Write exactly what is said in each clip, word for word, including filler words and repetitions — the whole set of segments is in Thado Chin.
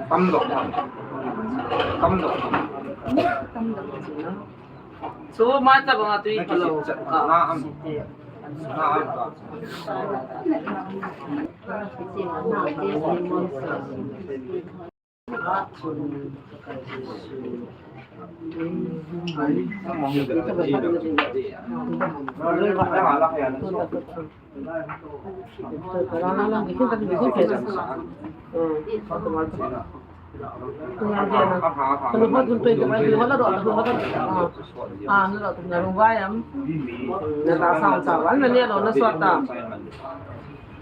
Tam dok. Tam dok. Tam dok. So, mata banga tui kilo. Na am. Na am.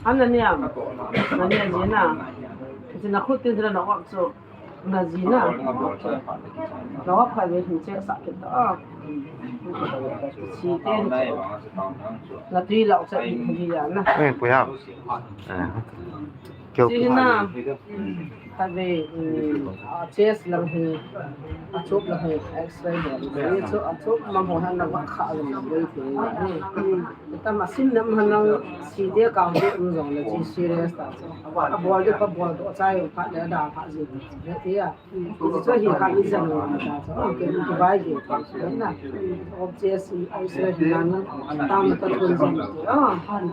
An na niam, na niam jina. Jina khut tin jina na wak chu. Na jina. Na wak kha ve hin che sa ke ta. Si te ni. Na tui lau sa ni ya na. Eh, pu ya. Eh. Kyo. Jina. Kave, um, a chest lang hi, a chop lang hi, X-ray lang hi. Chu a chop ma mo han na wak kha lang ve te. Tam a sim nam han lang si te kang te um jong le chi serious ta. A bol de ka bol to chai pha le da pha ji. Ve te ya. Chu hi kha ni jan ta. Okay, ki bai ge. Na. Of chest X-ray nan tam ta thun jong. Ah, han.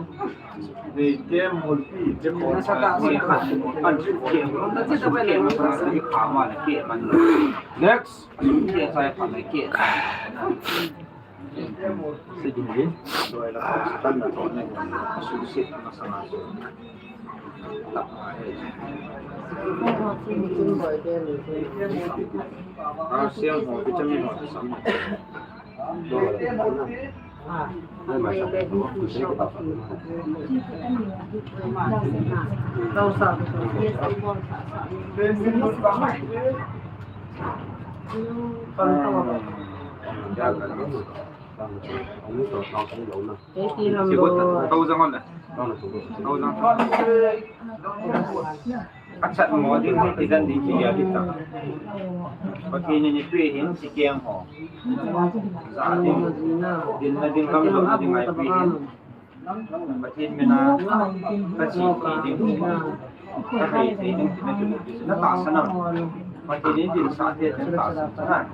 Next. Achat mo ding, ti dan ding, ti ya, ti ta. Pathen in eipeh hin, ti keng ho. Ja ding, dinna ding, lam jonna ding a eipeh hin. Pathen mina, ka chi thei ding, ka thei thei ding, ti na chu, na tahsan am. Pathen in dinsah thei, na tahsan am.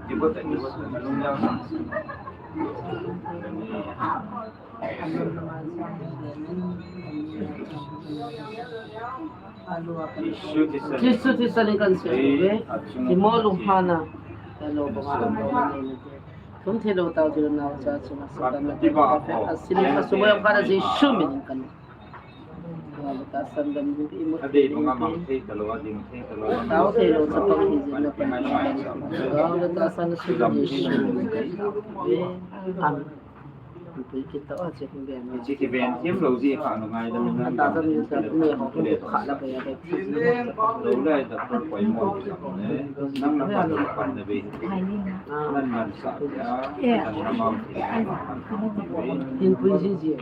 Ti bou ta, ti bou ta, na lung jang sa. Jesu Christa min in kan sei uve. Thimo lunghanna. Hello, baba. Tum thei lou tau ding nau cha chunga Satan na ti ba ko. Asili ka sumai ka Jesu min in kan. Ka sandam ding i mo. Adei banga mang thei talou, ading thei talou. Tau thei lou cha pang hi jin na pan. Ka sandam su Jesu. Amen. Hiche kiven thim lou jeh kha na ngaidam in, lou lai doctor poimo, nang na pan, pan na ve, nan man sa ya, nan na mau.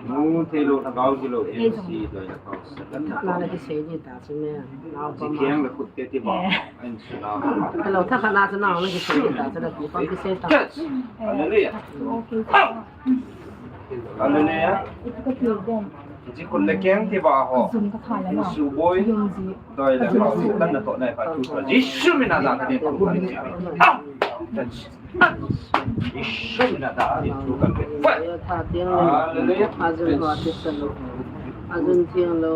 Nu thei lou, lhagao ji lou, M C doi la kau sa. Jikiang la khut te ti ba. Hello, tha kha na cha na, na kisei ta, cha na ki pa kisei ta. Hallelujah. Hallelujah. Hiche khut le keng ti ba ho. Jesu boi. Doi le ho. Kan na toh nai pa tu. Jesu min a ja ka ding. Jesu min a ja ka ding. Hallelujah. Ajun ho ti sa lo. Ajun thiang lo.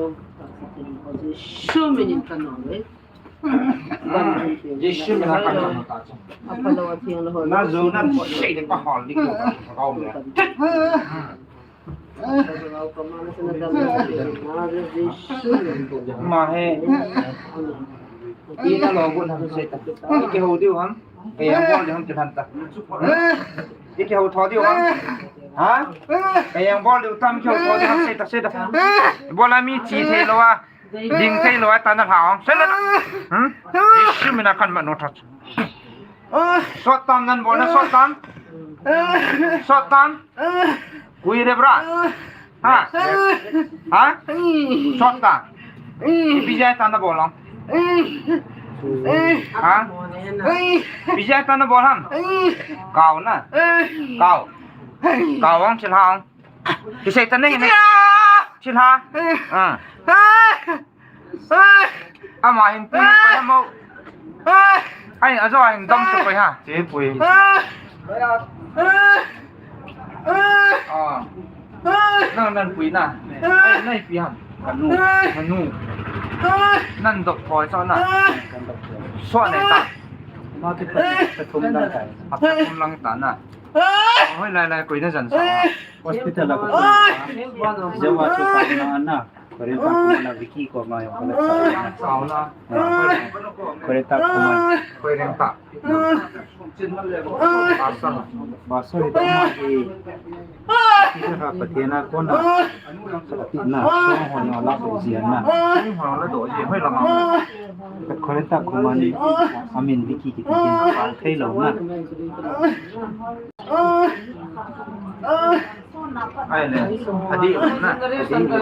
Jesu min in kan nom le. Jesu min a kan nom ta. Apalo a thiang lo. Na jo nan ko sei de pa hol ni ko ka ko me. Ma he. Ina lo gun ham sei ta. Ke ho diu ham. Ke yang bol diu ham ke han ta. Ke ho tho diu ham. Ha? Ke yang bol diu tam ke ho tho diu ham sei ta, sei ta. Bola mi chi thei lo a. Ding thei lou, ta na lha ong. Sei le. Hmm? Jesu min a kan ma no that. Sot tam nan bol na, sot tam. Sot tam. Kui re bra. Ha? Ha? Sot tam. Bijai ta na bol ong. Ha? Bijai ta na bol ham. Kau na. Kau. Kau ong, chil ha ong. Kisei ta nei, nei. Chil ha. Ah. Ama hin pui koi ham o. Ai, ajo hin dom chu koi ha. Che pui. Ah. Nang nan pui na. Ai, nai pi ham. Kanu. Kanu. Nan dok koi so na. Kan dok koi. So ne ta. Ma ki pa, pa thum lang ta. Pa thum lang ta na. Hoi lai lai koi na jan sa. Hospital la ko. Jawa chu ta na na. Kore ta ko na Vicky ko ma yo ko na sa. Sao na. Kore ta ko ma. Koi reng ta. Pastor, pastor ito ma ki. Kita ka Pathen a kona. Sa ti na, so ho na la ko jia na. Hoi la do ji, hoi la ma. Ka kore ta ko ma ni. Amin Vicky kiti kin pa thei lo na. Ai le, adi na. Adi na.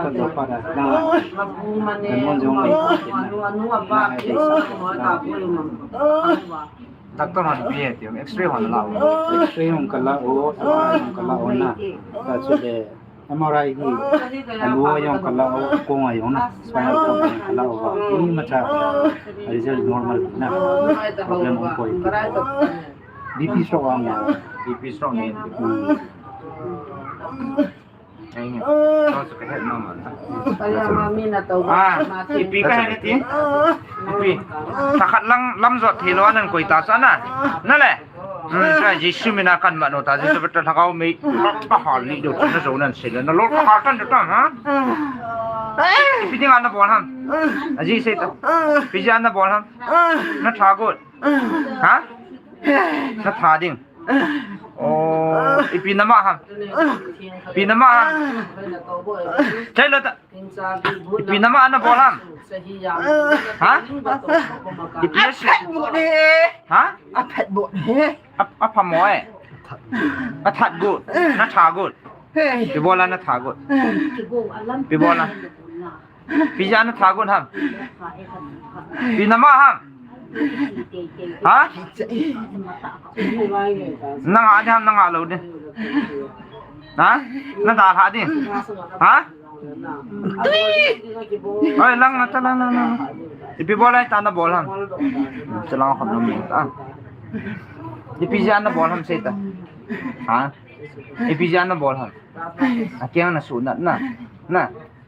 Ka do pa da na. Kan mon jong le. Na, adi sa. Doctor hon pi e ti, X-ray hon la o. X-ray hon ka la o, M R I hon ka la o na. Ta chu le M R I hi, a lu a jong ka la o, a kong a jong na, spinal cord a jong ka la o va. Imacha result normal na. Problem ong koi. B P stroke ang. B P stroke ni. Hmm. Ai, to chu ka het nom an. Kaya mami na to. Ah, ipi ka het ti? Ipi. Thakhat lang lam jot thei lou anan koi ta chu na. Na le. Hmm, sa Jesu mina kan ma no ta, Jesu beta thakau mei. Ka hal ni do na jo nan se le. Na lo ka hal tan ta ha? Ipi ding ana bol ham. Aji se ta. Ipi ja ana bol ham. Na tha got. Ha? Na tha ding. Oh, ipi nama ham. Ipi nama ham. Chai lo ta. Ipi nama ana bol ham. Ha? Ipi asi. Aphat bol he. Ha? Aphat bol he. Ap-, apha mo e. Athat got. Na tha got. Hey. Ipi bola na tha got. Ipi bola. Ipi ja na tha got ham. Ipi nama ham. Ha? Nang a di ham, nang a lo di. Ha? Na da tha di. Ha? Tui! Oi, lang, ta lang, lang, lang. Ipi bol ai ta na bol ham. Chalang kham na mi ta. Ipi ja na bol ham se ta. Ha? Ipi ja na bol ham. A kiang na su na, na. Na.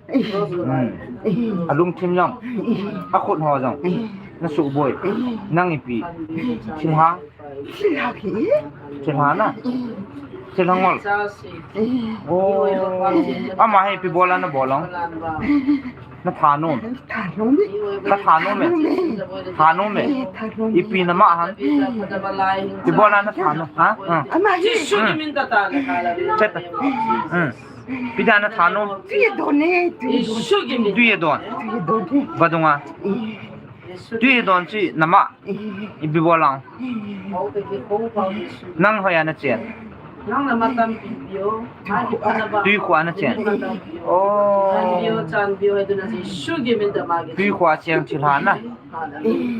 Hmm. A lungthim jong. A khut ho jong. Na suboi. Nang ipi. Thilha. Thilha ki. Thilha na. Thilha ngol. Oh. Ama hi ipi bola na bol ong. Na tha nom. Tha nom. Ka tha nom e. Tha nom e. Tha nom. Ipi nama ham. Ipi bola na tha nom. Ha? Ha. Ama hi. Jesu ki min ta ta na ka la. Chet. Hmm. Ipi dia na tha nom. Tui don e, tui don. Jesu ki min. Tui don. Tui don e. Vadung a. Eh. Tui don chi nama. Eh. Ipi bola ong. Eh. Nang hoiya na chen. Nang na matam pi pio. Tui khua na chen. Oh. Tui khua cheng thilha na.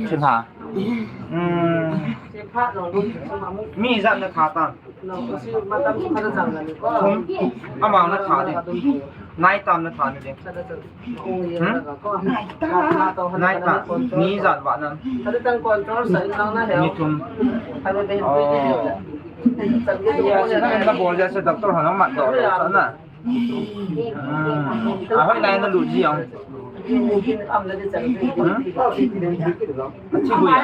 Thilha. Hmm. Mi ijat na tha tam. Thum. Amang na tha di. Nai tam na tha di. Hmm? Nai tam. Nai tam. Ni ijat vah nam. Ni thum. Oh. Na bol ja se doctor hon mat doh lo sa na. Hmm. A hoilai na lut ji ong. Hmm? A thi gui a.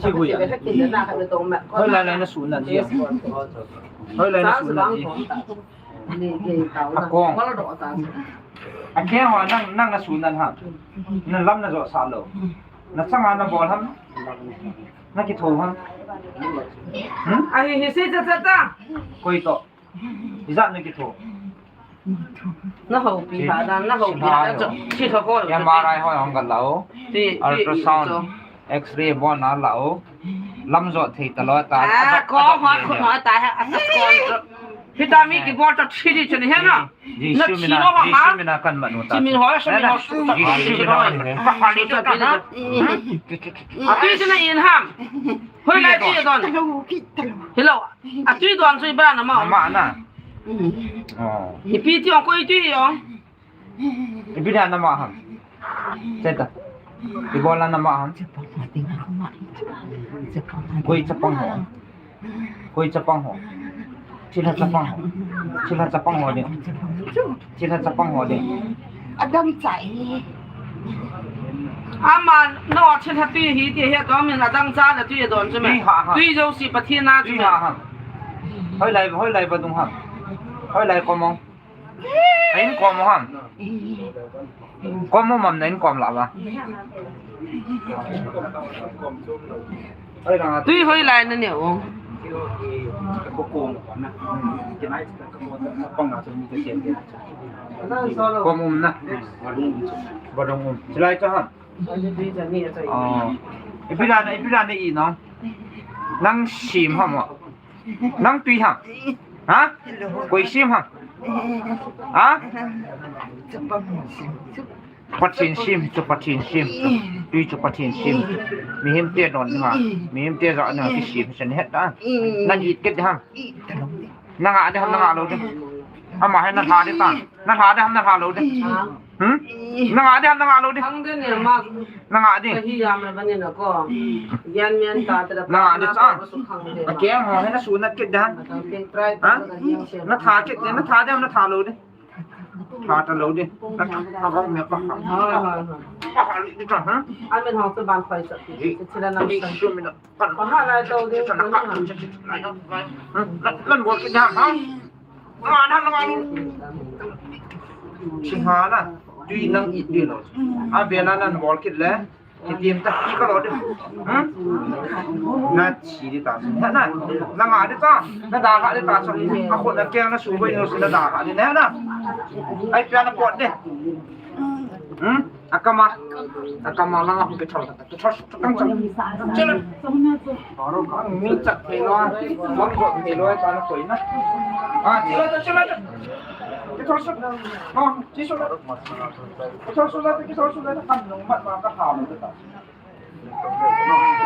Thi gui a. Hoilai lai na su na ji ong. Hoilai na su na ji. A kong. A keng ho nang, nang na su na ham. Na lam na jo sa lo. Na changa na bol ham. Na kitho ham. Hmm? A hi hi se ta ta ta. Koi to. Ijat na kitho. Na houpi ha dan, na houpi ha cho. Thi tho ko. M R I ho hong ka lao. Ultrasound. X-ray bon na lao. Lam jot thei ta lo ta. Ah, ko ho ko ho ta ha. Vitamin ki bol ta thi di chani he na. Na thi lo ha. Jisu mina kan ma nu ta. Jimin ho, Jisu mina. Ka ha ni ta. A pi chana in ham. Hoilai tui don. Hello. A tui don chu iba na ma. Ma na. Oh. Ipi ti ong koi tui ong. Ipi dia nama ham. Seta. Ibola nama ham. Koi chapang ho. Koi chapang ho. Thilha chapang ho. Thilha chapang ho ding. Thilha chapang ho ding. Adam chai. Ama no thilha tui hi ti he to min adang cha na tui don chu me. Tui ha ha. Tui jo si Pathen na chu me. Tui ha ha. Hoilai, hoilai vadung ham. Hoilai kom mo. Ahin kom mo ham. Kom mo mam na in kom la ba. Tui hoilai na ne o. Kom um na. Vadung um. Silai cha ham. Oh. Ipi dia na, ipi dia na i no. Nang sim ham mo. Nang tui ham. Ha? Koi sim ham. Ha? Pathen sim, chu Pathen sim. Tui chu Pathen sim. Mihem te don na. Mihem te jo na kisim sen het ta. Nang it kit ham. Nang a de ham, nang a lou de. Ama hai na tha de ta. Na tha de ham, na tha lou de. Hmm? Na nga de, na nga lou de. Khang de ne ma. Na nga de. Kahi yam la bani na ko. Yan mian ta ta da. Na nga de cha. Su khang de. A ke ho he na su na kit de. Try ta. Na tha kit de, na tha de, na tha lou de. Tha ta lou de. Na tha ba me pa. Ha ha ha. Pa ha li de ta ha. An men hong se ban khoi sa. Ti ti la na sa. Su mi na. Pa ha lai to de. Lan bol kit de ha. Nga na nga lu. Singha na, tui nang it di lo. A bela nan bol kit le, kitim ta ki ka lo di. Hmm? Na chi di ta. Na, na, na nga di ta. Na da ha di ta. A khut na keng na su boi no su na da ha di na na. Ai pia na pot di. Hmm? Akama. Akama langa hung kithol. Kithol, kithol, kithol. Chilun. Ang mi chat thei lou. Lam jot thei lou, ta na koi na. Ah, chilun, chilun. Kithol, chilun. Ah, chilun. Kithol, chilun, kithol, chilun. Kan nung mat ma ka ha mo ta.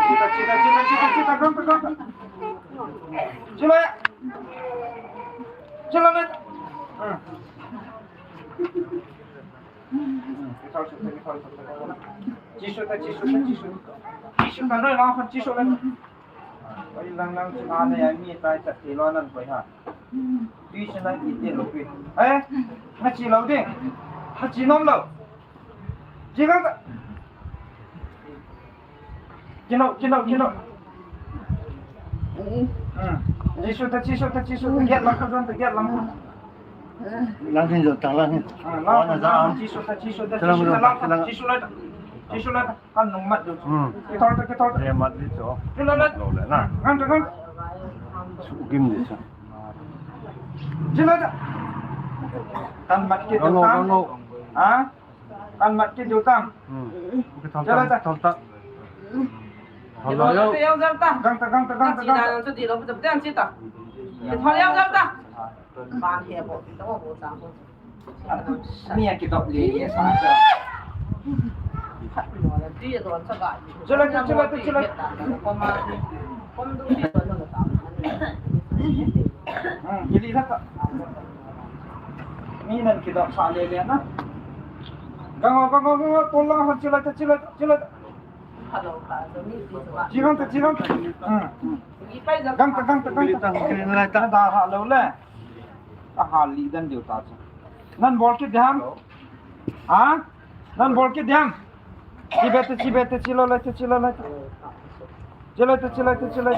Chilun, chilun, chilun, chilun, chilun, chilun. Chilun. Chilun. Hmm. Jisu ta, Jisu ta, Jisu ta. Jisu ta, noi lang khon Jisu le. Oi lang lang chu a ne ya mi tai ta ti lo nan koi ha. Jisu na ki ti lo pi. Eh? Na chi lo ding. Na chi nom lo. Chi lo ta. Kino, kino, kino. Hmm. Jisu ta, Jisu ta, Jisu ta. Get lang ko, get lang ko. Lang hin jo, tang lang hin. Ah, lang, Wana lang, za. Jisu ta, Jisu ta, Jisu ta, lang, lang, lang. Jisu la ta. Jisu la ta. Kan nung mat jo. Hmm. Kithol ta, kithol ta. Ye mat li jo. Kithol la. Lo le na. Kan ta, kan. Su gim ni sa. Jisu la ta. Kan mat kit jo. Kan nung, kan nung. Ha? Kan mat kit diu tam. Hmm. Kithol tam, kithol tam. Thol lo yo. Gang ta, gang ta, gang ta, gang ta. Mi a kidop le le sa sa. Chula, chula, chula, chula. Hmm, ili la ta. Mi nan kidop sa le le na. Gang o, gang o, gang o, tol lang han chila ta, chila ta, chila ta. Chigang ta, chigang ta. Hmm. Gang ta, gang ta, gang ta. Gang ta, gang ta, gang ta. Da ha lo le. Ta ha li dan diu ta chu. Nan bol kit diham. Ha? Nan bol kit diham. Chi be ta, chi be ta, chi lo le ta, chi lo le ta. Chi lo ta, chi lo ta, chi lo.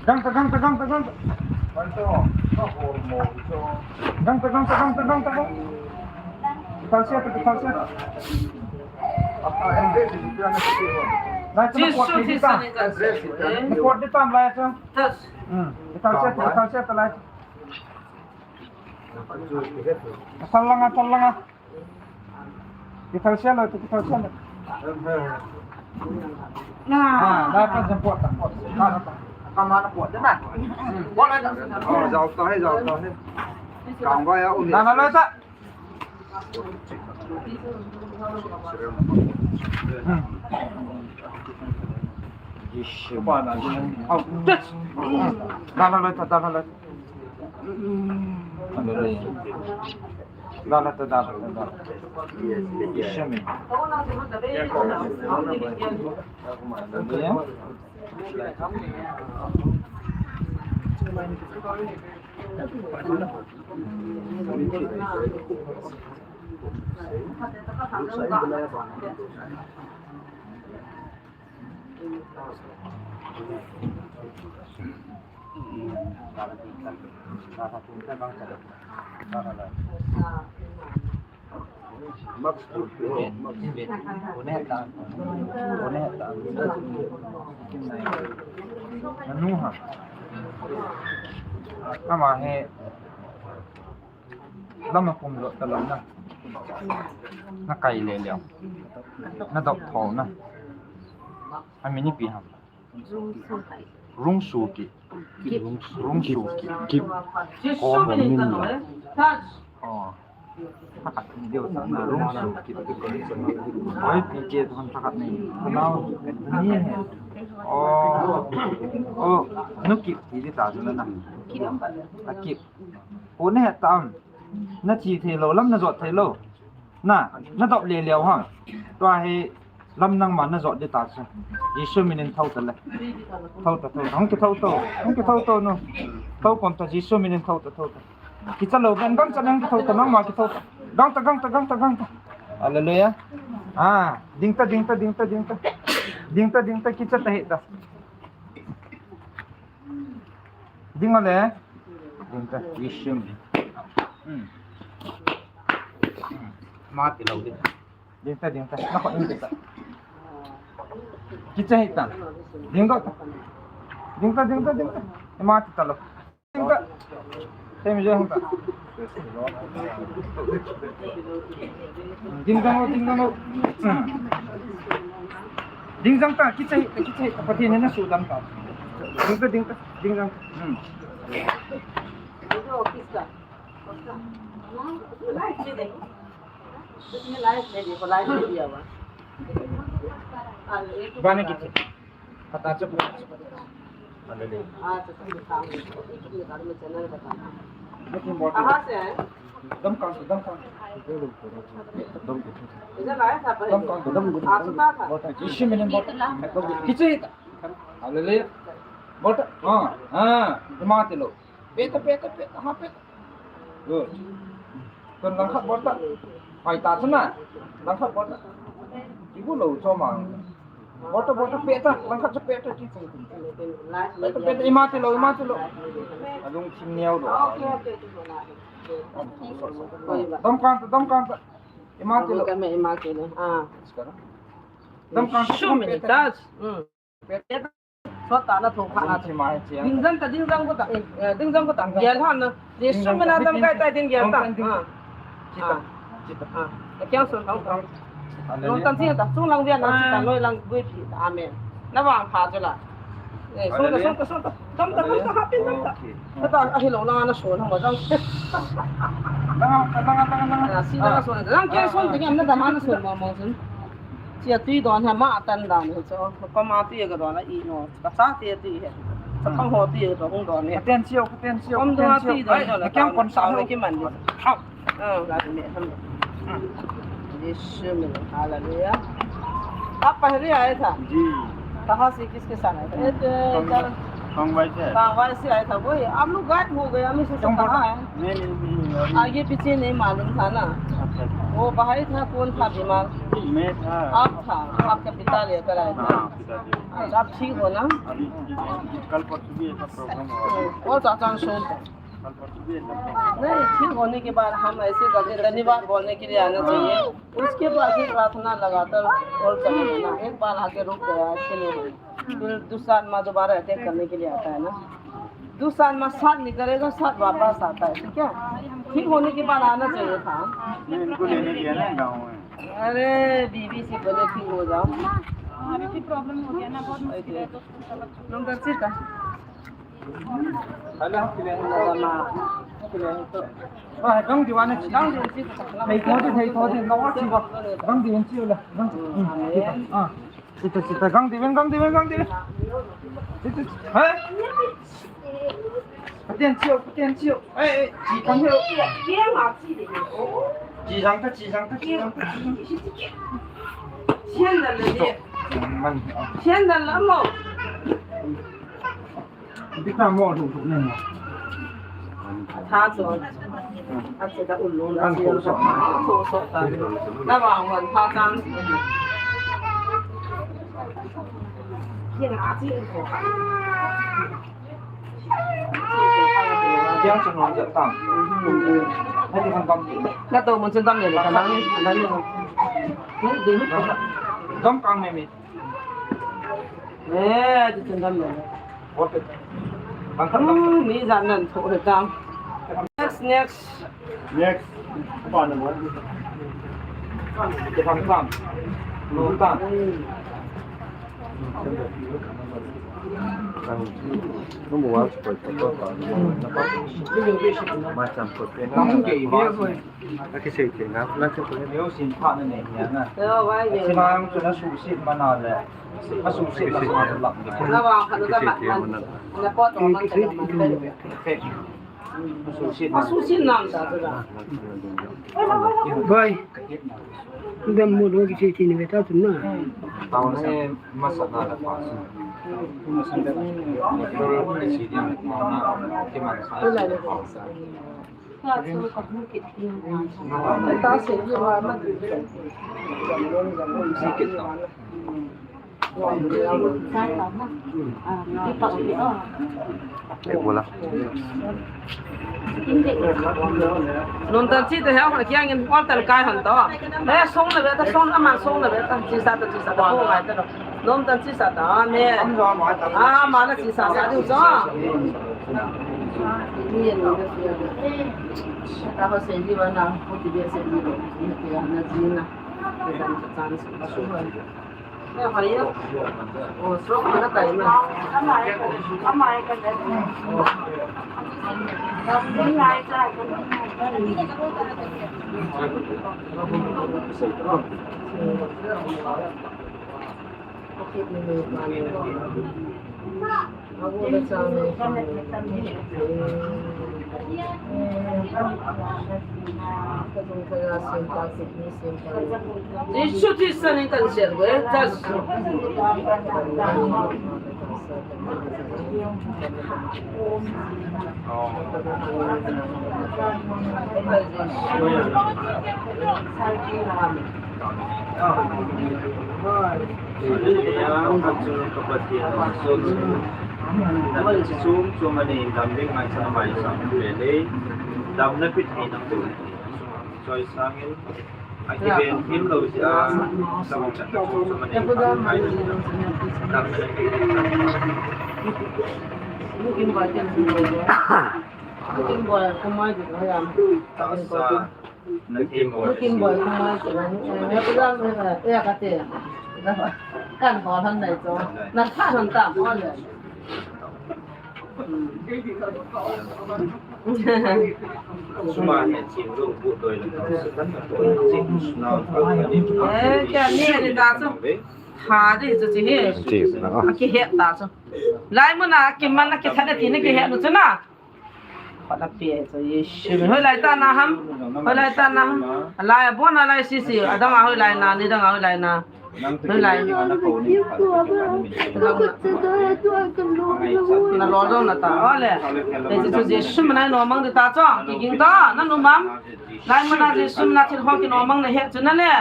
Gang ta, gang ta, gang ta, gang ta. Gang ta, gang ta, gang ta, gang ta, gang. Kithal sia ta, kithal sia ta. Lai ta na pot di ta. Na pot di ta lai ta. Hmm. Kithal sia ta, kithal sia ta lai ta. Thal langa, thal langa. Kithal sia lo, kithal sia lo. Na, na, pa jam pot, pot. Na, na, pa. Kama na pot, na. Pot na. Oh, jao ta hai, jao ta hai. Kang ba ya, uni. Na, na, na, ta. Hmm. Au, yes. Na, na, na, ta, na, na, na. Dala ta, dala ta, dala. Ishami. Nanu ha. Ama hi. Lam a pum lo ta lo na. Na kai le leo. Na dok tho na. A min ipi ham. Rungsuki. Rungsuki. Kip. Ko min lo. Oh. Thakat ni deu sa na Rungsuki. Oi, pi ke tu kan thakat ni. Nau, ni. Oh. Oh, nu Kip ti ta tu na. A Kip. Ko ne tam. Na thi thei lou, lam na jot thei lou. Na, na dop le leo ham. Tua hi lam nangma na jot di ta chu. Jesu minin thou ta le. Thou ta, thou ta. Hung kithou to. Hung kithou to nu. Thou kon ta Jesu minin thou ta, thou ta. Kicha lou ben gangcha nang kithou ta, nangma kithou ta. Gangta, gangta, gangta, gangta. Hallelujah. Ah, ding ta, ding ta, ding ta, ding ta. Ding ta, ding ta, kicha ta hi ta. Ding ole. Ding ta, Jesu. Hmm. Ma ti lou ding. Ding ta, ding ta. Na ko ding ta. Kicha hi ta. Ding ta. Ding ta, ding ta, ding ta. Ma ti ta lou. Ding ta. Tem je hung ta. Ding jang o, ding jang o. Hmm. Ding jang ta, kicha hi, kicha hi, Pathen in na sudam ta. Ding ta, ding ta, ding jang. Hmm. Bana kicha. Hallelujah. कहाँ से आए? दमकान, दमकान। इधर आया था पहले। दमकान, दमकान। आ चुका था। Hallelujah. Bota. हाँ, हाँ। Ima ti lou. Peta, peta, peta. हाँ, peta. Good. Kon langkhat bota. Hai ta chuna. Langkhat bota. Ibu lou choma. Bota, bota, peta, langkhat cha peta, chi, chi, chi. Peta, peta, ima ti lou, ima ti lou. Alung chim niau lou. Dam kang ta, dam kang ta. Ima ti lou. Kami ima ti lou. Ah. Dam kang ta, peta. Hmm. Peta. Sot ta na thong pha na. Ding jang ta, ding jang ko ta. Eh, ding jang ko ta. Gel han na. Jesu mina dam kai tai ding gel ta. Ah. Chita. Ah. Chita. Ah. Kya son ta. Long tan si ta. Sung lang dia na chita noi lang gui pi ta. Amen. Na vang pha chu la. Eh, son ta, son ta, son ta. Tam ta, tam ta, happy tam ta. Ta ta, ahi long lang na son ha mo jang. Lang, lang, lang, lang. Ah, si na son. Lang kya son ding na da ma na son mo mo son. Chia tui don ha ma atan dan he cho. Ko ma tui ka don a i no. Ka cha te tui he. Ka pang ho tui ka hung don he. Aten chiu, aten chiu. Kom don a tui don cho la. Kyang kon sa ho ki man ni. Hau. Ah, la me ham. Jesu min. Hallelujah. आप पहले आए था? जी। कहाँ से, किसके साथ आए थे? ए, तो, कांगवाई से। कांगवाई से आया था। वही, आप लोग गायब हो गए, हमें सोचा कहाँ है? नहीं, नहीं, नहीं, अभी आगे पीछे नहीं मालूम था ना। अच्छा, अच्छा। वो भाई था, कौन था बीमार? मैं था। आप था, आपका पिता लेकर आए थे। हाँ, पिता जी। अच्छा, आप ठीक हो ना? अभी ठीक है। कल परसों भी ऐसा प्रॉब्लम हुआ। और चाचा ने सुन। कल परसों भी ऐसा प्रॉब्लम। नहीं, ठीक होने के बाद हम ऐसे करके धन्यवाद बोलने के लिए आना चाहिए। उसके बाद भी प्रार्थना लगातार और चलना है। एक बार आके रुक गया, ऐसे नहीं होगा। फिर दूसरा आत्मा दोबारा अटैक करने के लिए आता है ना। दूसरा आत्मा साथ निकलेगा, साथ वापस आता है, ठीक है? ठीक होने के बाद आना चाहिए था। नहीं, इनको लेने गया ना गाँव में। अरे, बीबी से बोले ठीक हो जाओ। अभी भी प्रॉब्लम हो गया ना, बहुत मुश्किल है, तो नंबर से था। Thei tho di, thei tho di, na wa chi ba. Gang di hin chi la. Gang. Hmm, ah. Chita, chita, gang di hin, gang di hin, gang di hin. Chita, chita. Hai. Pathen chiu, Pathen chiu. Ei, ei, chi kan hiu. Kya ma chi de. Chi jang ta, chi jang ta, chi jang ta, chi jang ta. Sian dan le ni. Man. Sian dan la mo. Big time mo, thuk thuk ne. Tha so. A che da un lo la. An thuk so. Thuk so ta. Na ba wan tha kan. Yen a chi ko. Kiang chu nuam jep tam. Heti khan tam ti. Na to mun chun dam le le ka nang, nang. Dam kang me mi. Eh, ti chun dam le le. Okay. Bang khan dam. Hmm, mi jan nan tho he tam. Next, next. Next. Ba na mo. Ti khan tam. Lo tam. Bai. Dam mo lo ki che ti ni ve ta tu na. Taon he masa na la pa. Masa na la pa. Ta se ni wa ma. Ei, bola. Nom tan chi te heo, kiang in ol tan kai hon to. Eh, song na ve ta, song na man, song na ve ta, chi sa ta, chi sa ta, ko ngai ta lo. Nom tan chi sa ta, ne. Ah, ma na chi sa sa ding so. Ni ni na. Ta ho se ni wa na, ko ti de se ni lo. Ni ke na ji na. Ke sa ta sa. Jesu Krista nin kan sel ve ta. Damna pit hi nang tu. Choi sangin. Akiben him lo sia. Damna pit. Tasa. Looking boy, come on, you know, yeah. Looking boy, come on, you know, yeah, yeah, yeah, yeah, yeah. Kan hol han nei to. Na tha han tam hol le. Suma he chim lo bu doi le. Eh, kya ni ni ta chu. Tha di chu chi hi. Chi na. Kihet ta chu. Lai mun a kiman a kithat na ti ni kihet nu chu na. Hoilai ta na ham. Hoilai ta na ham. Lai bon a lai sisi. Adang a hoilai na, nidang a hoilai na. Hoilai. Na lo dong na ta. Ole. Te chu Jesu min a i nomang di ta chu. Kiging ta. Na nu mam. Lai mun a Jesu min a thil ho kinomang na he chu na le.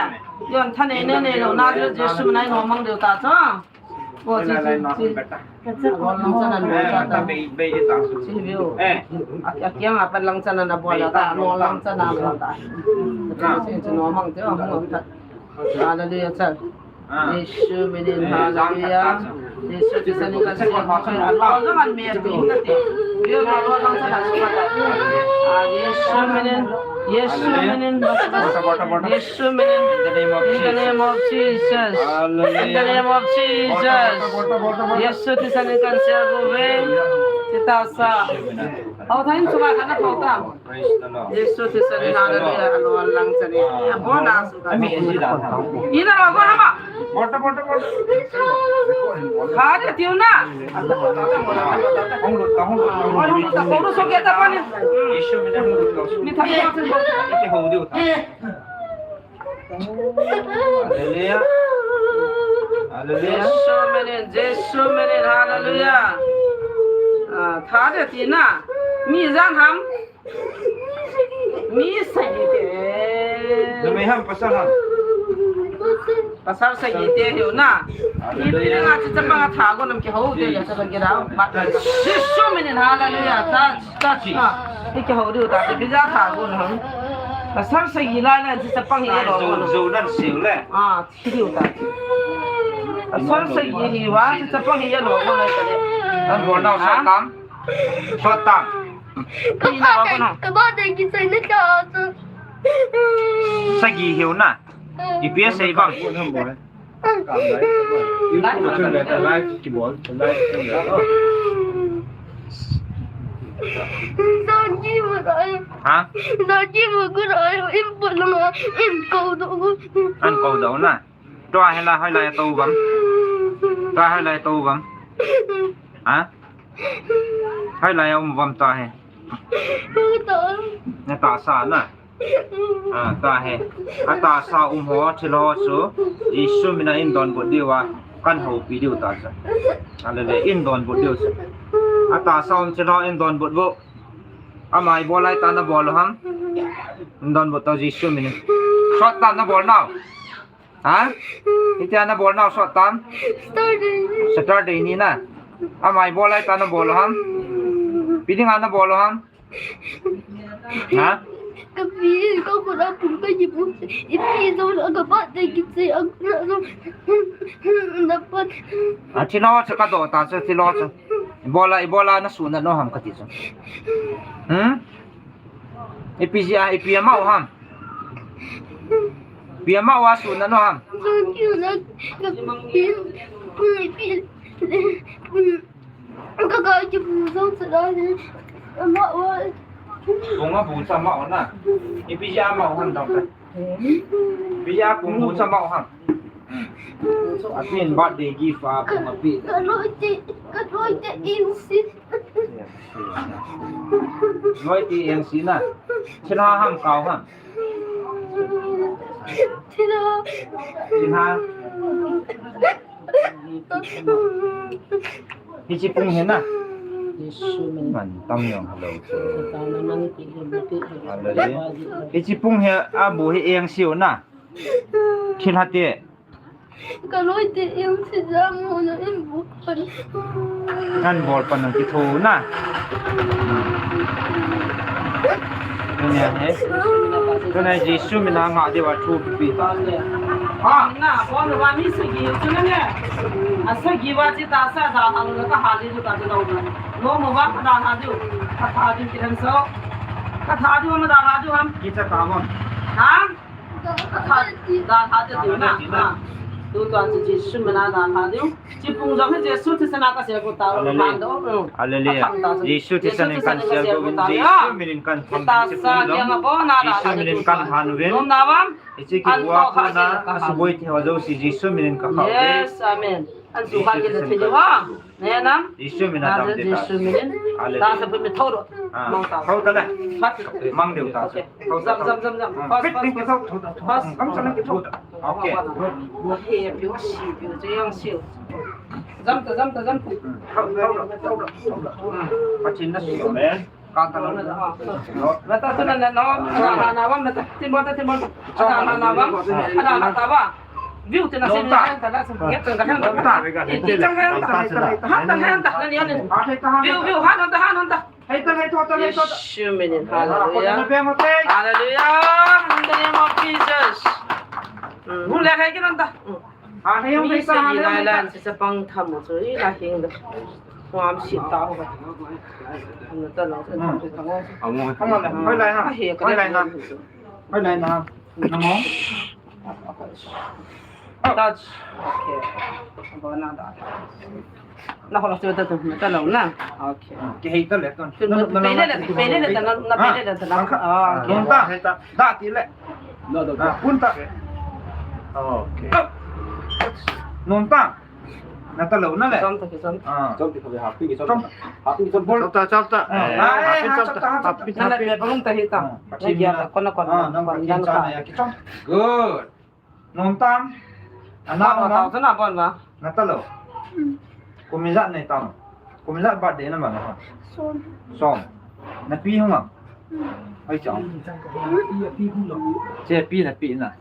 Yon tha nei nei nei lo na Jesu min a i nomang di ta chu. Bo chi chi chi. Ka cha ko lang cha nan bo cha ta. Chi view. A kiang a pan lang cha nan a bo la ta, no lang cha nan bo ta. Chi chi no mang te ong ta. Hallelujah cha. Jesu minin hallelujah. Jesu Krista nin kan sel. Lo lang an me pi na ti. View no lo lang cha nan bo ta. Jesu minin. Jesu minin. Jesu minin. In the name of Jesus. In the name of Jesus. Jesu Krista nin kan sel ve. Ti ta sa. Au thain chunga kana thou ta. Jesu Krista nin hallelujah. Alo lang cha ni. Abona su ka. Ina ro ko hama. Hallelujah. Hong lut ta, hong lut ta, hong lut ta. Hong lut ta, hong lut ta, hong lut ta. Mi thang ta. Hallelujah. Hallelujah. Jesu minin, Jesu minin, hallelujah. Ah, tha de ti na. Mi jan ham. Mi sagi te. Numei ham, pasal ham. Pasal sagi te hiu na. Ni ni nga chi chapang a tha go nam ki ho de ya sa ki ra. Jesu minin, hallelujah. Ta, ta chi. Ki ho de ta ki ja tha go nam. Pasal sagi la na chi chapang hi lo. Zo, zo nan siu le. Ah, Hiu ta. Asol sagi hi va, chapang hi ya lo ko na ta le. Nan bol nau sot tam. Sot tam. Ka ba dei, ka ba dei kisai na ka. Sagi hiu na. Ipi asei bang. Ha? An kou doh na. Tua hi la, hoilai a tou uvam. Tua hoilai a tou uvam. Ha? Hoilai a um uvam tua hi. Na tahsa na. Ah, tua hi. A tahsa um ho, thil ho chu. Jesu mina in donbut diu a. Kan houpi diu ta chu. Hallelujah. In donbut diu chu. A tahsa um thil ho in donbut bu. Ama ibola ita na bol ham. In donbut ta Jesu mina. Sot ta na bol nau. Ha? Itia na bol nau sot tam? Saturday. Saturday ni na. Ama ibola ita na bol ham? Ipi dinga na bol ham? Ha? Ka pi, ka kura pum ka yipu. Ipi zo na ka ba te ki se ang na zo. Na pat. A thilo chu ka do ta chu thilo chu. Ibola, ibola na su na no ham ka ti chu. Hmm? Ipi jia, ipi ama u ham? Ipi ama u a su na no ham? Bunga bu cha ama u na. Ipi jia ama u ham dong ta. Ipi jia bu bu cha ama u ham. Hmm. Apin birthday gift a bunga pi. Ka loi te, ka loi te in si. Loi ti eng si na. Thilha ham kau ham. Thilha. Thilha. Hiche pung hi na. Man tam jong hello. Hallelujah. Hiche pung hi abu hi eng si u na. Thilha te. Ka loi te in si jam mo na in bu pan. Nan bol pan nang kitho na. Tunia he. Tunia Jesu mina nga diu a thu pi ta. Ha, na, bol wa mi sagi, tunia ne. A sagi wa chi ta sa da ha lo ka ha li ta lo na. Lo mo wa ka da ha diu. Ka tha diu kiran so. Ka tha diu ma da ha diu ham. Ki cha ta mo. Ha? Dalha diu na. Tutua chu Jesu mina dalha diu. Hiche pung jong hi Jesu thisan a kasel got tau. Hallelujah. Jesu thisan in kan sel got uvin, Jesu minin kan tham uvin. Jesu minin kan tham uvin. Nom navam. Hiche kibua kona asuboi thei ho jouse Jesu minin ka khao. Yes, amen. An su kha ki le thei ho. Nenam. Jesu mina dam te ta. Jesu minin. Hallelujah. Ta sa pu mi tho ro. Ah. Mang ta. Tho ta le. Mang diu ta. Tho ta. Jam, jam, jam, jam. Fast, fast, fast. Fast. Kam chana ki tho ta. Okay. He piu si piu je yang si. Jam ta, jam ta, jam ta. Tho, tho, tho, tho. Pathen na si. Amen. Ka ta lo. Na ta tu na na na. Na na na wan na ta. Tin bon ta, tin bon ta. Na na na wan. Na na ta wa. View te na se ni ta na se nge ta na ta. Ti chang na ta. Ha ta na ta na ni ni. View view ha na ta ha na ta. Hai ta na to ta na to. Jesu minin hallelujah. Hallelujah. In the name of Jesus. Hu le khai ki na ta. Ha hai hung khai ta ha le. Lai lan se pang tham mo chu i la hing da. Ngam si ta ho. Na ta lo. Amo. Amo le. Hoi lai ha. Hoi lai na. Hoi lai na. Namo. Touch. Okay. Abo na da. Na ho la se ta tu, na ta lo na. Okay. Ki hei ta le ton. Tu na pe le le, pe le le ta na, na pe le le ta na. Ah, okay. Nung ta, hei ta. Da ti le. No, no, no. Kun ta. Okay. Nung ta. Nata lou na le. Chom ta, chom ta. Ah. Chom ta, chom ta. Chom ta, chom ta. Eh, ah, eh, chom ta, chom ta. Nang le pe balung ta hi ta. Ah, na kia ta, kona, kona, ah, nang kona, kona, kona. Chom. Good. Nom tam. Ana, ah, nom tam. Nata lou. Kum ijat nei tam. Kum ijat birthday na ma na. Som. Som. Na pi hung a. Ai chang. Che pi na pi na.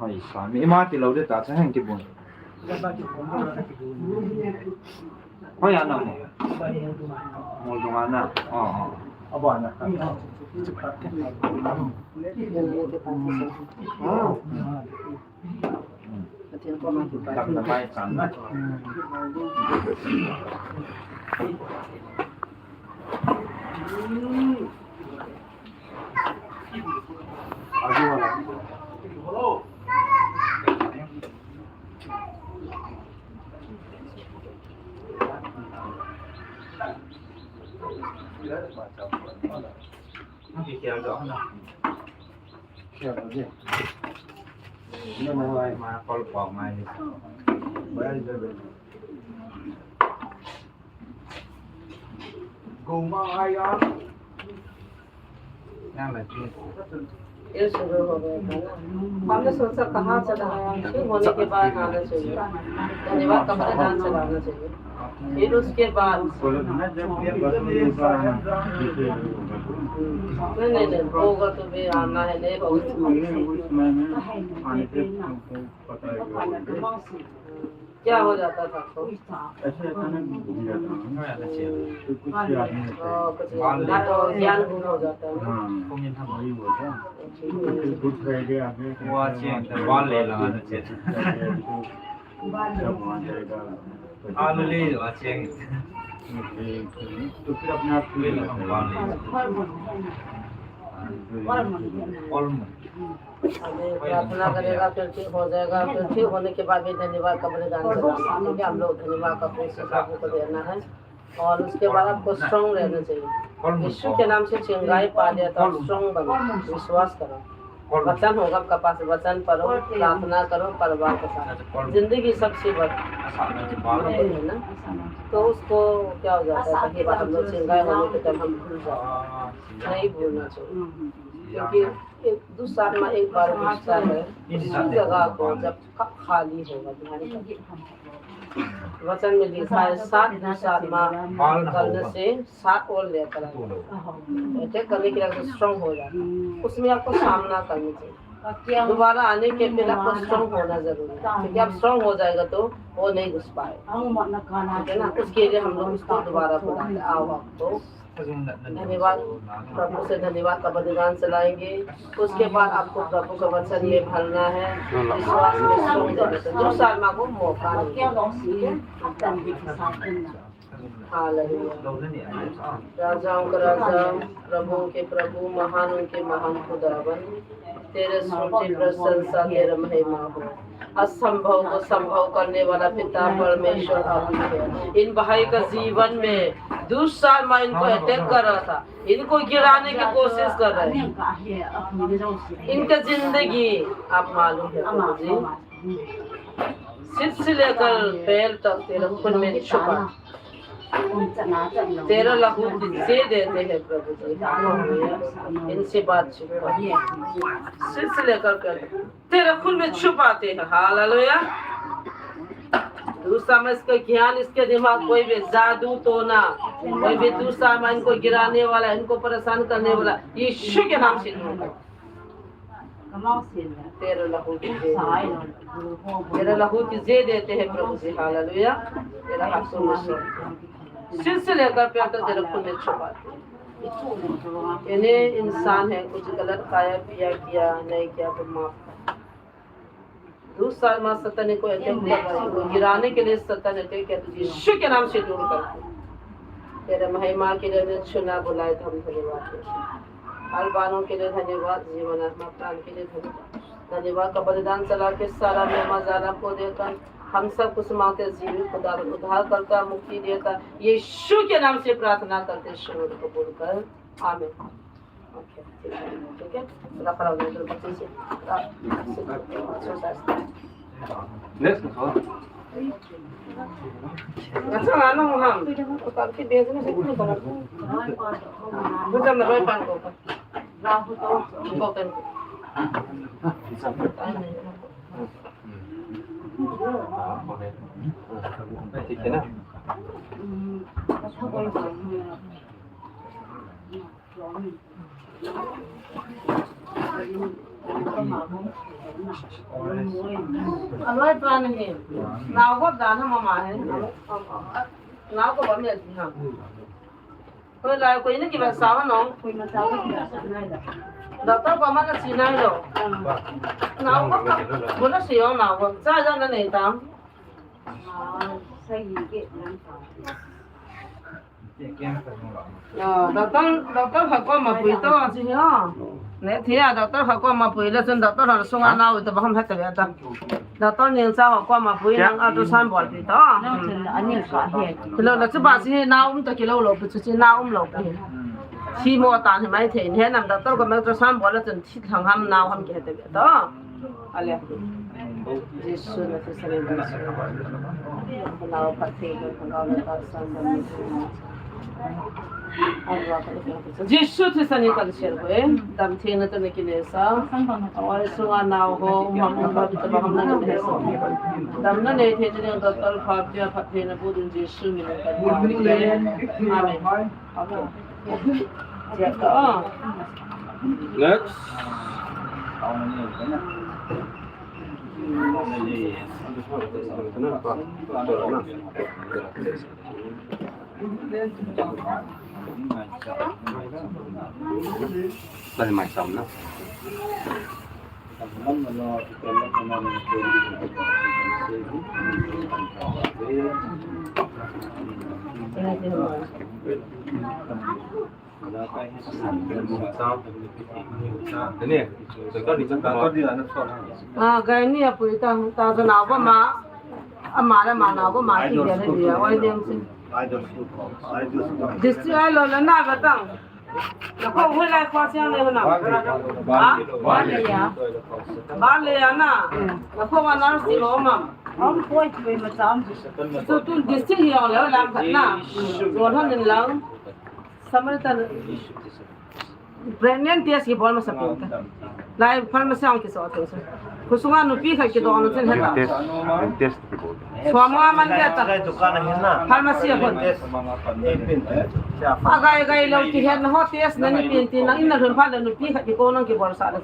Ai sa mi ima ti lou de ta chang heng ti bun. Hoi ana mo. Mo dong ana. Oh, oh. Abo ana. Oh. ये शुरू हो गया था ना। हमने सोचा कहाँ चला आया, ठीक होने के बाद आना चाहिए, धन्यवाद का बलिदान चढ़ाना चाहिए। फिर उसके बाद नहीं, नहीं, नहीं, होगा तो भी आना है, नहीं होगा तो क्या हो जाता था आपको? ऐसे अचानक घूम जाता हूँ। तो कुछ याद नहीं रहता। हाँ, कुछ याद नहीं, तो ज्ञान गुम हो जाता है ना? हाँ, वही हुआ था। अच्छा। तो फिर Good Friday आ गया। वो अच्छे हैं, बाल ले लगाना चाहिए। जब वहाँ जाएगा, आलू ले लो, अच्छे हैं। तो फिर अपने आप को भी लगता है। बाल ले लो। Almond। हमें प्रार्थना करेगा, फिर ठीक हो जाएगा, फिर ठीक होने के बाद भी धन्यवाद का बलिदान चढ़ाना है, ठीक है? हम लोग धन्यवाद का पुष्प प्रभु को देना है, और उसके बाद आपको strong रहना चाहिए। यीशु के नाम से चंगाई पा लिया तो आप strong बनो, विश्वास करो। वचन होगा आपका पास, वचन पढ़ो, प्रार्थना करो, परिवार के साथ। जिंदगी सबसे बड़ी है ना, तो उसको क्या हो जाता है, कई बार हम लोग चंगाई होने के टाइम हम भूल जाते हैं, नहीं भूलना चाहिए। क्योंकि एक दुष्टात्मा एक बार घुसता है, उसी जगह को जब कब खाली होगा, ध्यान रखो। वचन में लिखा है, सात दुष्टात्मा निकलने से सात और लेकर आएगा। Attack करने के लिए आपको strong हो जाना है, उसमें आपको सामना करना चाहिए। दोबारा आने के पहले आपको strong होना जरूरी है, क्योंकि आप strong हो जाएगा तो वो नहीं घुस पाए, ठीक है ना? उसके लिए हम लोग उसको दोबारा बुलाते हैं, आओ आप तो धन्यवाद, प्रभु से धन्यवाद का बलिदान चढ़ाएंगे। उसके बाद आपको प्रभु के वचन में भरना है, विश्वास में strong देना है। दुष्टात्मा को मौका नहीं देना, ठीक है? हालेलुया। राजाओं का राजा, प्रभुओं के प्रभु, महान उनके महान खुदावन, तेरे स्तुति प्रशंसा, तेरा महिमा हो। असंभव को संभव करने वाला पिता परमेश्वर आप ही है। इन भाई का जीवन में दुष्टात्मा इनको attack कर रहा था, इनको गिराने की कोशिश कर रहे हैं। इनका जिंदगी आप मालूम है प्रभु जी, सिर से लेकर पैर तक तेरे खून में छुपा। तेरा लहू तुझे देते हैं प्रभु जी, हालेलुया। इनसे बात छुपा, सिर से लेकर पैर तक तेरे खून में छुपाते हैं, हालेलुया। दुष्टात्मा, इसका ज्ञान, इसके दिमाग, कोई भी जादू टोना, कोई भी दुष्टात्मा इनको गिराने वाला, इनको परेशान करने वाला, यीशु के नाम से दूर कर। तेरा लहू तुझे, तेरा लहू तुझे देते हैं प्रभु जी, हालेलुया। तेरा हाथ में सिर से लेकर पैर तक तेरे खून में छुपाते हैं। यानी इंसान है, कुछ गलत खाया, पिया, किया, नहीं किया तो माफ कर। दुष्टात्मा शैतान को attack कर रहा है, गिराने के लिए शैतान attack किया, तो यीशु के नाम से दूर कर दो। तेरे महिमा के लिए उन्हें चुना, बुलाए, तो हम धन्यवाद देते हैं। हर बालों के लिए धन्यवाद, जीवन आत्मा प्राण के लिए धन्यवाद। धन्यवाद का बलिदान चढ़ा के सारा महिमा जाल आपको देकर हम सब कुछ मांगते, जीवित खुदा, उद्धार करता, मुक्ति देता, यीशु के नाम से प्रार्थना करते, ईश्वर कबूल कर। आमीन। ओके, ठीक है, ठीक है। थोड़ा खड़ा हो जाओ, थोड़ा पीछे से। आप, exercise। Next ko. Acha, ano mo ham? Ko ka ki be na se ko. Ko jam na bai pan ko. Ko kan. ठीक है ना? Aloi pa na he. Nao ko da na mama he. Nao ko ba mi a ti ha. Koi lai koi na ki ba sa ha no. Doctor ko ma na si nai lo. Nao ko ko na si yo nao ko. Sa ja na nei ta. Doctor, doctor khat koma pui to, chi hi o. Ne thi a, doctor khat koma pui le chun doctor hon sunga nao to baham het ve ta. Doctor ning cha koma pui nang ultrasound bol pi to. Lo la chu ba chi nao um to kilo lo pi chu chi nao um lo pi. Thi mo tan hi mai thei ne nam doctor koma ultrasound bol le chun thi thang ham nao ham ki het ve to. Ale. Jesu na thisan in. Nao phatthei na thangvah na tahsan dam. Jesu thisan in kan share ko e. Damtheina tah na kinei sa. Oi sunga nao ho, um ham um ba, bit ba ham na kinei sa. Damna nei theina ding doctor pha pia phattheina boh din Jesu min in kan. Amen. Next. Dali mai sam na. Ah, gai ni a pui ta, ta ta nao ba ma, ama le ma nao ba ma ki ya le ya, oi ding si. District ai lo la na ba tang. Na ko hu lai ko siang le na. Ba, ba le ya. Ba le ya na. Na ko wa na si lo ma. Om koi chui ma cham. So tu district hi ong le lam khat na. So han nin lang. Samaritan pregnant test kibol masa pon ta. Lai pharmacy a kisa thei sa. Khusunga nupi khat kidong na chen heta. Test, test kibol. Suama man le ta. Pharmacy a kon. Agai gai lo kihen ho test na ni pin tin nang in na lhun phat le nupi khat kiko nang kibol sa le.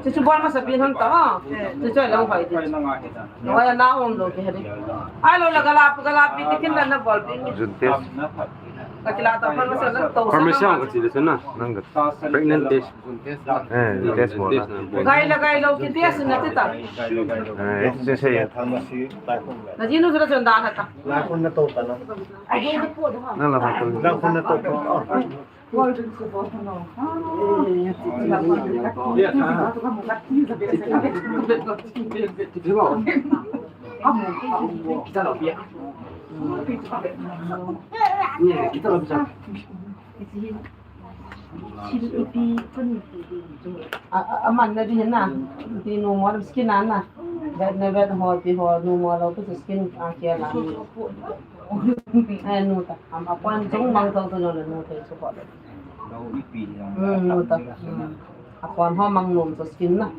Chu chu bol masa pin hon ta. Chu chu lang hoi ti. Noi na um lo ki hadi. Ai lo la gala gala pi ti kin la na bol pi. Jun test. Ka kila ta pharmacy la to. Pharmacy ang ka chi le sana. Nang ka. Pregnant test. Eh, test mo na. Gai la gai lo ki test na ti ta. Eh, se se. Na jinu sura chon da na ta. Nang la pha ko. A, a, aman na di na. Di nu mo skin na na. Vet na vet ho, di ho, nu mo lo, skin a kia la. Eh, nu ta. Am, a pon jong mang to to jong le nu te chu ko le. Hmm, nu ta. Hmm. A pon ho mang nom to skin na.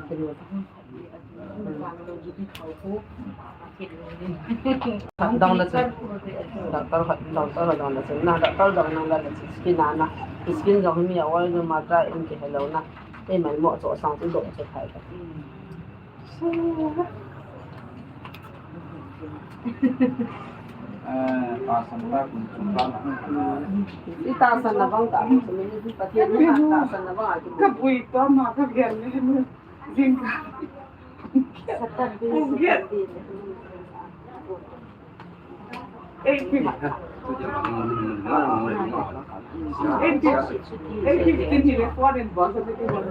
Ki nu ta. Hmm. Dong le chu. Doctor ho, doctor ho dong le chu. Na, doctor dong nang le chu. Skin na na. Skin jong mi a oi nu ma ta in ki hello na. Ei mai mo cho sang chu do cho thai ta. Ita sana bang ta, Pathen ni ta sana bang a ki. Ka pui to ma ka gen ni. Jing ka. Saturday, Saturday. Eight fifteen. Eight fifteen. Eight fifteen hi le phone in boss ati ti boss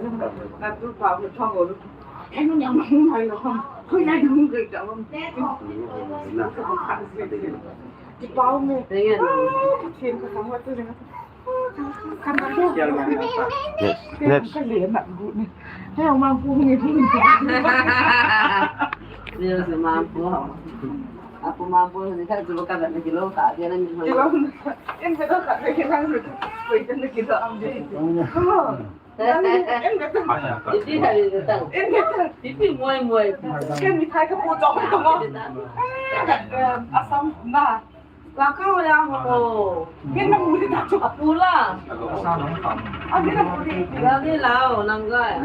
na tu pa ko thong ko. Ai nu yang mai lo ham. Koi na dung ke ta ham. Ki pau me. Tien ka thang wa tu le. Next. Next. Ka le na gu ni. Hai ma gu ni. Kilo si mampu. Apu mampu ni kha julo ka na kilo ka dia na ni. Kilo. In ka ka na kilo. Koi ka na kilo am de. Kilo. Iti hai iti tang. Iti moi moi. Ken mithai kapu chok to mo. Assam na. Laka wala mo. Ken na muri ta chok. Pula. Assam na. Ani na muri. Lagi lao nanggai.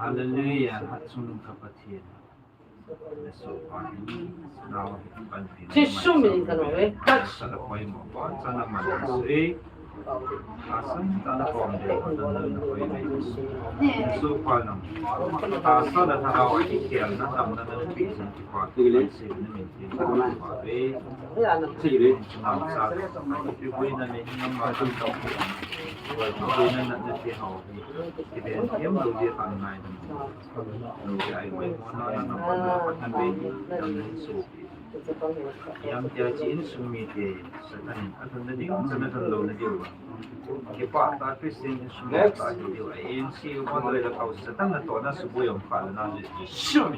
Hallelujah. Jesu min in ka nau e. Yam tia chi insung mite, Satan in alhunna ding, Satan alhunna diu. Kipah tah Christian insung mite diu. A N C U mo doi la kau Satan natohna suboi um kha lana ji. Sure.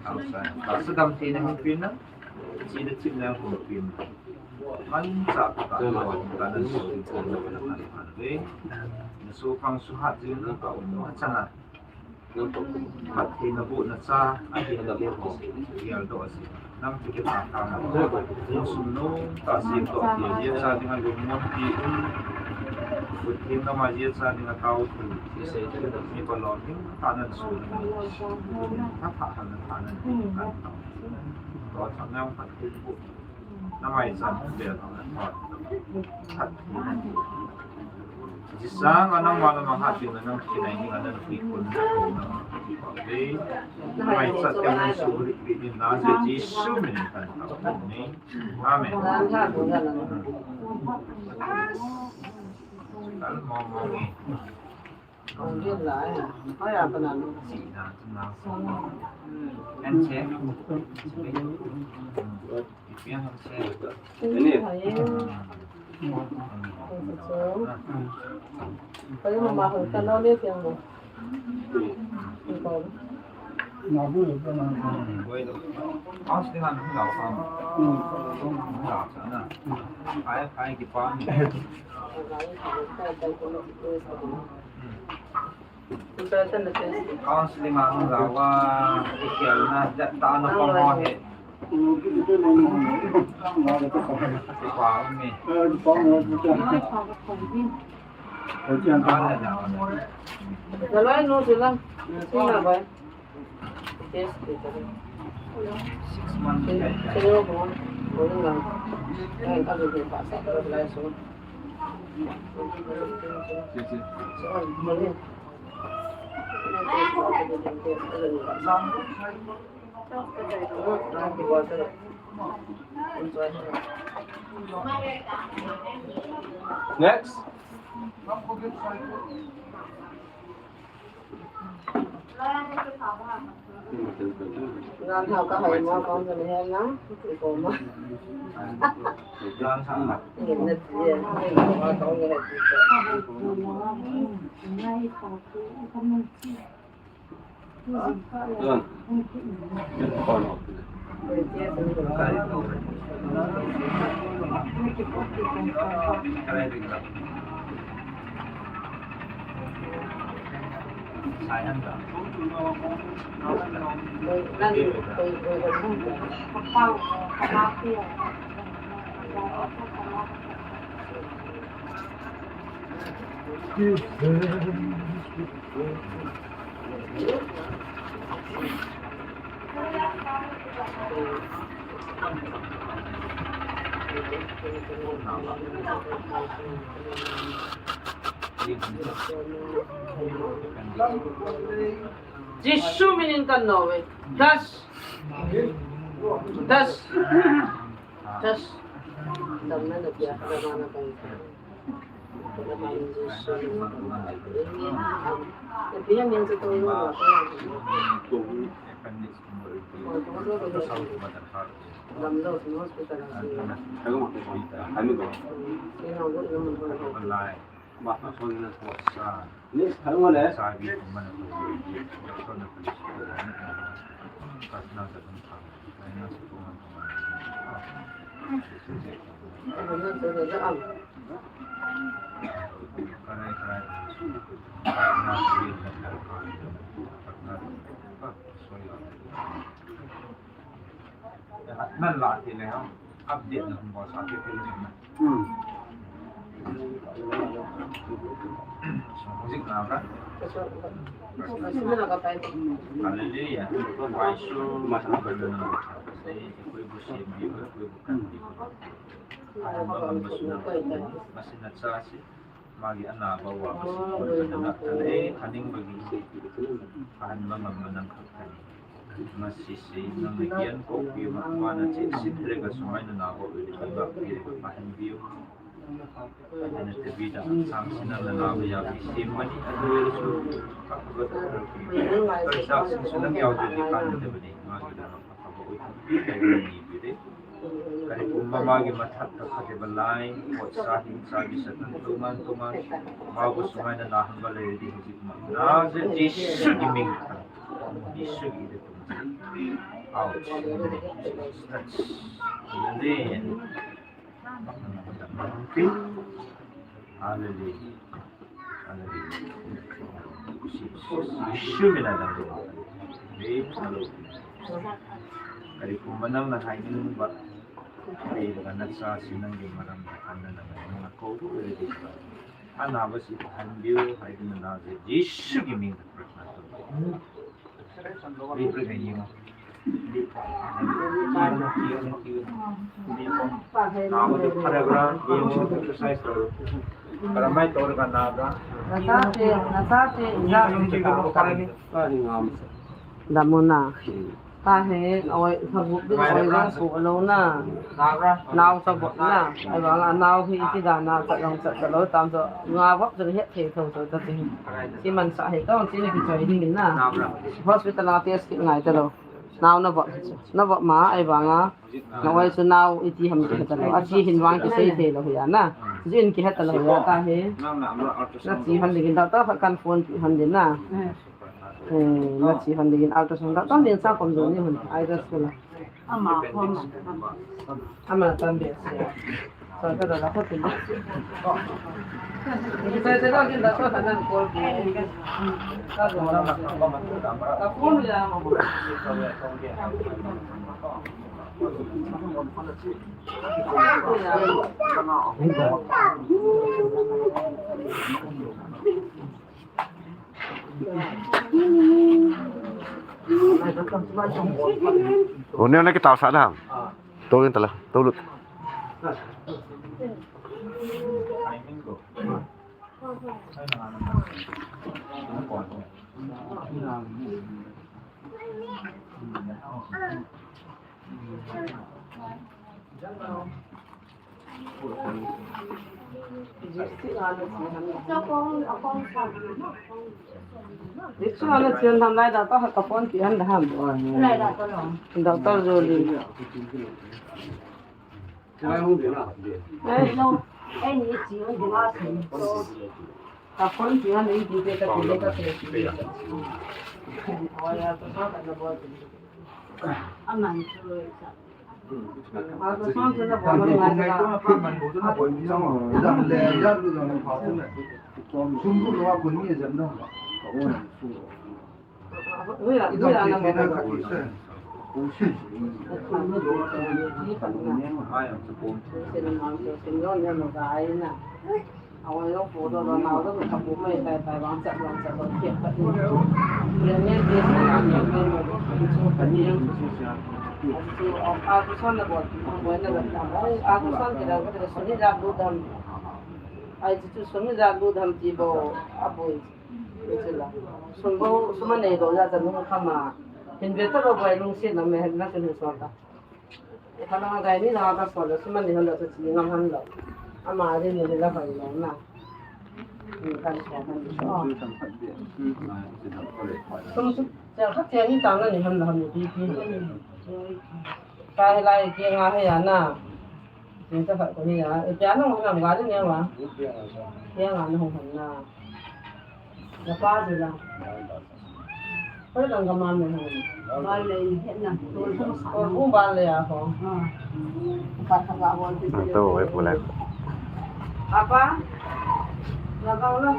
Hausa. Tahsa damtheina hung pina. Chi le chim le hung pina. Manchah tah lou, tah nan so, tah lou, tah nan so. Na so pang suhat jing na ka um na chana. Phattheina bohna cha, ahin na le ho, geldoh a si. Nam ti ke ta ta na. Sum no, ta si to, ti jia cha ding a lungmon ti. Phattheina ma jia cha ding a tao tu. Mi palom ding, tah nan so. Tha tha tha nan, tha nan. To cha nang phattheina boh. Namai chan bel. Jisang a nangma lam a hat ding a nang kinai ding a nang pi kun na ko na. Namai chan te mun su ri ri din na je Jesu min in kan ta ni. Amen. Kal mo mo ni. Counseling ang lawa, ikialna, jat ta na pang ho he. Ipa mi. Lalai nu sila. Sila bai. Six months. Next. Jisu minin kan nove. Das. Das. Das. Damna na pia, damna na pia. Nan la ti le ha. Update na hung bol sa ti ti le na. Hmm. So, music na ka. Hallelujah. Why so much? Say, koi bu si mai, koi bu kan di. Ahan bang am basu na, basu na sa si. Magi ana ba wa basu na na ta le, aning bagi. Ahan bang am manang khat kani. Masisi nang na kian ko piu ma na che sin re ka sumai na na ko ri ba piu ma han piu. Ana te vida sang sin na na ba ya bi sim mani a du su ka ko ta ko piu. Ka sa sin su na ya de ka na de ba ni ma ki da na ka ko ri piu ka ni piu de. Kari kum mama ki mathat ka kha de ba lai ko sa hin sa ki sa tan tu man tu man ma ko sumai na na han ba le di hi ma. Na je Jisu ki ming. Jisu ki de. Ouch. That's, hallelujah. Hallelujah. Jisu mina dang. Praise the Lord. Kari kum manang na hai ning ba. Kari daga na sa sinang di maram na kanda na na ko ko de. Ana ba si han biu hai ning na je Jisu ki ming. Damuna. Tahe, oi, sagup ding, oi, lang pu alou na. Nau sagup na. Ahivang a nau hi iti dan a, chat lang chat talou, tam chu, nga vop chu het thei tho tho ta ti. Ti man sa hi tong, ti ni kichoi ding na. Hospital a test kit ngai talou. Nau na vop chu. Na vop ma, ahivang a. Na oi chu nau iti ham kihe talou. Achi hin vang kisei thei lou hi a na. Jin kihe talou hi a tahe. Na chi han ding in, doctor khat kan phone pi han ding na. Eh, na chi han ding in ultrasound da tam ding sa kom jo ni hun. Ai da sula. Ama kom. Ama tam be sia. Sa ka da la ko tin. Ni sa te da kin da ko sa nan call ki. Ka jo na. Ka phone ya ma. Uni na kita sa da. Tolin tala, tolut. Jisu ana chian tham lai da ta ka phone ki an da ham. Doctor Joli. Eh, no. Eh, ni chi an da ma. Ka phone ki an ni ki ka ki ka ki. Oya to sa ka na bo. Aman chu. Ai, chu chu sum ijat lut ham ti bou, aboi. Chu chu la. Sum bou, sum anei lou jeh a chu nung kham a. Hin ve ta lou boi lungset na me na chu ni so ta. Kha na gai ni na ka so le sum anei hon le chu chi ngam han lou. Ama ri ni la hoi lou na. Ni kan so han lou. Sum chu, cha kha cha ni ta na ni han la han ni ti ti. Ka lai ke nga he ya na. Tingcha khat koni a, ipi a nahung ham ga ding em a? Ipi a nahung ham na? Napa ding la. Hoi lang ka man le hung. Bal le he na. Ko bu bal le a ho. Ah. Ka tha ga ho. To, hoi pu le. Apa? Na ka la.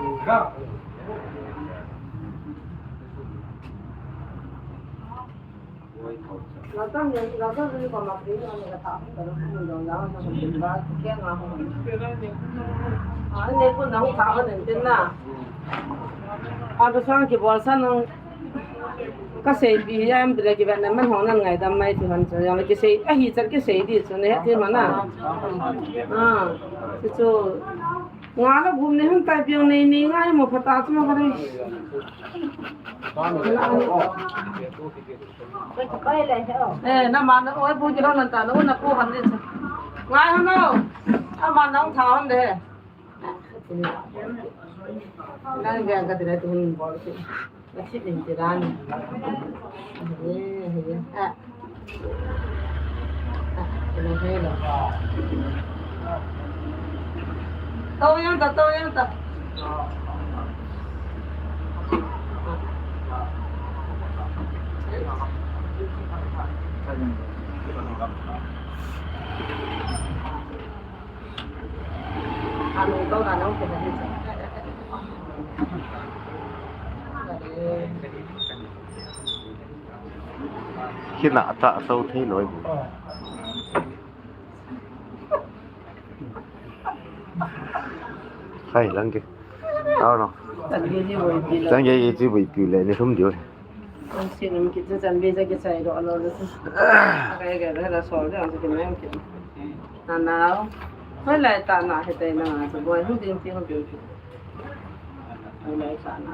Adu sang kibol sa nung kaseipi hi am bila kivetna man hung nan ngaidam mai ti hon chu. Jong kisei, ahi chan kisei di chu ne ti mana. Ah, ti chu. Nga la gum ne hung tai piang nei nei ngai mo phata chu mo kare. Eh, na ma na oi bu ki lo nan ta na u na pu han le. Ngai ho no. A ma na u tha han de. Nan ga ga de tu hin bol ki. Na sit in ti ran. Eh, eh, eh. Tao yang ta, tao yang ta. Anu tao na nong ke na. Khi na ta tao thei loi bu. Khai lang ke. Tao no. Chan gei ji boi pi le. Chan gei ji boi pi le ni thum diu. Ang sin um kit chan gei ja ke chai do lo le. Kai ga da sol de ang ke men ke. Na na. Hoi lai ta na he tai na cha boi hu ding ti hu ding. Hoi lai ta na.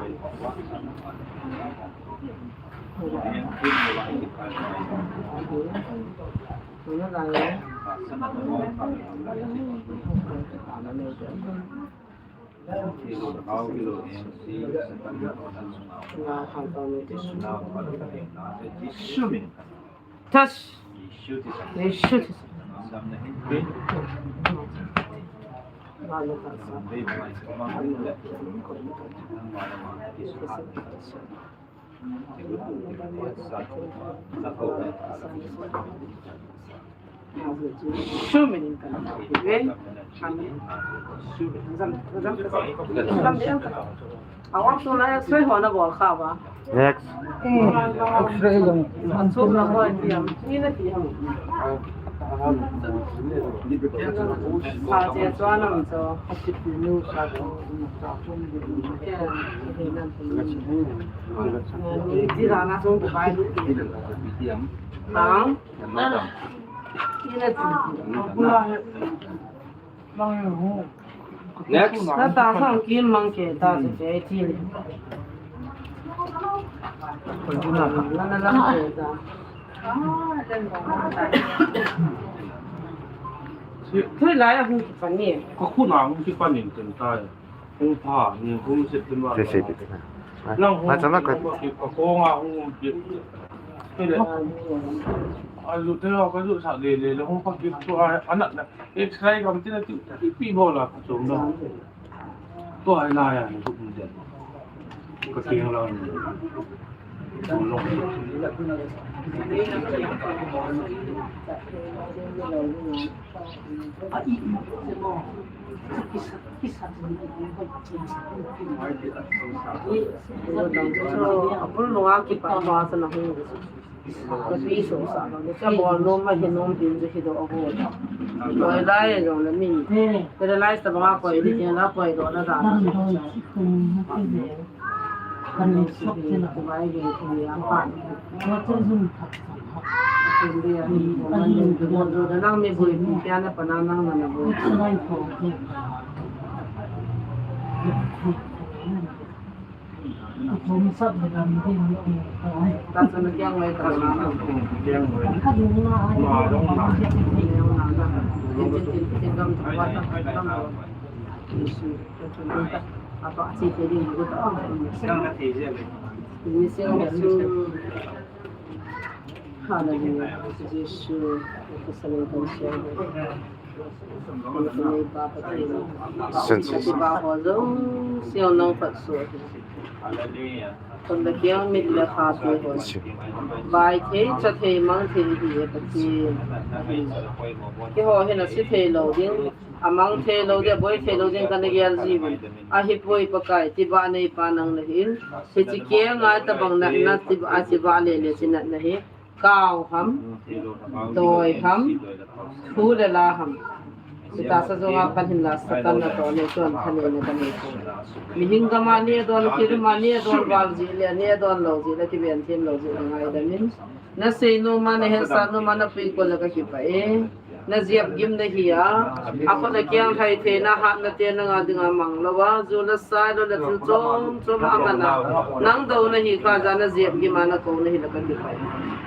Touch. Next. Next. Na ta sang kin mang ke ta se ke ti le. Na na la ke ta. Thei lai a hung kipan ni. Ka khu na hung kipan ni ten ta. Hung pha, ni hung sep tin ba. Sei, sei, sei. Nang hung, ma chama ka. Hung ki, ka kong a hung ki. Kei le. A lu te lo, ka lu sa le le, le hung pha ki tu a, a nat na. X-ray kam tin a ti, ti pi bo la ka chom da. Tu a na ya, ni tu kun de. Ka king la ni. Tu lo. Abul nunga kipa pa sa na hung. Kapi so sa lo. Ka bol nom ma hi nom pin ju hi do ago. Koi lai jong le min. Te lai sa ba koi di ke la koi do na da. Kan ni sok te na ko bai ge ko ni ang pa. Ko che zum thak thak. Ko ni ang ko man ni ko do da nang mi bui pi pia na pa na nang na bui. Ko ni sok de dam de ni ko. Ta sa na kiang mai ta na. Kiang mai. Ka du na ai. Ma dong na. Kiang na na. Tin tin tin tin dam ta wa ta dam. Hallelujah. Jesu. Hallelujah. Bai thei, cha thei, mang thei hi e Pathen. Keiho hin asi thei lou ding. Amang thei lou ding, aboi thei lou ding kana gel jiuvin. Ahipoi Pakai, thilbol neipa nang nahin. Hiche kei ngai tabang natna thilbol, thilbol lele hiche natna hi. Kau ham, doi ham, thu le la ham. Hiche tahsa jonga pan hinla Satan natoh le chun thanei na kanei poi. Mihem gam a neh don, thilbol a neh don val jeh le, neh don lou jeh le, kiven them lou jeh le ngaidam in. Nasei nom a, nahetsah nom a, napuikol le kakipah e. Najep gim nahi a, akhut akiang lhai theina hatna te nanga dinga mang lou a, ju le sai lou le thil chom chom a aman a. Nang dou nahi kha ja najep gim a nakou nahi le kakipah e.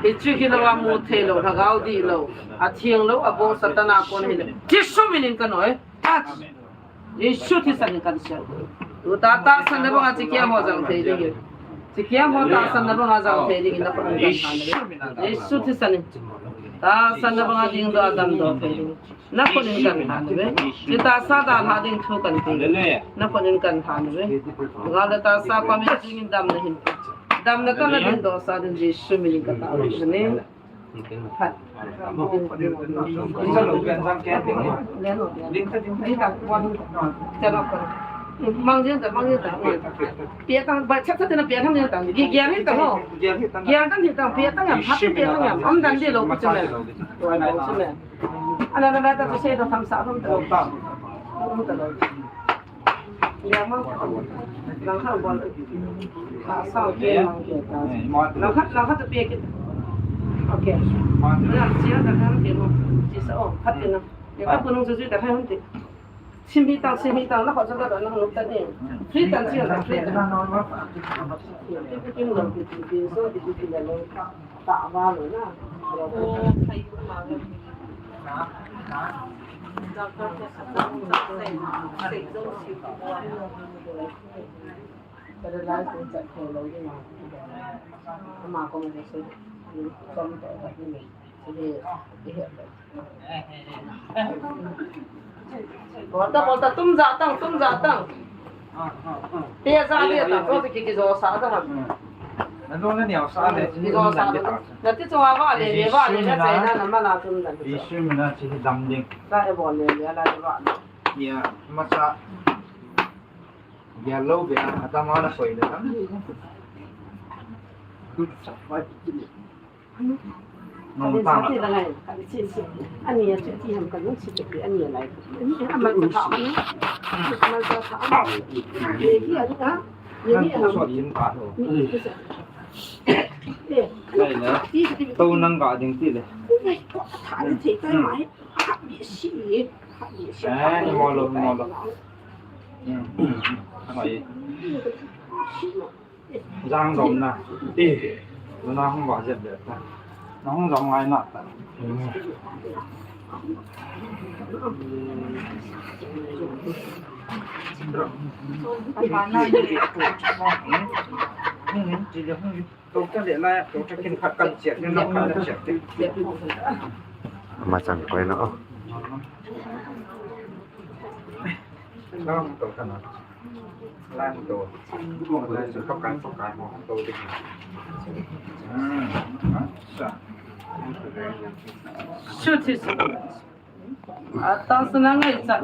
Hichu hilou a mu thei lou, lhagao dih lou, atheng lou, abong Satan a kon hile. Jesu min in kanoi. Touch. Jesu thisan in kan sia. Tuta tahsan na banga hiche keiho jang thei ding. Hiche keiho tahsan na banga jang thei ding na khut in kan tha na ve. Jesu thisan in. Tahsan na banga ding doh a damdoh thei ding. Na khut in kan tha na ve. Hiche tahsa dalha ding thu kan pe. Na khut in kan tha na ve. Gal le tahsa pa min ding in damna hin. Damna tah na ding doh sa ding Jesu min in ka tao na ne. Mang jeng ta, mang jeng ta. Pia tang, ba, chat chat na pia tang jeng ta. Gi, gia ni ta ho. Gia kan hi ta, pia tang ya, phat pia tang ya. Am dan di lo ku chme. Lo chme. Ana na na ta tu se ta tham sa tham ta. Tham ta lo. Langkhat, langkhat tu pia kit. Okay. Lang sia ta kan ke mo. Chi sa o, khat te na. Ya ka punung su ta kan te. Sim hi tang, sim hi tang, na kho sa ta na nuk ta ni. Free tan sia ta, free tan. Ti pi kin lo ti pi so ti pi la lo. Ta ba lo na. Bol ta, bol ta, tum ja tang, tum ja tang. Pe ja le ta, ko ki ki jo sa da ha. Na dong na niau sa le. Ki jo sa da. Na ti chunga va le, le va le, na chai na, na ma na tum da. Jesu min a chi dam ding. Ta e bol le, le la le va. Ya, ma sa. Ya lo be a, a dam a na soi le dam. Nung tang. Ani a chuti ham ka nung chuti ani a lai. Ani a mal ka tha ani. Mal ka tha ani. Ye hi ani a. Ye hi a. Nang so yin ka lo. Ni. Ye. Lai na. Ti ti. To nang ga ding ti le. Tha ni thei kai mai. Ha bi si. Ha bi si. Eh, mo lo, mo lo. Hmm. Mai. Jang dom na. Ti. Na hung ba jep de ta. Na hung jong ngai na ta. Hmm. Hmm. Ti de hung. To ta le na, to ta kin khat kan chiat, kin khat kan chiat. Ama chang koi na o. Lang to ta na. Lang to. Lang to kan to kan mo to de. Hmm. Sa. Shoot his. Atang sana ngai chan.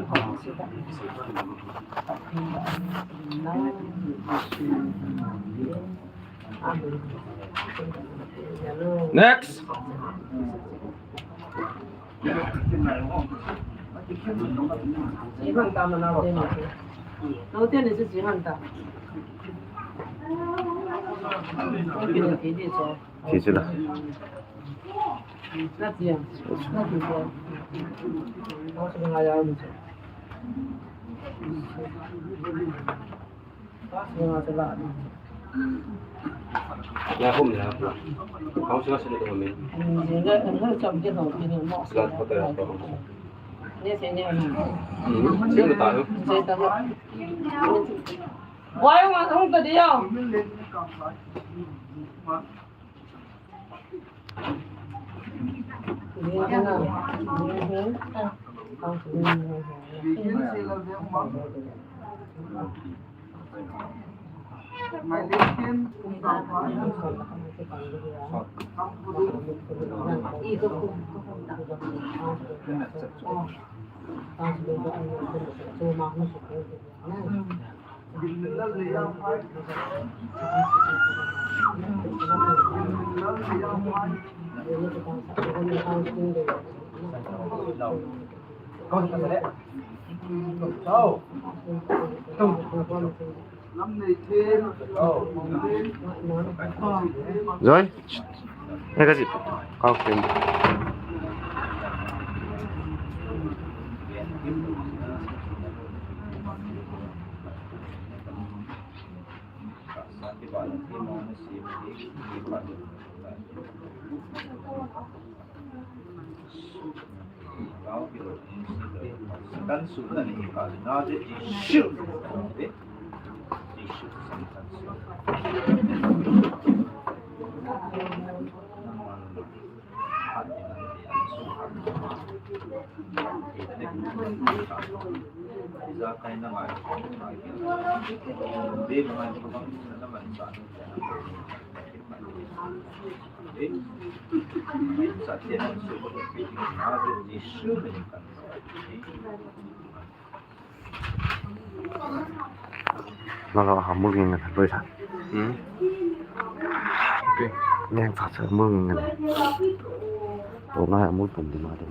Next. Joy, eh, kasi, kau kin. Lalo, ha, mul ngeng ngeng, loi sa. Hmm. Okay. Ngeng sa sa, mul ngeng ngeng. To na, mul pum di ma di.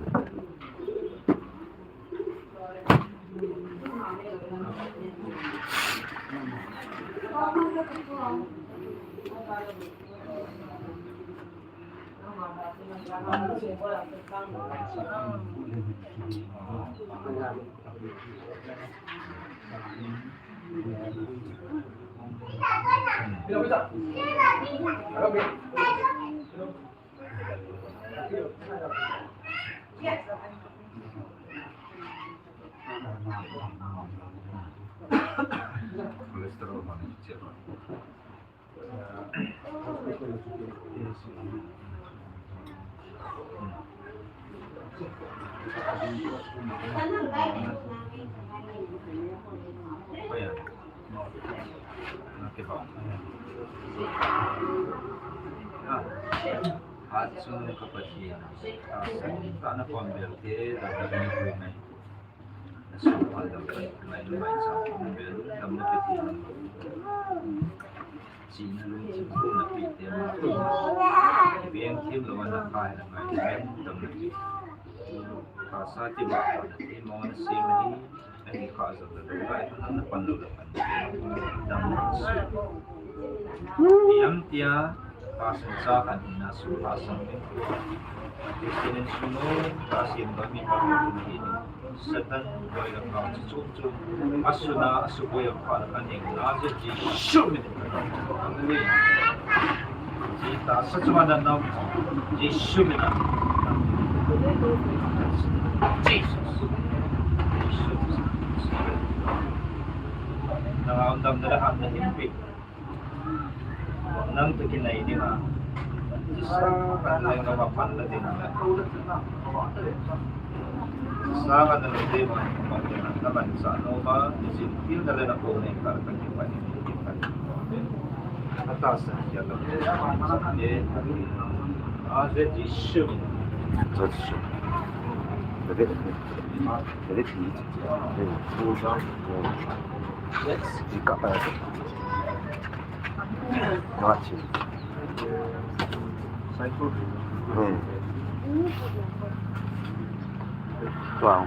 Iam tia, Pastor cha kan hina su pastor ni. Christian in su no, Pastor in ba mi pa ni. Satan boy la ka chu chu chu. Asuna, asu boy pa la kan hing na je Jisu min. Amen. Ji ta sa chu na na. Jisu min. Jesus. Jisu. Na dam da ha na him pi. Nang tu kinai ding a. Sa kan le ka ma pan la ding a. Sa kan le ding a, ma ding a, na man sa no ma, ni sin pil na le na ko ne ka ka ki pa ni ki pa ni. Ata sa ya la. A ze Jisu. Ze Jisu. Ze Jisu. Ze Jisu. Let's pick up. What? Hmm. Wow.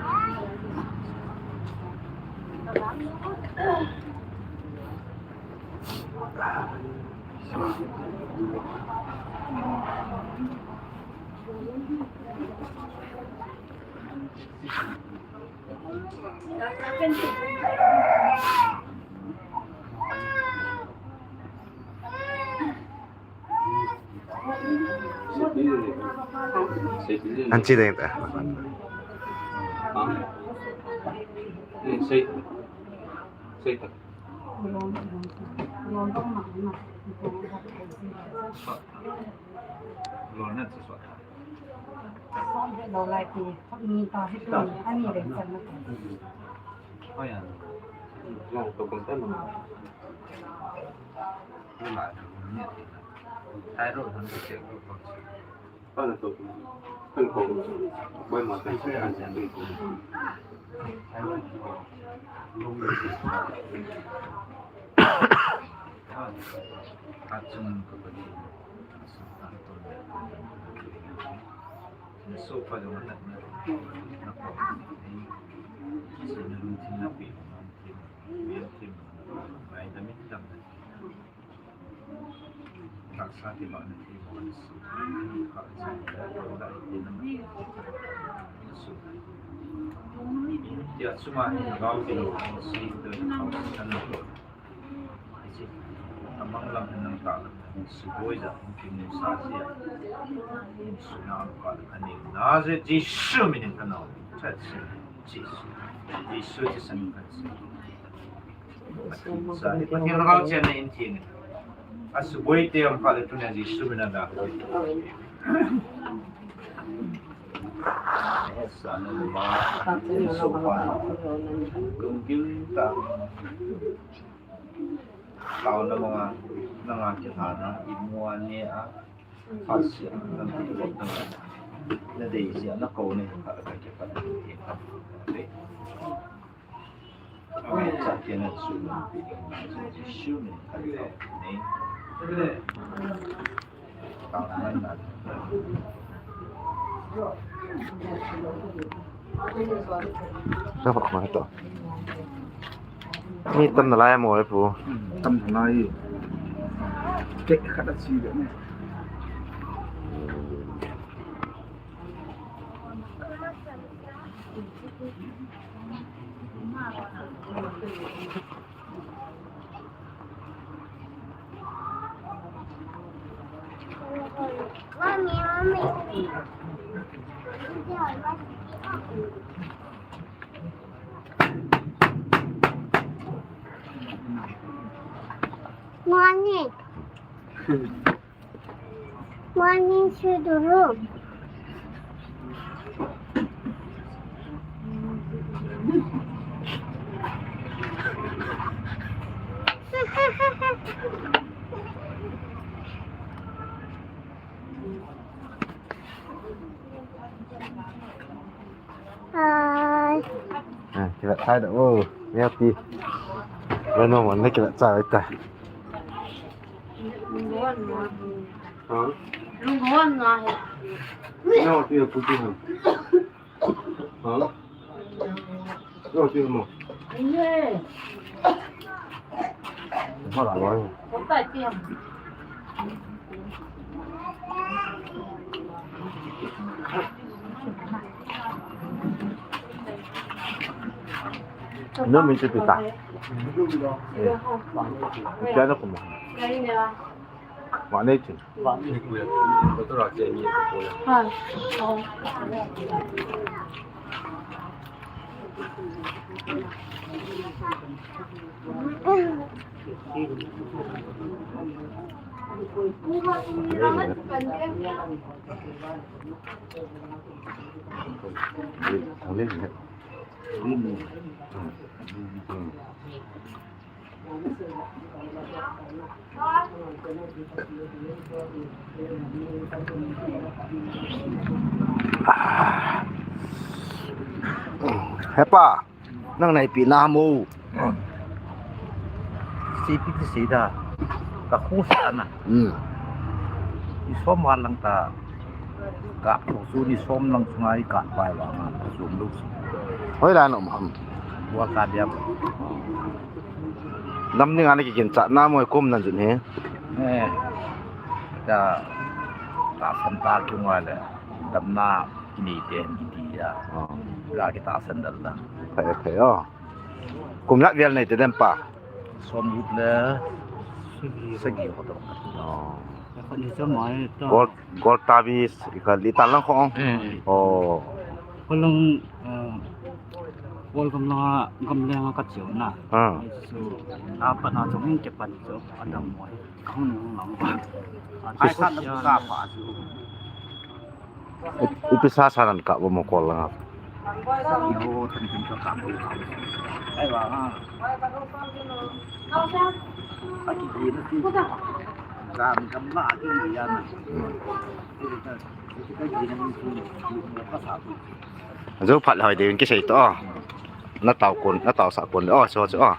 An chi ding ta. Lorna chu suat. Ani le chan na. Oi ya. Yang to kan ta na. Ni ma ni. Thai ro han ko che ko ko. Ana to. Kan ko. Bai ma kan che an che ko. Tia chunga hin lhagao tin si tu khau san lo. Hiche amang lam hin nang ta lam hin suboi ja hin kim ni sa sia. Suna ka ani na je Jesu min in ka nau. Chat si Jesu. Jesu ti san ka si. Sa, Pathen lhagao chen na in thing. Asuboi te am kha le tuna Jesu min a da. Sa no ma. Jesu pa. Kung kin ta. Kau na ma, na nga ki ha na, i mua ne a. Kha sia, na ti ko ta. Na dei sia, na ko ne, ka ka ke pa. Sa pa kho to. Ni tam na lai mo e pu. Tam na lai. Ke kha da si de ne. Morning. Morning to the room. Hai. Ah, kila thai da. Oh, mi ati. Ba no man kila cha ta. Ha? No, ti pu ti ha. Ha? No, ti mo. Ho la lo. No, mi ti ta. Eh. Ti na ko mo. Wa nei tin. Wa nei tin. Ko to ra je ni ko ya. Ha. Oh. Hepa, nang naipi na mo. Sipi ti si da. Takhu sa na. Hmm. Ni som val lang ta. Ka khu su ni som lang sungai ka pai wa nga sum lu. Hoi la no ham. Wa ka dia. Nam ni nga ni ki kin cha na mo kum nan jun he. Eh. Ta ta san ta ki wa le. Dam na ki ni te ki ti ya. Oh. Ga ki ta san dal da. Phe phe oh. Kum la vial nei te dem pa. Som gut le sagi ho to. Oh. Ka ni sa mai to. Gol, gol ta bi ka li ta lang khong. Eh. Oh. Ko lang, eh, gol gam la, gam le nga ka chiu na. Ah. So, a pa na jong ke pan so, a dam mo. Ka hung nung lang ba. Ai, ka na ka pa so. Ipi sa sa nan ka bo mo kol nga. Yo, tan tin ka ka bo. Ai wa ha. Aki di na ti. Gam gam la aki di ya na. Ka di na ni tu. Ka sa tu. Zo phat hoi de ki sei to. Na tau kon, na tau sa kon. Oh, so so. Oh.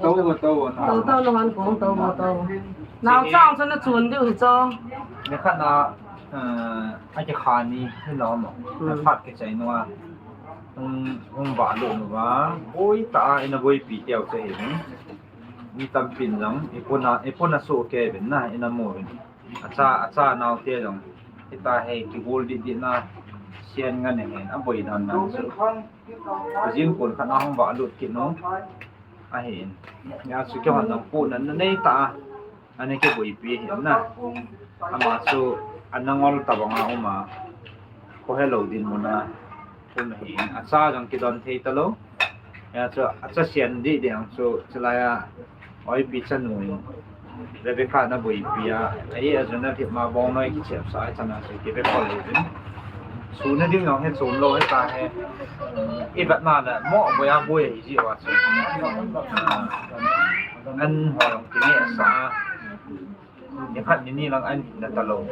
Tau, tau, tau. Tau, tau, nang an kong, tau, tau. Nau chang chun na chun diu hi cho. Ni khat na, eh, a ki kha ni, ni lo mo. Hmm. Na phat ki chai no a. Hung, hung va lo no va. Boi ta a, ina boi pi teo che hi ni. Ni tam pin lang, i puna, i puna so ke bin na, ina mo bin. Acha, acha nau te jong. Hita hei kigol di di na sian nga ne hen, a boi dan dan su. Jing kun khat na hung ba lut kit no. A hin. Ya su ke hon nang pu nan nei ta. Ani ke boi pi hin na. Ama su anangol ta banga uma. Ko hello din mo na. Kum hi, acha jong kidon thei ta lo. Ya chu, acha sian di di ang chu, chulai a, oipi chanu in. Rebecca na boi pi a, ai a jun a thip ma bong noi ki chep sa, ai chana chu ki be kol hi din. Su na ding jong he chom lo he ta he. I bat na la, mo boi a boi hi ji wa chu. Ah, an ho jong ki ne sa. Ni khat ni ni lang an na ta lo.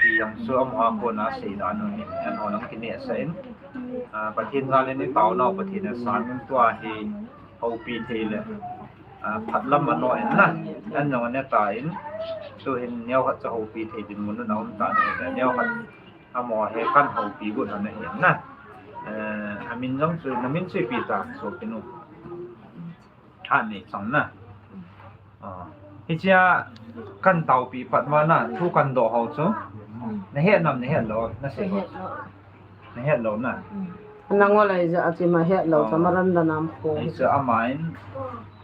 Ti jong chu amaho a kona sei dan u hi, an ho lang ki ne sa in. Ah, Pathen jal in i tao nau, Pathen in sang in tua hi houpi thei le. Ah, phat lam a no in na. An jong an ne ta in. Tu hin neo khat cha houpi thei din mun na um ta le. Neo khat amaho he kan houpi gu na hin na. Eh, amin jong chu, na min chu ipi ta, so ki nu. Tha nei chang na. Ah. Hichea kan taopi pat ma na, thu kan doh ho chu. Na het nam, na het lo, na sei ho. Na het lo na. Nangol a ija a chi ma het lo, sa maran da nam ko. Hichu ama in,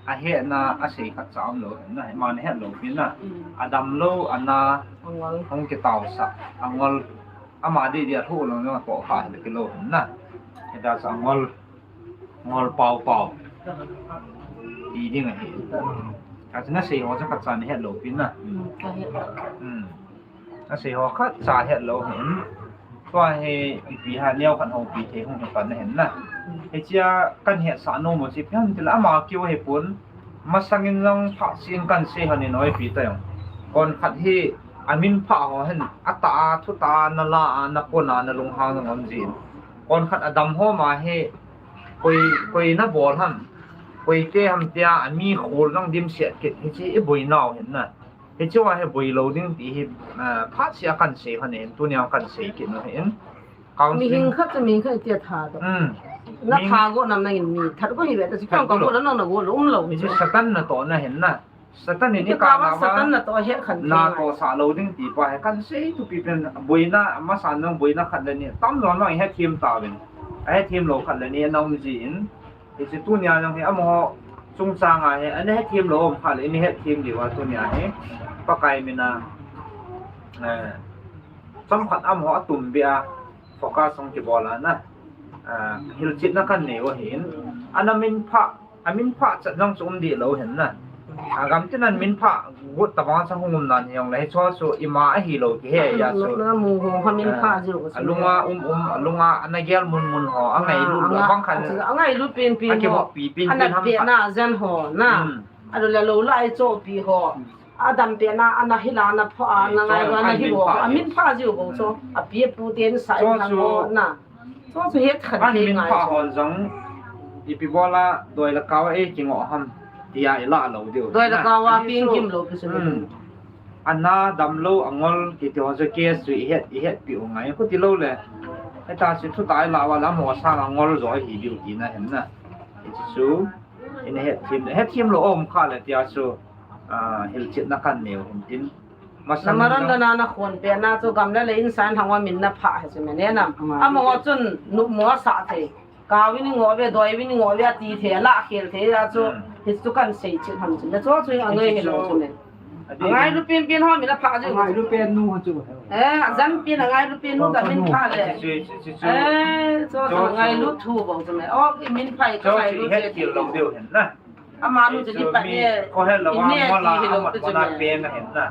a het na, a sei khat cha um lo, na, ma na het lo pi na. A dam lo, a na, angol. Hung ki tao sa, angol. Ama di di a thu lo, na ko kha, le ki lo, na. Hita sa angol. Ngol pau pau. Ti ding ahi. Ka chu na sei ho chu khat cha na het lo pi na. Hmm, ka het lo. Hmm. Na sei ho khat cha het lo hin. Tua hi ipi ha neo khat houpi thei hung hi pan na hin na. Hichea kan het sa nom mo chi pian ti la ama kiu hi pun. Masang in jong pha sin kan sei han in oipi ta jong. Kon khat hi amin pha ho hin ata a thu ta na la a na pon a na lunghang na ngom jin. Kon khat a dam ho ma hi Koi, koi na bol ham. Koi te ham tia, a mi khol nang dim siat kit. Hichi i boi nau hin na. Hichi wa hi boi lo ding ti hi, ah, phat sia kan sei han hin, tunia kan sei kit no hin. Counseling. Mi hing khat cha mi khat tia tha do. Hmm. Na tha go nam nang in mi. That go hi ve ta si kang go lo nang na go lo um lo. Hichi Satan na to na hin na. Satan in i ka ma Satan na to het khan na to sa lo ding ti pa he kan sei tu pi pen boina ma sa nang boina khat le ni tam lo nang he thim ta vin a he thim lo khat le ni na um ji in i si tunia nang he amaho chungchang a he an he thim lo um khat le ni he thim di wa tunia he Pakai mina eh chom khat amaho atum bia focus song ki bola na. Ah, hilchetna kan nei u ahin. Ana min pha, a min pha chat jong chu um di lo hin na. A gam tin an min pha gut ta bang sa hung um nan hi jong le hi chu chu ima ahi lo ki he ya chu. Na mu ho ha min pha ji u. A lunga um um, a lunga ana gel mun mun ho, a ngai lu lu bang khan. A ngai lu pin pin. A ki ho pi pin pin ham. Ana pe na jan ho na. A lu la lo lai cho pi ho. Adam pena, ana hila, ana pha, ana ngai, ana hi bo, amin pha jiu bo chu. Api apu ten sa in hang bo na. Chu chu het khat an min pha hon jong, ipi bola doi le kau a ei kingoh ham, tia i la lou diu. Doi le kau a ping kim lou pi chu. Ana dam lou, angol kiti ho chu case chu i het, i hetpi u ngai. Khuti lou le, heta chu thutah i la uva le, amaho sang angol jo hi diu tina ahin na. Hichu chu, i na hetthem, hetthem lou um kha le tia chu, ah, hilchetna kan neiu hin tin. Namaran dana na khon pena chu gam le lei in san hang uva min na pha hi chu me ne na. Amaho chun numo asah thei. Kau in i ngoh uve, doi in i ngoh uve, ati thei, ala khel thei a chu, hichu kan sei chet ham chu. Na chu chu angai hilou chu me. Angailu penpen ho min a pha jiu. Angailu pen nu ho chu. Eh, ajam pen angailu pen nu ta min pha le. Eh, chu chu angailu thu bo chu me. O, i min pha i chu angailu het thil lou diu hin na. Ama nu chu di pa ne. Ko he lo wa mo la ama mo na pe na hen na.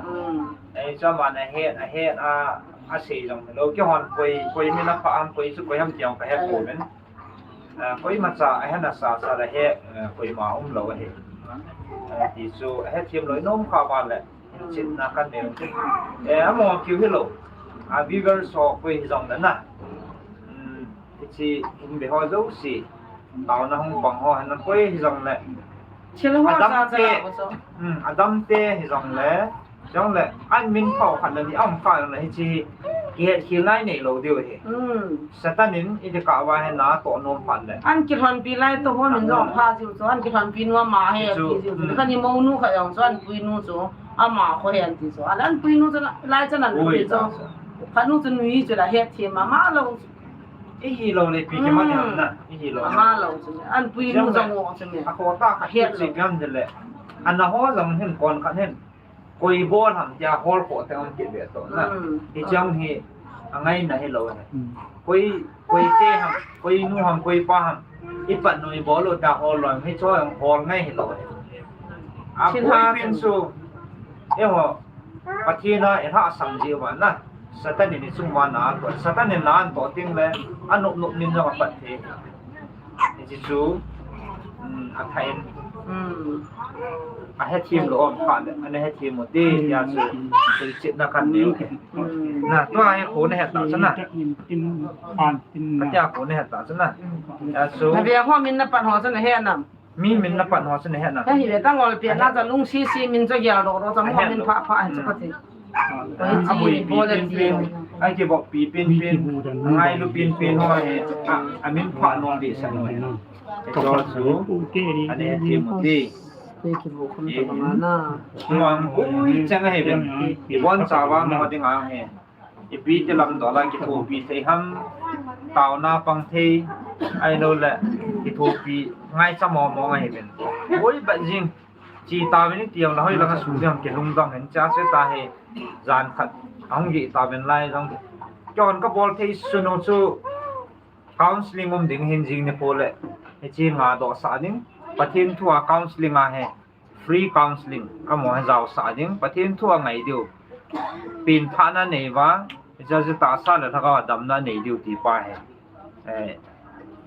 Ei chu ama na he, a he, a, a sei jong lo. Kihon koi, koi min a pha am, koi chu koi ham tiang ka he ko men. Ah, koimacha ahe nasa sa le he, eh, koima um lou ahi. Eh, ti chu ahe thim lou i nom kha uva le. Chetna kan nei. Eh, amaho kiu hilou. A viewers ho koi hijong le na. Hmm, hiche hin be ho jouse. Taona hung pang ho, hena koi hijong le. Thil ho sa sa la bo so. Hmm, adam te hijong le. Jong le, an min pha u khat le ni a um kha jong le hiche hi. Kihet khel nai nei lou diu ahi. Hmm. Satan in i ti kah uva hi na toh nom phat le. An kilhonpi lai toh ho min jong pha jiu chu, an kilhonpi nu ama hi ti jiu chu. Kani monu kha jong chu, an puinu chu. Ama kho hi an ti chu. An, an puinu chu lai chan an ti chu. Khat nu chu nui chu la het thim ama lou. I hi lou le pi ki ma na. I hi lou. Ama lou chu. An puinu jong o chu me. A kho ta kha het chu gam de le. An na ho jong hin kon khat hin. Koi bol ham tia hol khoh teng um kit ve toh na. Hmm. Hiche hi angaina hilou ahi. Hmm. Koi, koi te ham, koi nu ham, koi pa ham. I pan u i bol u tia hol lou, hiche hol ngai hilou ahi. A koi pin chu, eiho, Pathen a i lhahsam jiu va na. Satan in i chung uva na toh. Satan in na an toh teng le, a nop nop min jong a pat thei. Hiche chu, um, a tha in. Hmm. A hethem lou um kha le, ana hethem u te, tia chu, hilchetna kan neiu. Hmm. Na, tua hi kho na het ta chu na. Katia kho na het ta chu na. Tia chu. Na ve ho min na pan ho chu na he nam. Mi min na pan ho chu na he nam. Ka hi ve ta ngol pia na chu lungsisi min chu gel doh doh chu mo min pha pha hi chu ka ti. Aboi pi pin pin, ai kivop pi pin pin, angailu pin pin ho hi, a, amin pha nom dehset u hi. Hiche chu, ana hethem u te. Kei kivop khum ta ka ma na. Nuam boi chang ahi ben. Ibon chauvin mo ding ahi. Ipi ti lam dola kithopi thei ham. Taona pang thei. Ahilou le, kithopi ngaicha mo mo ahi ben. Boi ba jing. Chi tauvin i ti jong le hoilang a sung ding ham kilungdong hen cha se ta hi jan khat ahung gih tauvin lai jong. Kihon ka bol thei sun u chu counseling um ding hin jing ni po le. Hiche nga doh sah ding. Pathen thu a counseling a hi free counseling. Amaho hi jao sah ding. Pathen thu a ngai diu. Pin pha na nei uva. Hiche chu tahsa le lhagao a damna nei diu ti pa hi. Eh,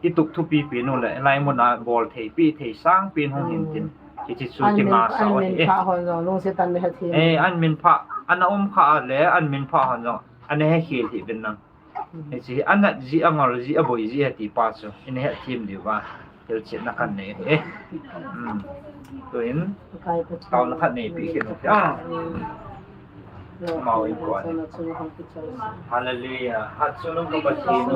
i tup thupi pen u le, lai mun a bol thei pi thei sang pen hung hin tin. Hiche chu kinga sa u ahi. An min pha hon jong, lungset an he thei. Eh, an min pha, ana um kha le, an min pha hon jong, ana he khel thei uvin lang. Hmm. Hiche, anat ji, angol ji, aboi ji, ti pa chu, i na hethem diu va. Hilchetna kan nei ahi. Hmm. Tuin, taona khat nei pi kit u. Ah. Amau in kuan. Hallelujah. Hatchungnung ka Pathen u.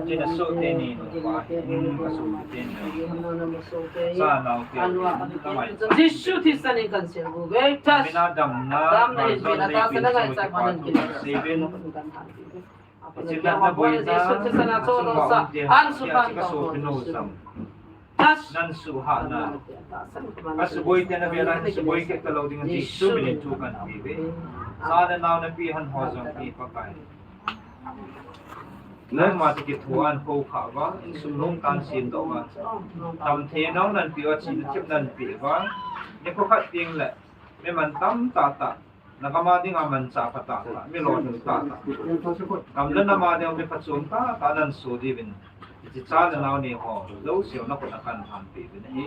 Chuna soh teni nupa hi. Ka soh teni. Sa nau te. Jesu Christa min in kan sel bu ve. Mina damna. Damna in pina ta sa na ngai sa man in pina. Seven. Chuna na boina. Jesu Christa na cho lo sa. An su kan ka soh teni sam. Nan suhahna. Asuboi te na vela, suboi kit talou ding Jesu min in thu kan pe ve. Cha le nao napi hon ho jong hi Pakai. Nangma te kithoa an kou kha uva, insung lom tan sin doh uva. Tam thei nau nan pe uva, chihna thep nan pe uva. Nikho khat teng le, mi mantam tah tah. Na gam a dinga manchah phatah tah, mi lolhing tah tah. Gam le nam a dinga mi phachom tah tah nan soh diuvin. Hiche cha le nao nei ho, jouse na khut a kahin thanpeh uvin ahi.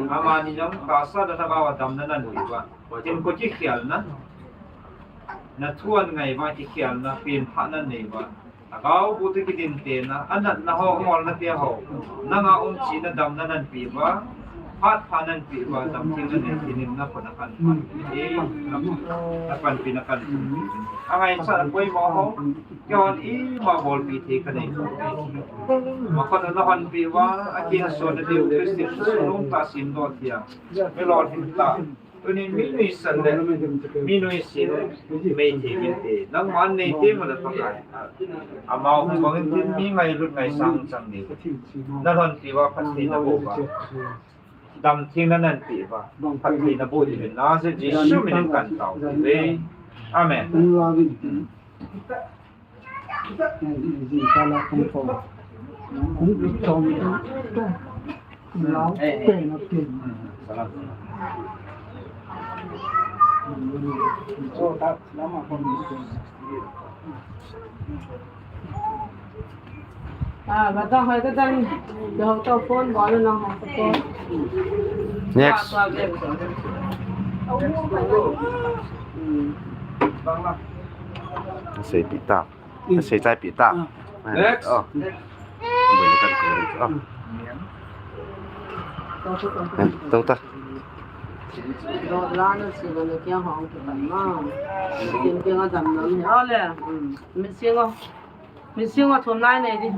Amani jong tahsa le lhagao a damna nahin pe uva, hinkho kikhelna, na thu ahin ngai uva kikhelna, pengthahna nahin nei uva, lhagao boh toh kidin tena, anatna ho, angolna te ho, nanga um cheh na damna nahin pe uva, phat pha nahin pe uva, damtheng nahin nei, ti nin na khut a kahin thanpeh uvin ahi. Na panpina kahin thanpeh uvin ahi. Angaichat a poimo ho, keihon ima bolpeh thei kanei poi. Makhut a nahon peh uva, akisona diu Christian sunung tah semdoh thei a, mi lolhin tah. Tunin mi nuisat le mi nuisat le mei thei uvin te. Nangman nei teng ule Pakai. Amau bangin tin mi ngailut ngaisang chang diu. Nalhon peh uva phatthei naboh uva, damtheng nahin pe uva, phatthei naboh diuvin Nazareth Jesu minin kahin tao uve. Amen. Ah, bata hoi ka dang, the hotel phone, bol na hoi ka phone. Next. Bang lah. Sei pita. Sei chai pita. Ah. Next. Oh. Abang ni kan ko. Oh. Eh, tau ta. Dot la na si ba na kia hong ki tan ma. Kin kia dam na ni. Ole. Hmm. Min si ngo. Min si ngo thum nai nei di.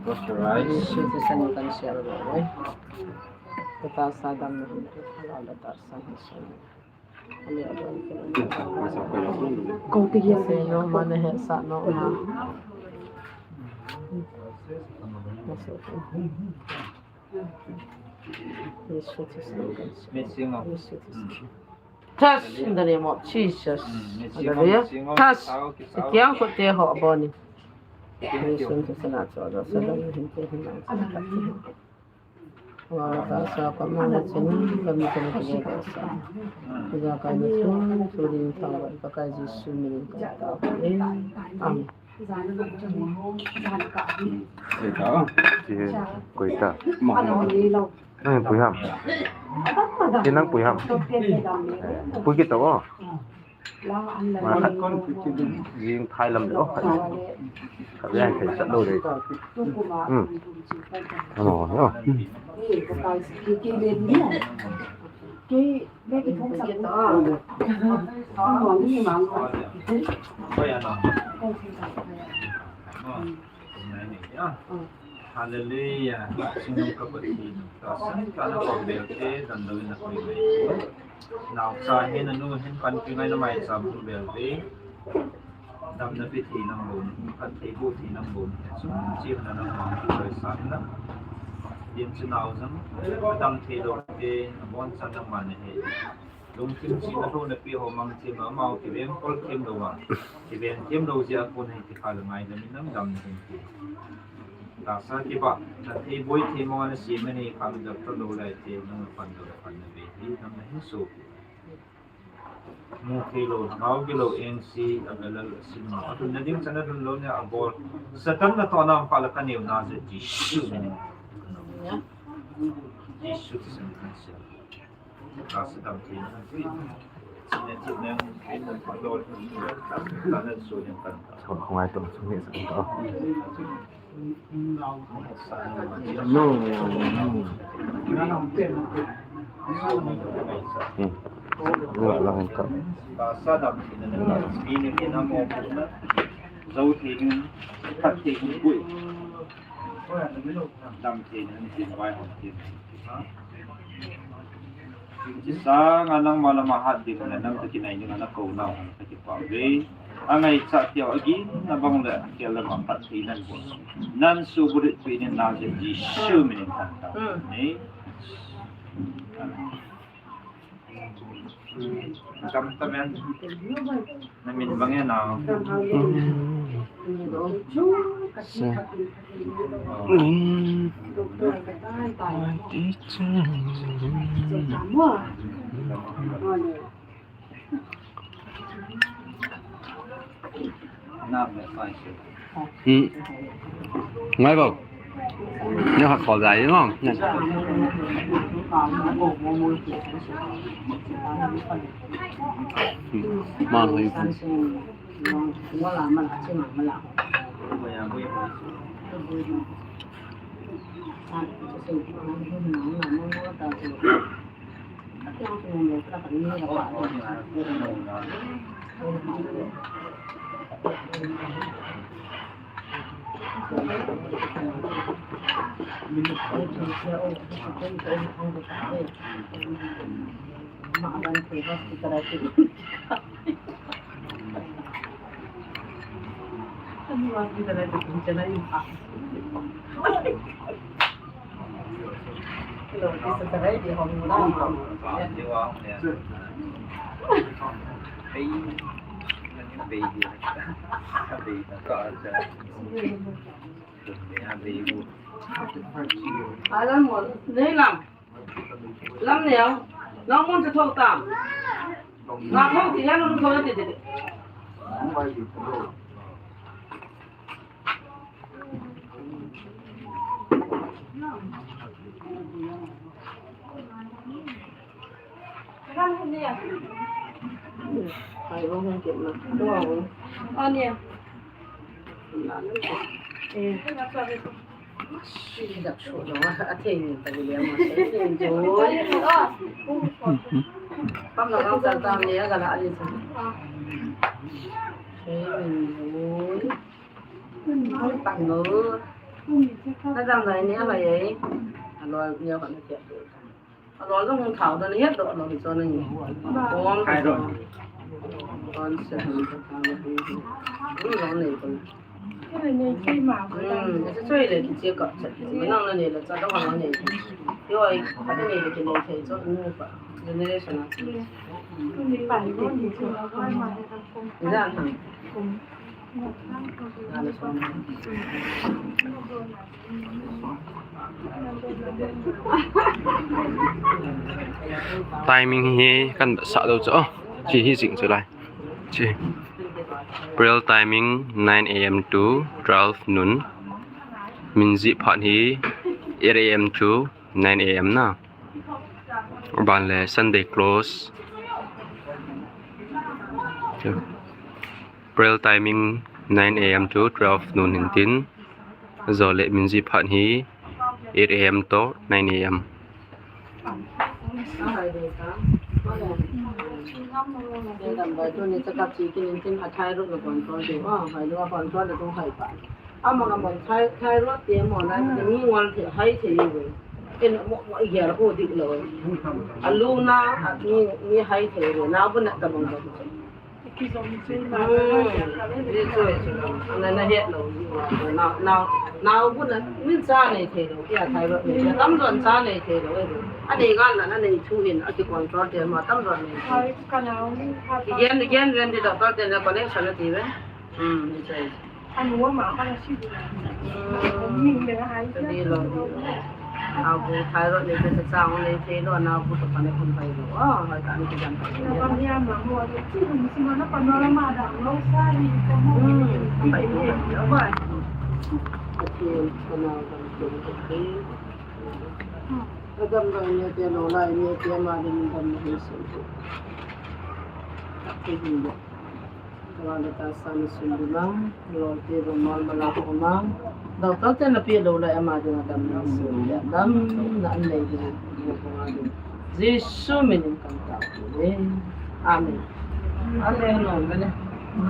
That's right. Si ti sa ni kan share ba. Oi. Kata sa dam na. Ala da tar sa ni sa. Kau ti hian se no, mana he sa no, ma. Touch in the name of Jesus. Hallelujah. Touch. Kiang ko te ho boni. Yesu Krista na cho do sa do hin te hin na. Wa ta sa ko ma na chin ka mi ka mi ka sa. Ka ja ka ni chu chu din ta wa ka ka Jesu min ka ta. Amen. Amen. Koi ta? Koi ta? Nang pui ham? Nang pui ham? Pui kit ta o. Ma khat kon jing thai lam le o. Khat yang thai sat lou le. Hmm. Ano, no. Hallelujah. Singam ka pati. Tahsan ka na ko bel te, dan do na ko mai. Naocha hin, anu hin panpi ngai na maicham hung bel ve. Damna pe thei nang bou, phatthei boh thei nang bou. Sum chim na nangma koi san na. Din chu nao jong, dam thei lou te, abonchan nangma nahe. Lungthim chihna lou na pe ho mang thim a, amau kiveng kol thim lou a. Kiveng thim lou jeh a kon hin ti kha le ngai na min nang damna hin ti. Tahsa kibah, na thei boi thei mo na si mani kha le dap to lou lai te, nang pan lou pan na ve hi, nang na hin so. Mu thei lou, ngau gilou, engse, a galal, a sin ma. A lhunna ding chan a lhun lou nia a bol. Satan natohna um phat le ka neo na jeh Jesu min in. Jesu Christ min in. Ka sa dam thei na. Chine chine, ka dol, ka na so nia ka. Ko ko ngai to, so ni sa to. No, no. Hmm. Ni la la hen ka. Dam thei na ni tin vai hon tin. Hiche sanga nangma lama hat ding le nang toh kinai ding a na kou nau hon ka kipah uve. Angaichat teu agin na bang le akhel lama phatthei nan bol. Nan suhbulhit peh in Nazareth Jesu min in thantam. Hmm. Nei. Amen. Tam tam en. Na min bang e nao. Sa. Na me fai se. Hmm. Ngai bou. Neo khat khol jai mo. Man hoi. Alam mo, nei lam. Lam neo. Nang mun chu thou tam. Nga thou ti la nang thou ti ti. Hai, bông hông kiệt mà. Đúng không? Con nè. Là nó kiệt. Ừ. Suy đặt sổ đó, à, thế nhìn tại vì mà sẽ nhìn rồi. Con là con sao tao nhé, là là gì sao? Thế nhìn rồi. Không tặng nữa. Nó đang này nhé, mày ấy. À, rồi, nhiều bạn nó kiệt rồi. Alol jong hung thao dan het doh lou hi chuan a ni. Bawm khai rawh. Chuan se hung thao dan hi. Hung lo nei kon. Ka nei thei ma ko dan. Hmm, ka choi le ki che ka chat ki che nang la nei la cha dong la nei. Yo ai, ka nei le ki nei thei chuan nu pa. Generation a. Ni pa ni ko ni chu la ko ma he ka ko. Ni dan ha. Timing hi kan sa do chu. Oh, chi hi jing chu lai. Chi. Prayer timing nine A M to twelve noon. Min jih phat hi eight A M to nine A M na. Ban le Sunday close. Prayer timing nine A M to twelve noon hin tin. Zo le min jih phat hi eight A M to nine A M. Ama ka mon thai, thyroid te mo na, mi ngol thei, hai thei ve. Ken mo, mo i gel ko dik lo. Alu na, a mi, mi hai thei ve. Na bu na ta bang bang. Ki zom che ma. Hmm. Ni choi chu. Na, na het lo. Na, na, na bu na, min cha nei thei lo. Ki a thyroid nei. Tam don cha nei thei lo. A nei gal na, na nei thu hin, a ki control te ma, tam don nei. Hai, ka nau ni, ha. Ki gen, gen, gen di doctor te na connection na ti ve. Hmm, ni choi. Anu ama ka na si. Hmm. Min le hai. Ka di lo. Abu thyroid nei te sa chang nei thei lo, na bu to pa ne kun pai lo. Ah, hai ka ni ki jan pai. Na pa ni ama mo, ti hum si ma na pa na la ma da lo sa ni ka mo. Hmm, pai ni lo ba. Ka ti ka na ka ni ka ti. Ka dam lo ni te lo lai ni te ma din dam ni si. Ka ti ni. Tua le ta sa ni sun di mang, lo te lo mal mala ko mang. Doctor te na pi lo la ama ding a dam na sun di a dam na an nei di ko ma di. Jesu min in kan ta ko le. Amen. Ale no le ne.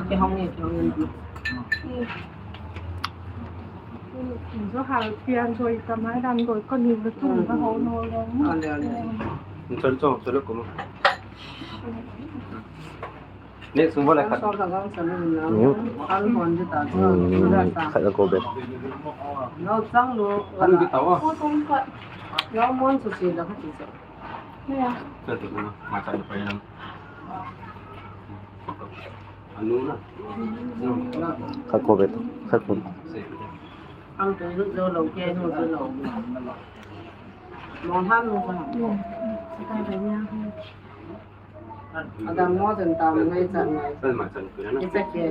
Ke hong ni ke hong ni. Zo hal pian zo i ta mai dan doi ko ni le tu ka ho no le. Ale ale. Chon chon chon ko ma. Next one, like, khat. Khat ko be. Anu di tawa. Khat ko be. Khat ko be. Ang tu lo lo ke lo lo. Mong ham lo. Adam mo chen tam ngai chan ngai. Chan ma chan ku na. Icha ke.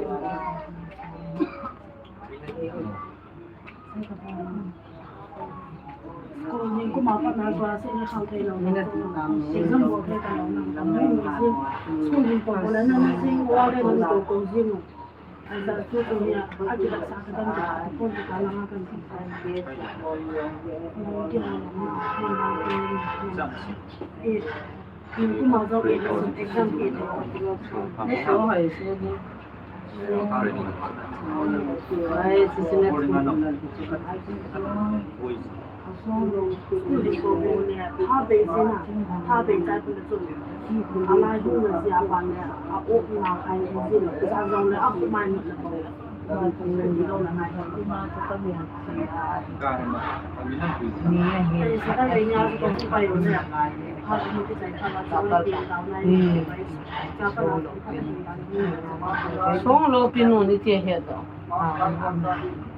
Song lo pinu ni ti he to.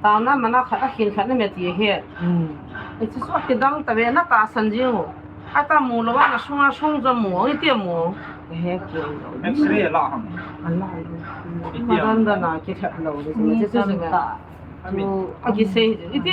Taona mana khat a khin khat na me ti he. Hiche chu kidang ta ve na tahsan jing u. Ata mu lou a na sunga song jo mu, iti mu. He ki. X-ray la ham. Ala. Madan da na ki thap lou. Hiche chu ka. Chu, a kisei, iti,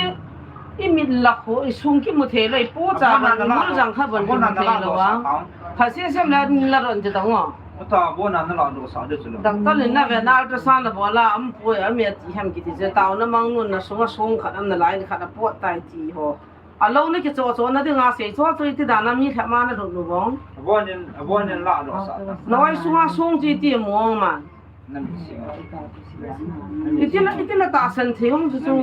i mit lah ho, i sung kimu thei lou, i pocha ban, i mul jang kha ban kimu thei lou a. Pha se sem la, la ron te tang o. Ata bona na la do sa de chu lo. Doctor in na ve na ultrasound na bol a, am poi, am ya ti ham kiti je, taona mang nun na sunga song khat am na lai khat a pot tai ti ho. A lo na kicho cho na dinga sei cho cho iti dan a mi thap ma na lut nu bong. Abonin, abonin la do sa. Noi sunga song ti ti mong man. Iti la, iti la tahsan thei hung chu chu.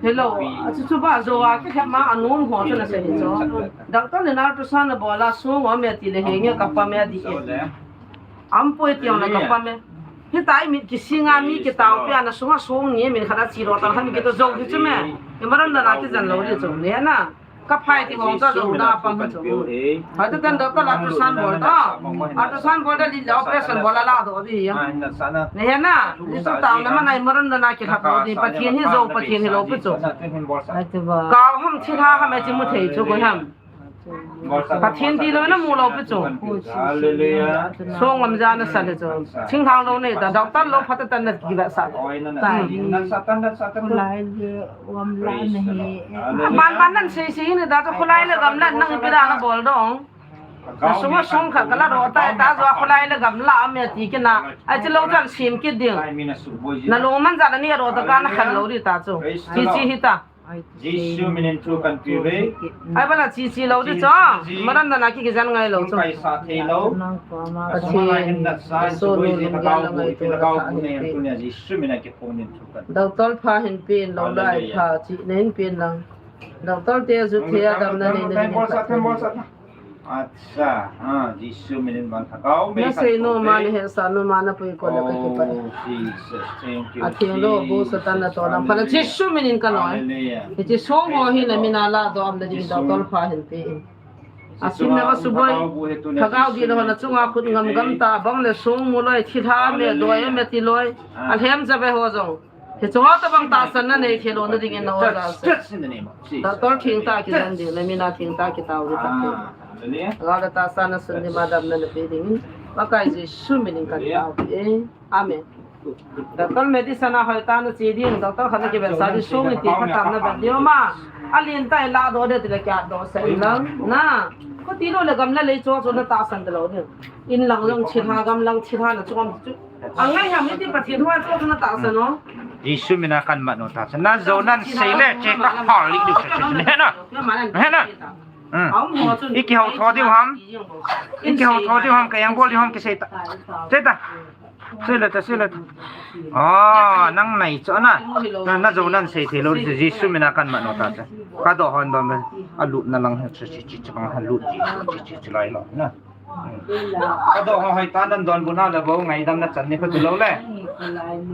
Hello, a chu chu ba jo a ki khat ma a nom ho chu na sei hi chu. Doctor le na ultrasound na bol a song o me ti le he nge ka pa me di e. Am poi ti na ka pa me. Hitia i mit kisinga mi kitao pia na sunga song ni min khat a chi ro ta han ki to jo hi chu me. I maran da na kijen lou di chu ne na. Ka phai ti hong ta lo da pang chu. Hoi ta ten doctor la ultrasound bol ta. Ultrasound bol da li la operation bol la la do di ya. Ne he na, ni su ta na ma nai maran da na ki thap lo di Pathen hi jo Pathen hi lo pu chu. Ka ham thi tha ham e chi mu thei chu ko ham. Pathen ti lo na mu lo pu chu. Hallelujah. Song ngam ja na sa le chu. Thing thang lo ne ta doctor lo phat ta na ki la sa. Ban ban nan sei sei ni da to khulai le gamla nang ipi da na bol dong. Na sunga song khat ka la ro ta ta jo khulai le gamla am ya ti kina. Ai chi lo chan sim ki ding. Na lo man ja na ni ro ta ka na khan lo ri ta chu. Chi chi hi ta. Jesu minin thu kan pi ve. Ai bana chi chi lo di chu. Maran da na ki ki jan ngai lo chu. Kai sa thei lo. Asuma hin na sa so lo ji ka dau bu ipi la dau bu ne tu ne Jesu mina ki phonin thu kan. Doctor pha hin pin lo lai pha chi ne hin pin lang. Doctor te ju the a dam na ne ne hin pha. Acha, ha, Jesu minin ban thakau me. Na sei no ma ni he sa no ma na pui ko na ka ki pa. Oh, Jesus, thank you. A thing lo bo Satan na to na pa na Jesu minin ka noi. Hallelujah. Jesu mo hi na mina la do am na ding doctor pha hin pin. A sin na ba su boi. Thagau di lo na chunga khut ngam gam ta bang le song mu loi thi tha me doi me ti loi. A lhem ja ve ho jong. Hiche ho tabang tahsan na nei thei lou na dingin na o ja se. Doctor thengtah kijen ding le mina thengtah kitao ding tah. Ga le tahsan na sun ni ma damna na pe dingin Pakai Jesu minin kan tao e. Amen. Doctor medicine a hoi ta na che ding, doctor khat na kiven sa di song ni ti khat tam na ven di ma. A lin tai la do de ti le kya do se lang. Na. Ko ti lo le gam la le cho cho na tahsan de lo ni. In lang lang thi tha gam lang thi tha na chom chu. Angai ham iti Pathen hua chu na tahsan o. Jesu mina kan mat no tahsan. Na jo nan sei le che ka hal li du se che. He na. He na. Hmm. I kihou tho diu ham. I kihou tho diu ham ka yang bol diu ham kisei ta. Sei ta. Sei le ta, sei le ta. Ah, nang nai cho na. Na, na jo nan sei thei lo Jesu mina kan mat no tahsan. Ka do hon do me. A lut na lang he chi chi chi bang ha lut chi chi chi lai lo na. Ka do ho hoi ta nan don bu na le bo ngaidam na chan ni kha tu lo le.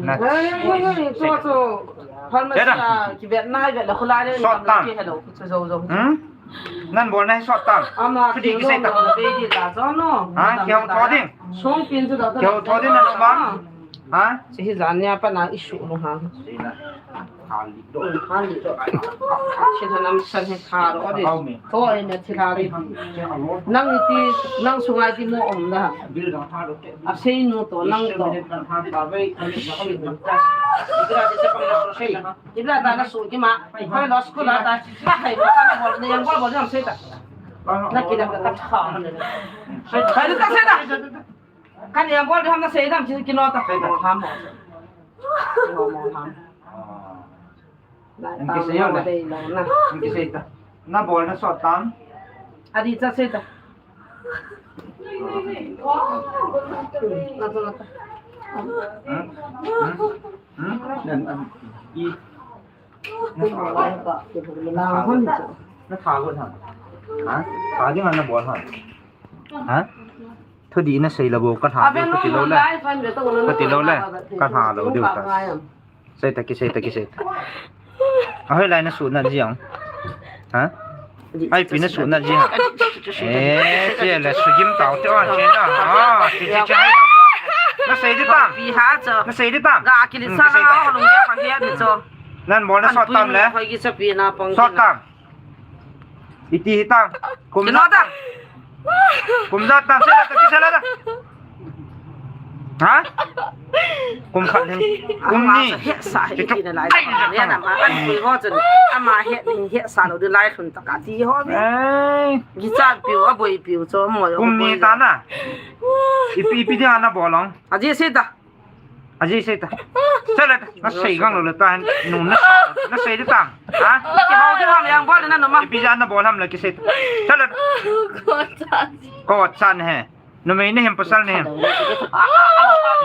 Na. Hei, hei, hei, to, to. Pharmacy a kivet nai vet la khulai le. Sot tam. Ki hello, chu zo zo. Hmm? Nan bol nai sot tam. Ama ki di ki sei ta. Be di ta zo no. Ha, ki hou tho ding. Song pin chu da ta. Ki hou tho ding na lo ba. Ha? Chi hi jan nia pa na issue lo ha. Sei na. Thilha nam san hi tha ro di. Thilha ro di. Nang iti, nang sunga iti mo om da. A sei nu to, nang to. Ibra de se pang na so sei ta. Ibra da na su ki ma. Hoi los ku la ta. Na hai ma sa na bol, na yang bol bol jam sei ta. Na ki da ka ta. Sei ta, sei ta. Kan yang bol jam na sei ta, ki no ta. Mo ham mo. Mo, mo ham. Nang kisei jong le. Nang kisei ta. Na bol na sot tam. Adi cha sei ta. Hmm? Hmm? Hmm? Nan, um, i. Na tha got. Na tha got ham. Ha? Tha ding a na bol ham. Ha? Thudih na sei lou bou, ka tha diu, ka ti lou le. Ka ti lou le. Ka tha lou diu ta. Sei ta, kisei ta, kisei ta. A hoilai na suna ji ang. Ha? Ai, pi na suna ji ha. Eh, che le, su jim tau te on che na. Ah, che, che, che. Na sei di tam. Pi ha cho. Na sei di tam. Ga ki li sa na ho lung ya ka hia ni cho. Nan bol na sot tam le. Sot tam. Iti hi tam. Kum jat tam. Kum jat tam, sei la ta, kisei la ta. Ha? Kum khat hin. Kum ni. Ama sa he sa he iti na lai. Ai, ne na ma an pui ho chun. Ama he ni he sa lou di lai lhun ta ka ti ho ni. Ai. Gi chan piu, a boi piu cho mo yo. Kum ni ta na. Ipi, ipi dia na bol ong. A ji sei ta. A ji sei ta. Sei le, na sei gang lou le ta, nu na sa, na sei di tam. Ha? Ki hau di ham yang bol na no ma. Ipi ja na bol ham le kisei ta. Sei le. Ko chan. Ko chan he. Numei na hem pasal na hem.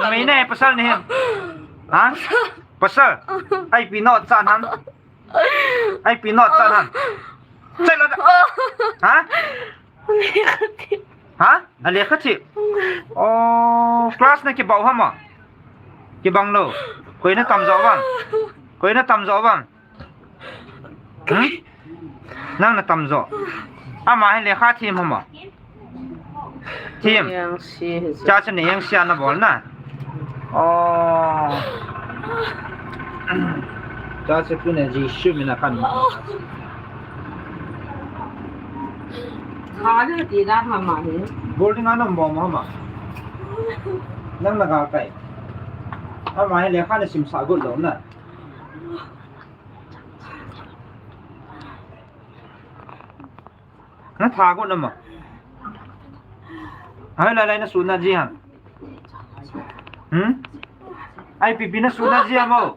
Numei na hem pasal na hem. Ha? Pasal. Ai pi no chan ham. Ai pi no chan ham. Sei le. Ha? Ha? A lekha thi. Oh, class na kibau ham a? Kibang lou. Koi na tam jo vang. Koi na tam jo vang. Hmm? Nang na tam jo. Ama hi lekha thim ham a? Thim. Yang si hi. Cha cha ne yang sia na bol na. Oh. Cha cha pu ne Jesu min a kan ma. Kha le ti da ma ma ni. Bol ding a nam bom ma ma. Nang na ga kai. Ama hi lekha na sim sa got lou na. Na tha got na ma. Hai, lai, lai, na suna ji ham. Hmm? Ai, pi, pi na suna ji ham o.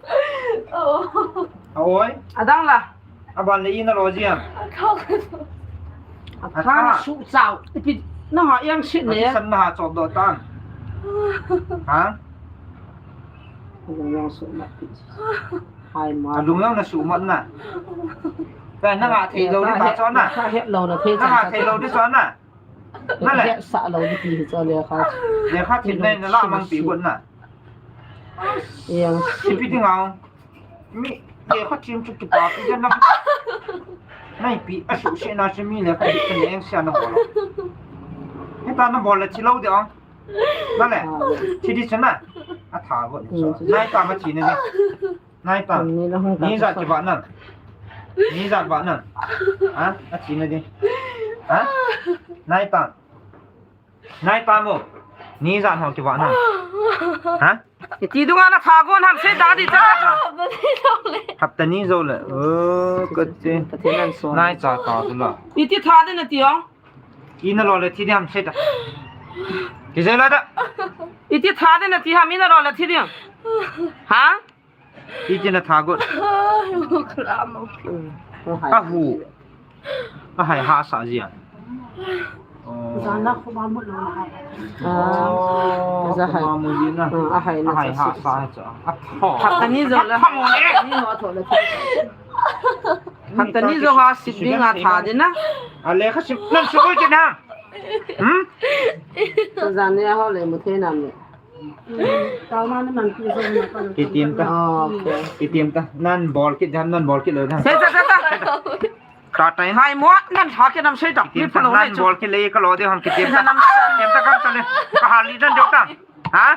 Oh. Oi. Adang la. Aban le i na lo ji ham. Akha na su chau. Ipi na ha yang sit ne. San na ha chop do tan. Ha? Yang su ma pi. Hai ma. Alung lang na su mat na. Ka na nga thei lou di ta cho na. Ka het lou na thei. Na nga thei lou di cho na. Na le. Het sa lou di ti cho le kha. Le kha thim nei na la mang pi got na. Yang. Ipi ti ngau. Mi le kha thim chu tu pa pi na. Nai pi a su se na se mi le kha thim ne yang sia na bol. Heta na bol le thi lou di ong. Na le. Thi di cho na. A tha got ni cho. Nai ta ma thi ne di. Nai ta. Ni la hung ta. Ni jat kivah nam. Ni jat vah nam. Ha? A thi na di. Ha? Nai ta. Nai ta mo. Ni jat ho kivah nam. Ha? Iti dunga na tha gon ham se da di ta. Hapta ni jou le. Oh, ka ti. Nai cha ta tu la. Iti tha de na ti ong. I na lo le thi di ham se da. Ki se la da. Iti tha de na ti ham i na lo le thi di ham. Ha? Iti na tha got. Ai, mo kala mo. A hu. A hai ha sa ji a. Oh. Jana khu ba mut lo na hai. Oh, ja hai. Khu ba mut ji na. Ah, a hai na. A hai ha sa cha. A tho. Hapta ni jou le. Ni ho tho le. Hapta ni jou ha sit ding a tha di na. A le kha sit nan su ko ji na. Hmm? Jana ho le mu the nam le. Kitim ta. Oh, okay. Kitim ta. Nan bol kit jam, nan bol kit lou jam. Sei ta, sei ta. Ta tai. Hai mo, nan tha ke nam sei ta. Kitim ta, nan bol kit le ka lo de hon kitim ta. Nam sa. Kitim ta kam ta le. Ka ha li nan deu ta. Ha?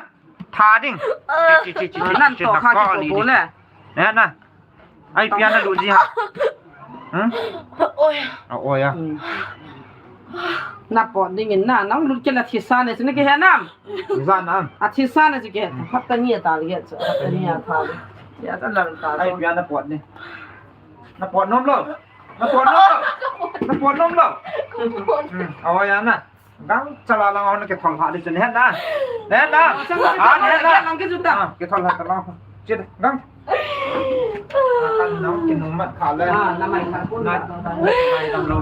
Tha ding. Chi, chi, chi, chi, chi, nan to kha ki ko le. Eh, na. Ai, pian na lu ji ha. Hmm? Oi. A, oi a. Hmm. Na pon ding in na, nang lut ke la thisa ne, ne ke he nam. Thisa nam. A thisa ne ke. Hapta ni ta le ke, hapta ni a tha le. Ya, ta lang ta. Ai, bia na pot ni. Na pot nom lou. Na pot nom lou. Na pot nom lou. Hmm, awa ya na. Gang chala lang ho na kithol ha di chun het na. Het na. Ah, het na. Lang kithol ha ta lang. Chit, gang. Kan nang kinumat kha le. Ah, na mai kha pun. Na, na mai tam lou.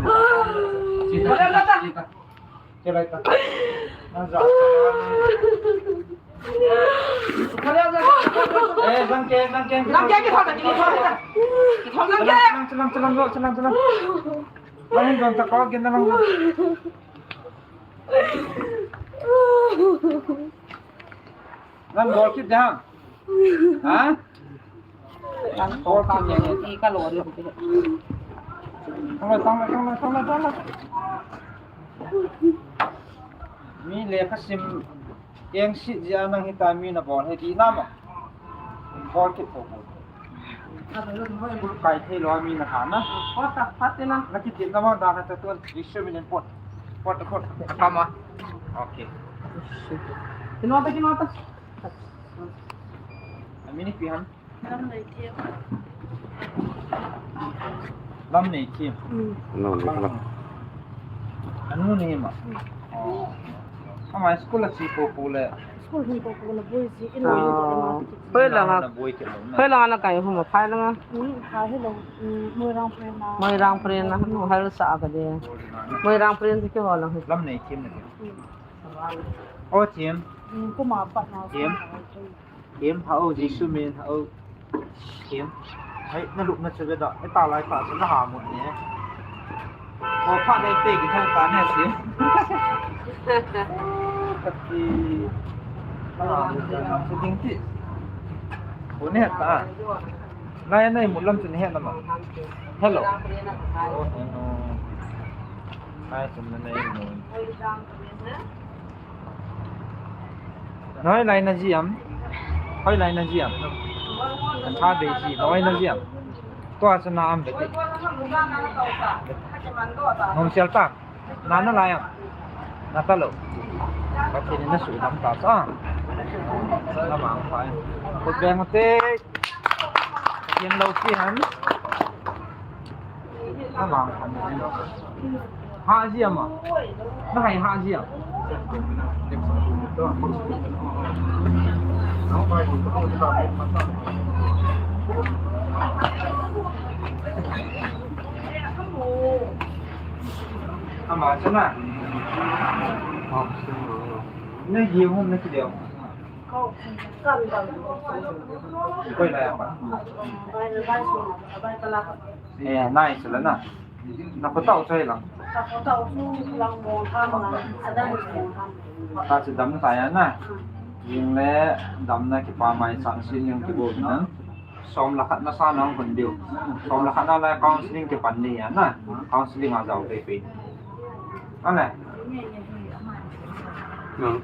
Chit, chit, chit. Kei lai ta. Na ja. Eh, jang kei, jang kei. Jang kei, kithol ta, kithol ta. Kithol jang kei. Chalang, chalang, chalang, chalang, chalang. Lang jong ta ko, kei na lang. Lang bol kit jang. Ha? Lang bol kit jang. Ti ka lo ni. Tang le, tang le, tang le, tang le, tang le. Mi lekha sim eng sit jia nang hita mi na bol he ti na ma. Bol kit ko ko. Kai thei lou mi na kha na. Pot ta, pot te na. Na kiti na ma da na ta tuan. Issue mi nen pot. Pot, pot. Kama. Okay. Kinota, kinota. Amini pi han. Lamneithem. Lamneithem. Hmm. Anu ni ma. Hmm. Oh. Ama school a chi po po le. School hi po po le boi chi in. Oh. Hoi langa. Hoi langa na kai huma phai langa. Hmm, phai hello. Hmm, Moirang Prem na. Moirang Prem na. Nu hal sa ka de. Moirang Prem ti ke ho lang. Lamneithem na. Hmm. O Thim. Hmm, kuma pat na. Thim. Thim, hao, Jesu min, hao. Thim. Hei, na lup na chu ve da. Hei ta lai ta chu na ha mun ne. O, pha nei te ki thang ta ne Thim. Ka ti. Na ha mun ne, na chu ding ti. Ko ne ta. Nai, nai mun lam chu ne he na ma. Hello. O, hello. Nai chu na nai mun. Noi lai na jiam. Hoi lai na jiam. An tha be ji, noi na jiam. Tua sa na am be ti. Nom sial ta. Na na lai am. Na ta lo. Ka ti ni na su dam ta sa. Na ma pa. Ko be ma te. Ka ti lo ti han. Na ma pa. Ha ji ama. Na hai ha ji ama. Ama chana. Na ji hom na ki deo. Koi la ama. Eh, nai sala na. Na ko tau chai lang. Ka ko tau chu lang mo tham lang, a dang mo tham. Ka chu dam ta ya na. Jing le dam na ki pa mai sang sin yung ki bo nan. Som la khat na sa nang kon diu. Som la khat na la counseling ki pan ni ya na. Counseling a jao pe pe. Ane. Nang.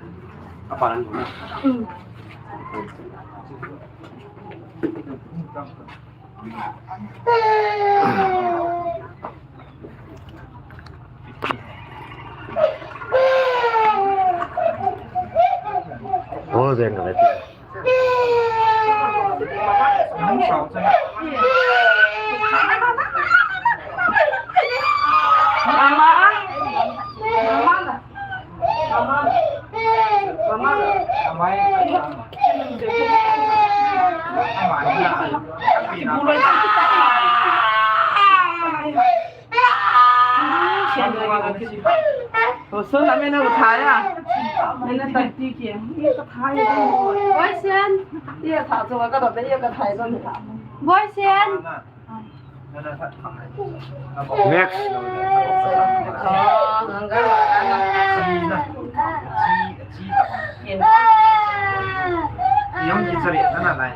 Apa nan na. Oh, dia kena. Mama. Mama. Mama. Mama. Hosun, na maina uthaya. Maina tati ke. Ye kathai. Boy Sen. Ye tha so ka do, ye kathai so ni tha. Boy Sen. Next. Oh, hangga. Yang kita lihat mana lai.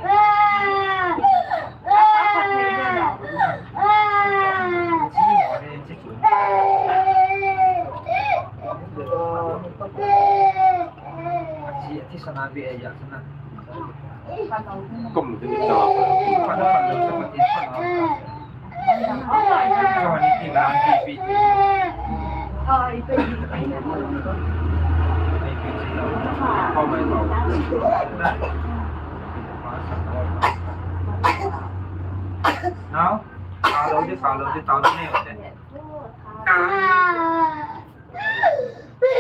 Now, follow the, follow the, follow the, follow the.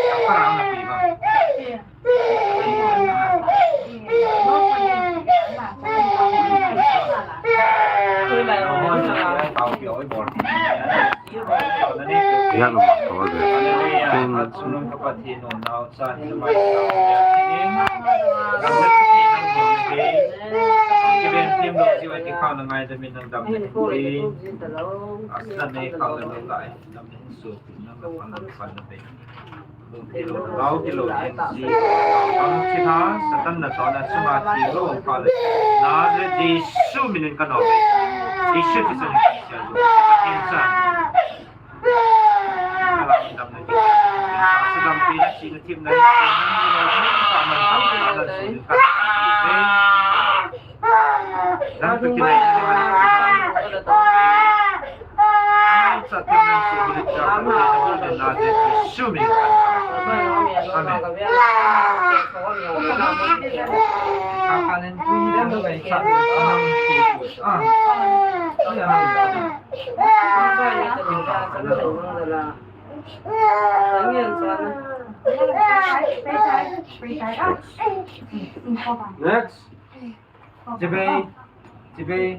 Apa rang na pi ba? Yan ang mga tawag eh. Hallelujah. At sunod kapatid, no, now, Sa ni mai sa. Kiben tim lo ji wai ti khau na ngai da min nang dam ni. Asna nei khau da lo lai. Dam ni su. Nang da pan da pan da pe. Kilo, kilo, si. Ang sina, Satan na to na suma ti lo khau le. Na Jesu min kan ho. Jesu ti sa ni. Insan. Amen. Next. Jibei. Jibei.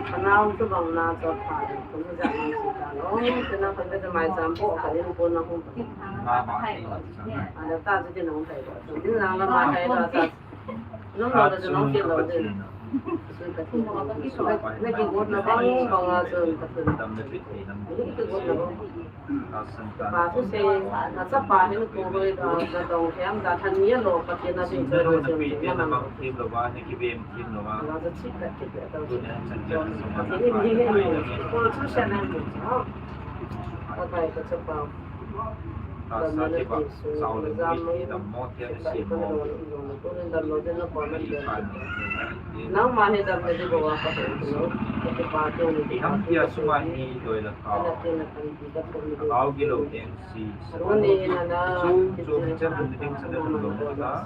Anau chu bang na cho pha le, tu mi ja na si ta lo, tu na kan de mai cham po ka le ko na hum. Ana ta chu de na hum tai lo. Tu din na na ma tai lo ta. Nung lo de nung ke lo de. Su ka tu. Na ki got na bang bang a chu ka tu. Ni ki got na bang. Pa thu se, na chapa hin ko hoi da, na dong hiam da than ni lo, Pathen a ding choi lo, choi lo, na mang. Thim lo ba, na kibem thim lo ba. Na cha chik ka kit da. Pathen in ni hin lo. Ko chu se na ni. Ka kai ka chapa. Ka sa ti ba, sa o le mi ti da mo ti a si mo. Ko ni da lo de na ko na de. Nang ma hi da me di ko wa ka lo. Ka pa tu ni. Ham ti a suma hi doi la ka. Ka na ti na kan ti da ko ni. Kau gilo M C. Runi na na. Chu, chu, mi chan runi ding chan runi ding chan.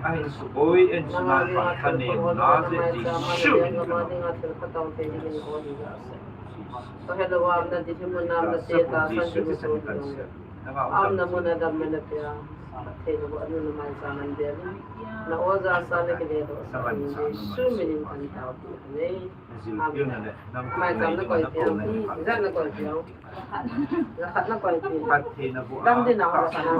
Ahin suboi en suna pa kane na je Jesu. Ka hello wa na di himu na na te ta san Jesu. Am na mu na dam na pia. Te lo wa nu na mai sa man de. Na oja sa na ke de do. Jesu min in kan ta pu ne. Mai cham na koi piang, jan na koi piang. La khat na koi piang. Dam din na ho la khat na.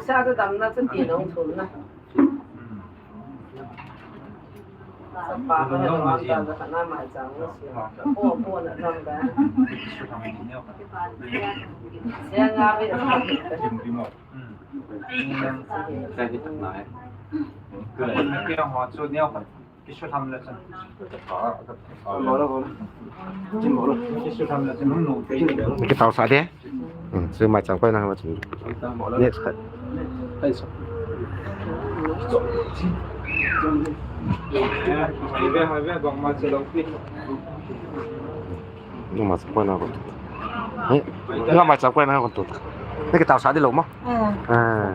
Sa chu dam na chu ti na thum na. Sa pa ko na la khat na mai cham na si. Po po na dam da. Sia nga ve. Sa ki tak na eh. Ke ho chu neo kan. Kisu tham le chan. Kisu tham le chan hung no te. Ki tau sa de. Hmm, su mai chang koi na ma chang. Next khat. Ai sa. Hai ve, hai ve, bang ma che lo pi. Nung ma chang koi na kon tu. Nung ma chang koi na kon tu. Ni ki tau sa de lo mo. Ah.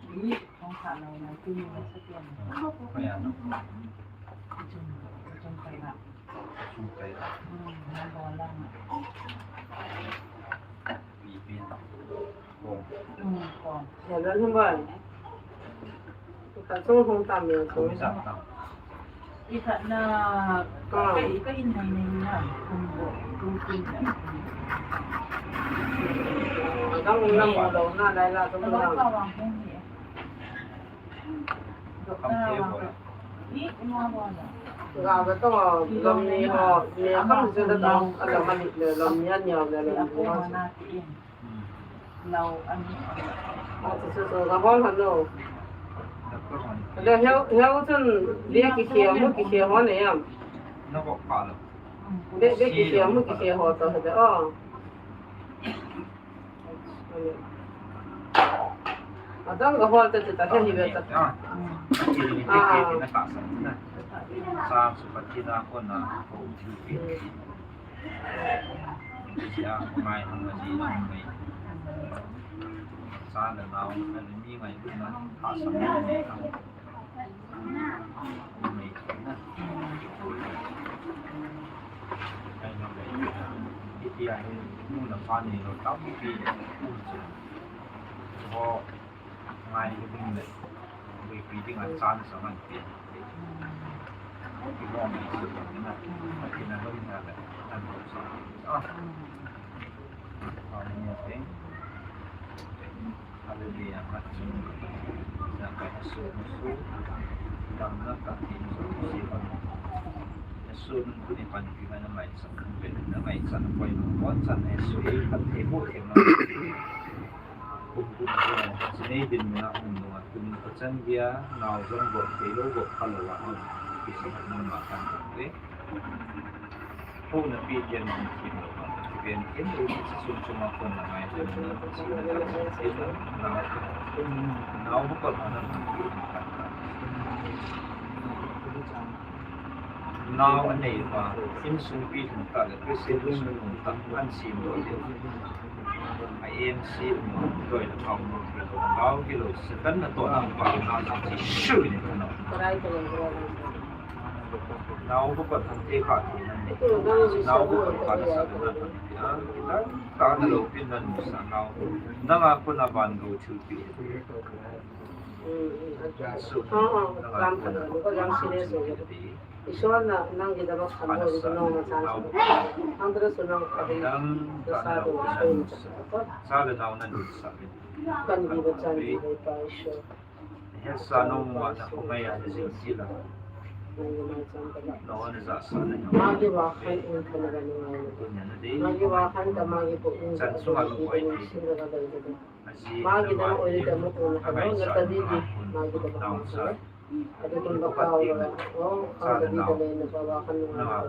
Ni, kong sa lo na, tu ni sa tian. Kaya no. Chung, chung kai na. Chung kai na. Hmm, na bo la na. Pi, pi. Kong. Hmm, kong. Ya, lo hung ba. Ka chung hung tam ya, chung. Kong sa tam. Ikhat na, ah, ka, ka in nei nei na, kum bo, kum kum na. Ang nang mo daw na, dahil la, tum lang. Ka wang kong ni. Doktor wang kong. Ni, ina wala. Ga ba to, lam ni ho, ni kam se da tao, ala mani le, lam ni an ya le, lam ni ho. Lau ani. Achu, chu, chu, ka hol han lo. Le, heu, heu chun, dia ki khia, mu ki khia ho ne yam. Na ko pa lo. Be, be ki khia, mu ki khia ho to, de, oh. Adang ka hol ta, ta, ta, he, hi, be, ta. Ah. Ki, ki, ki, ki, na ka sa, na. Sa, su, pa, ki, na, ko, na, ko, ki, ki. Sia, ngai hang na ji na ngai. Sa le nao, na le mi ngai lu na, ha sa na ngai hang. Ngai na. Ngai na ngai. Iti a he, mu na pa ni lo, tam pi, um, ho. Ngai ka ding le, buipi ding a chance a man pe. Ki bom ni su ni na, ma ki na lom na le, na lom sa. Ah. Amen. Hallelujah. Ka su, su, su. Dam na ka ti su, su, su. Su, nun ku ni pan ki na mai sa, na mai sa, na poi, na poi sa, na su, e, ka te bu, e, ma. Kum kum, eh, sinei din mina um nunga, kum kachan dia, nao jong bol thei lou, bol kha lou a, um, kisi khat nang ma kan bol te. Pu na pi dia nang kim lou ma, ki ben kim lou, ki sum sum a kon na ngai, kon na, si na, si na, nao, nao bu kon na, na, na, na, na, Nao anei uva, insung pi lhung tah le Christian insung lhung tah an sem doh ding. A M C um, doi le phao um, nao kilo, Satan natoh na um pa, nao jong chi shu in ka nao. Nao bu kon thang te kha te nan nei. Nao bu kon kha le sa le nan. A, kita, ta na lou pin nan mu sa nao. Nang a kon a ban go chu pi. Su, nang a kon a. Isor na nang kidam a khamhoi ding nong a chan su. Ang tere su nang kadi. Dam, sa do, sa do. Sa le nau nan sa le. Kan di ba chan di ba pa Isor. He sa nong ma na ko mai a jing si la. Nang di ma chan ka ba. No na ja sa le. Ma ki ba khan un khan ba nong a. Ko nya na di. Ma ki ba khan ka ma ki ko un. Chan su ma lo ko ai. Sin da ka da. Magi dama oile dama kuna kano na tadi di magi dama kuna. Adi kun baka oile o kano di dama na bawa kanu na.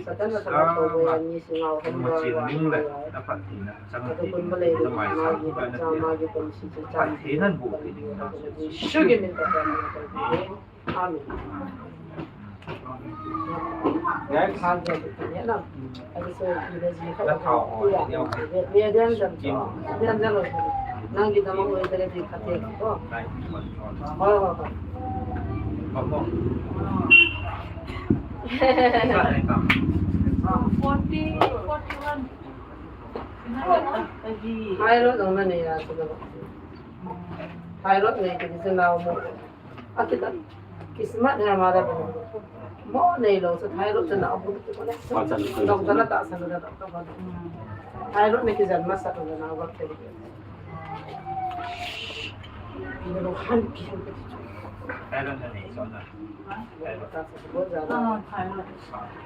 Satan na tama to ya ni singaw kan bawa. Adi kun balai di magi bacha magi pun si cha. Shugin ni tata. Amen. Ngai khan te tu ne na. Adi so ina ji kha. Ni dia jam. Dia jam. Nang kita mau oi tadi kate ko. Hoi, hoi, hoi. Forty, forty-one. Hai lo dong na ne ya tu. Hai lo ne ke se na mo. Akita, kismat ni amara bo. Mo nei lo, so thyroid chana abu tu ko le. Dok dana ta san da dok ko. Thyroid ni kijan masa ko na wa ke. Ni lo han pi han. Thyroid ni so na. Thyroid ta sa bo ja. Ah, thyroid.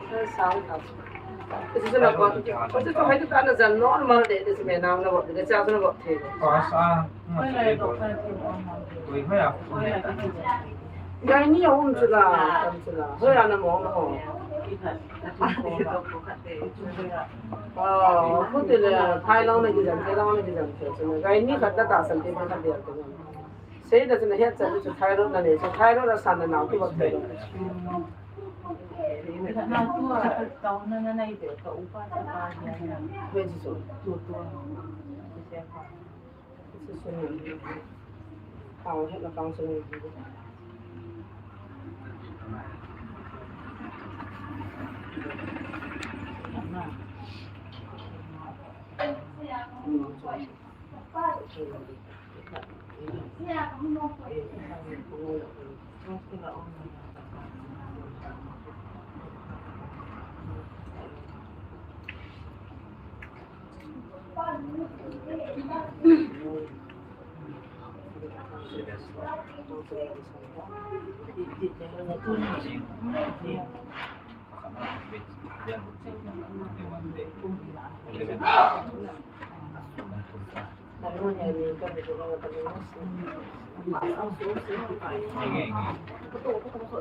Sa sa ta. Ito sa na ko. Ito sa hai ta na jan normal de, ito sa me na na bo, de sa na bo the. Ko sa. Gai ni a um chu la, tam chu la. Hoi a na mo na ho. Oh, khu ti le, thai long na ki jam, thai long na ki jam, chu na. Gai ni khat na ta san ti khat dia ko. Sei da chu na het cha chu thyroid na ne, chu thyroid a san na nau ki ba thei. Na tu a, tau na na nai de, ka upa sa pa dia na. Hoi ji chu. Tu tu. Susun.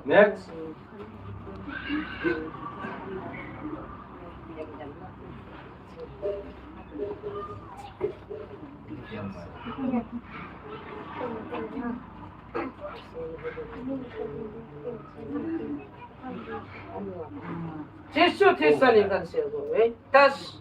Next. Jesu Kristo ni kan sel go, eh? Tas.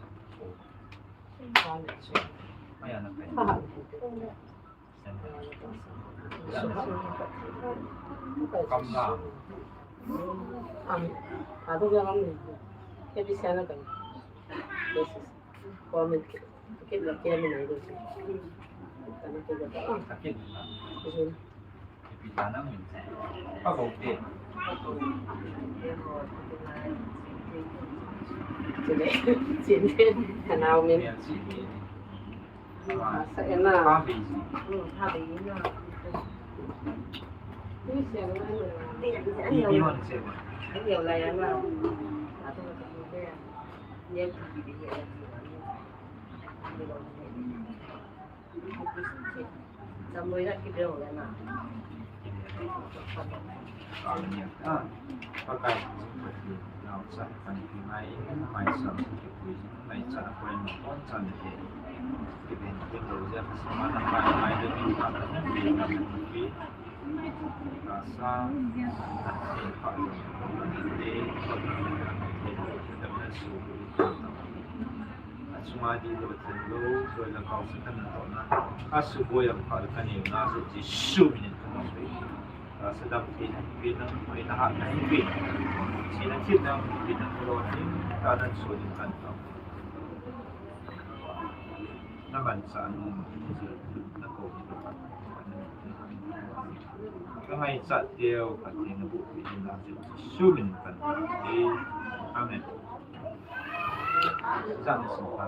Achunga dih lou, then lou, soi le kau sa kana tona. Asuboi a pha le kaneo na Jesu min in kana pe. Tahsa dampi na pe na, mai na hat na pe. Sina thil dampi na ko lo ni, ta dan so din kan ta. Na man sa nu, na ko ni pa. Ka ngaichat teu, Pathen na buhpi in na Jesu min in kan ta. Amen. Zan sung pa.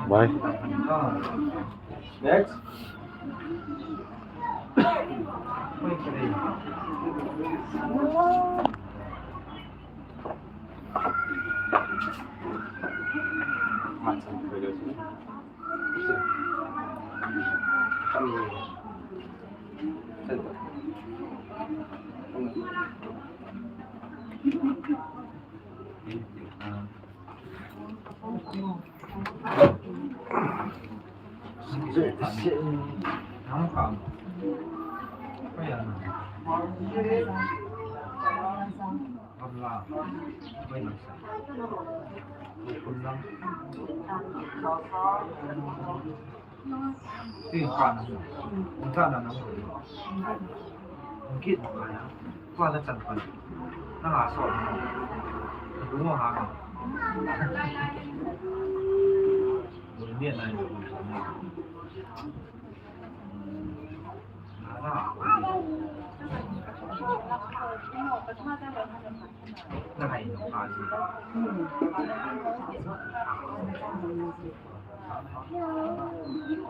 Bye. Next.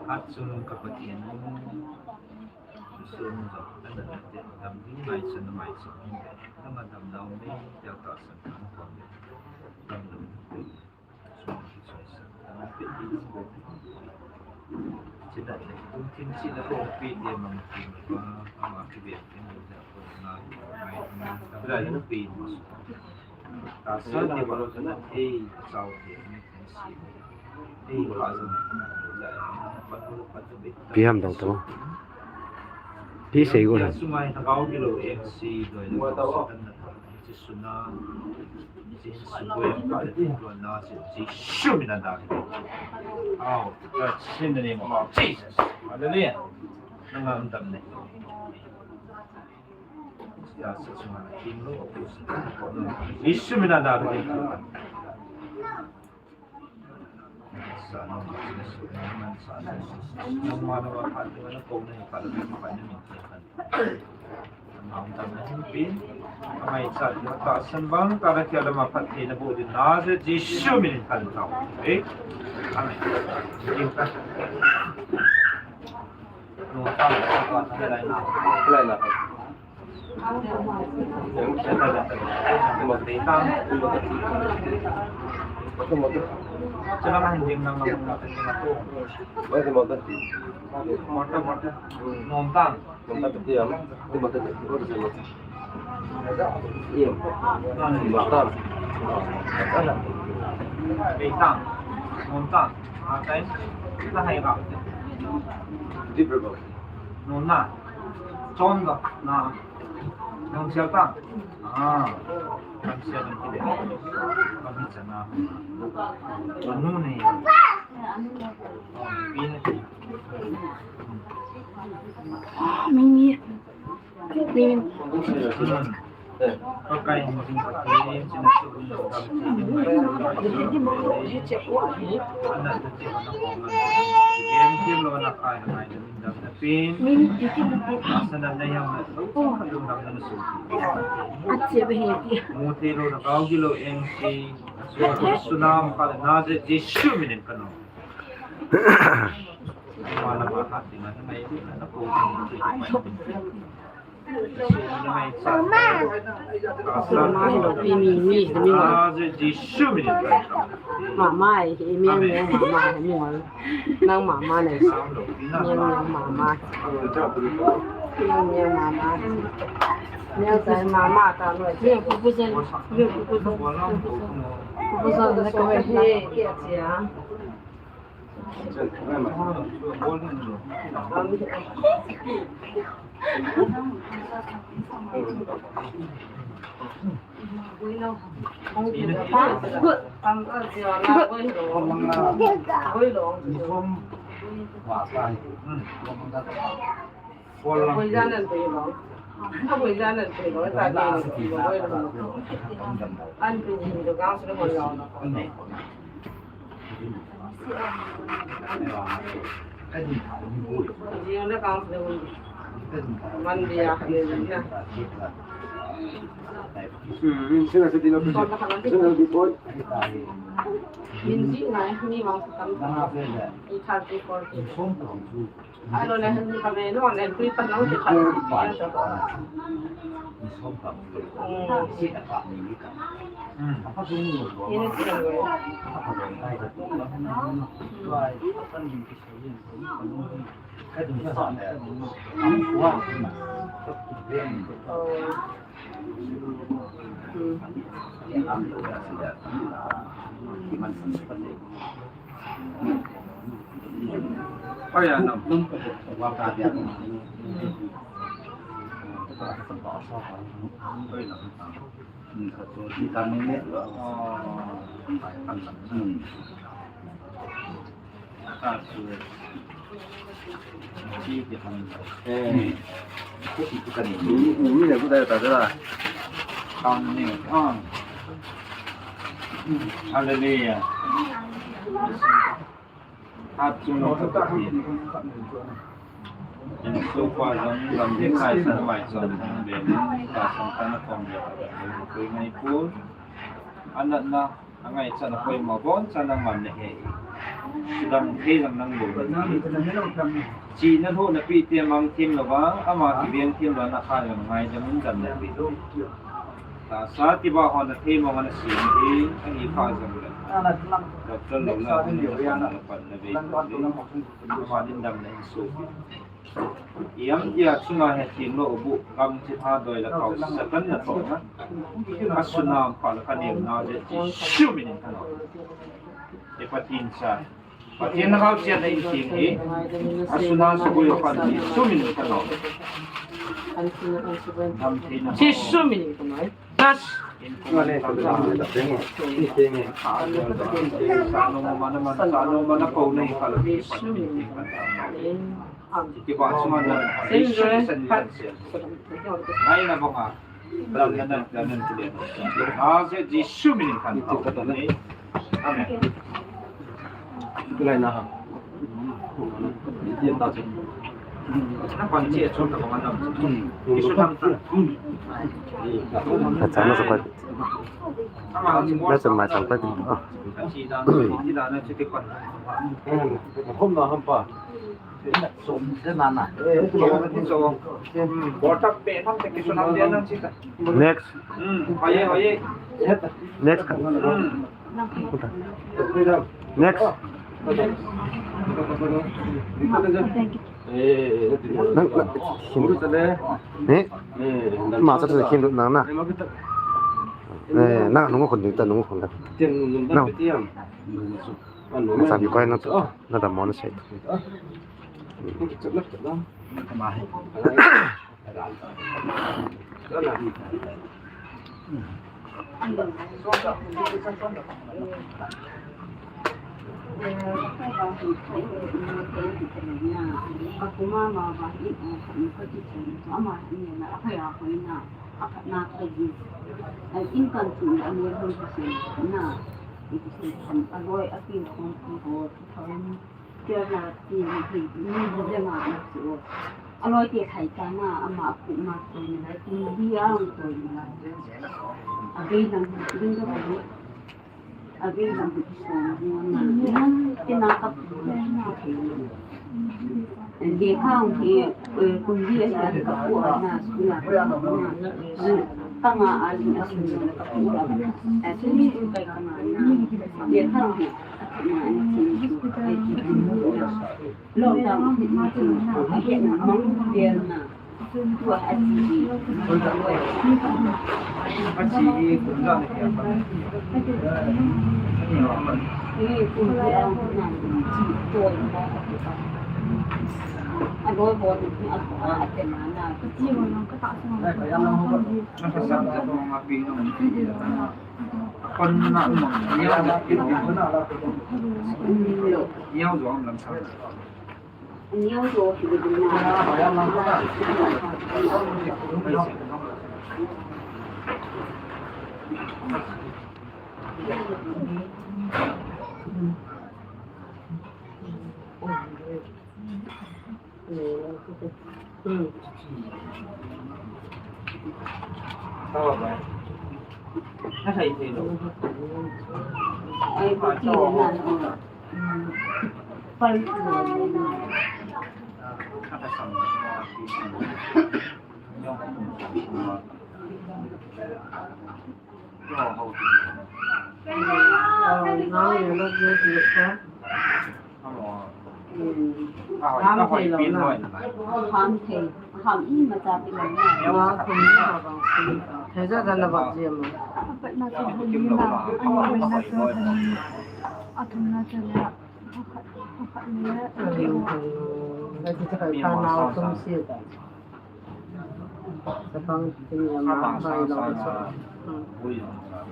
Atsun ka Pathen, sun jo, ana te dam ding mai sun mai sun. Nang dam dam ni, ya ta sun ko. Dam dam. Pi ham dong tamo. Pi sei go. Amen. In the name of Jesus. Hallelujah. Jesu min a na. Jesu min in. Amen. Nonna, chon da, na, nong sial ta. Ah, kan sial kan kide. Kan sial na. Anu nei. Pin. Mimi. Mimi. Mama hi lo, pi mi, mi, mi. Mama hi, mi, mi, mama hi, mi, mi. Nang mama nei. Mi, mi, mama. Mi, mi, mama. Mi, mi, mama ta lo. Mi, pu, pu, zen. Mi, pu, pu, zen. Pu, pu, zen, na ko he, he, he, ya. Hallelujah. Hallelujah. Anatna, angaichatna, koima bonchan aman nahe. Sudam thei jong nang lou. Chihna lhuhna pite mang them louva, ama kiveng them louva nakha jong ngaidam in damna pe. Tahsa tiva hon athei mong ana sem hi, ahi pha jongle. Doctor lou la, pan na ve. Ama din damna in sopi. Iam tia chunga he thim lo bu, gam chi tha doi la kau, Satan na to na. Ka sunam pa la ka neu na le, Jesu min in ka no. E Pathen cha. Pathen na hau sia na in ting hi. Asuna su bu yo kan Jesu min ka lo. Jesu min ka lo. Tas. Jesu min. Ai na banga. Jesu min kan. Amen. Ka chana sa pa. Na sa ma sa pa. Ah. Next. Next. Next. Nang, nang, hin. Ni? Ma sa sa hin nang na. Eh, na nung khun ta nung khun ta. Nang. Sa bi koi na to. Na da mon sai. Aloi te khai ta na ama pu ma ko ni lai, kum bi a ko ni lai. A be nang ding da ko. A be nang bi so ni na. Te na ka pu na ke. De kha ong ke, eh, kum bi a ka pu na su na. Ka nga a ni a su na ka pu na. A su ni kai ka na na. De kha ong ke.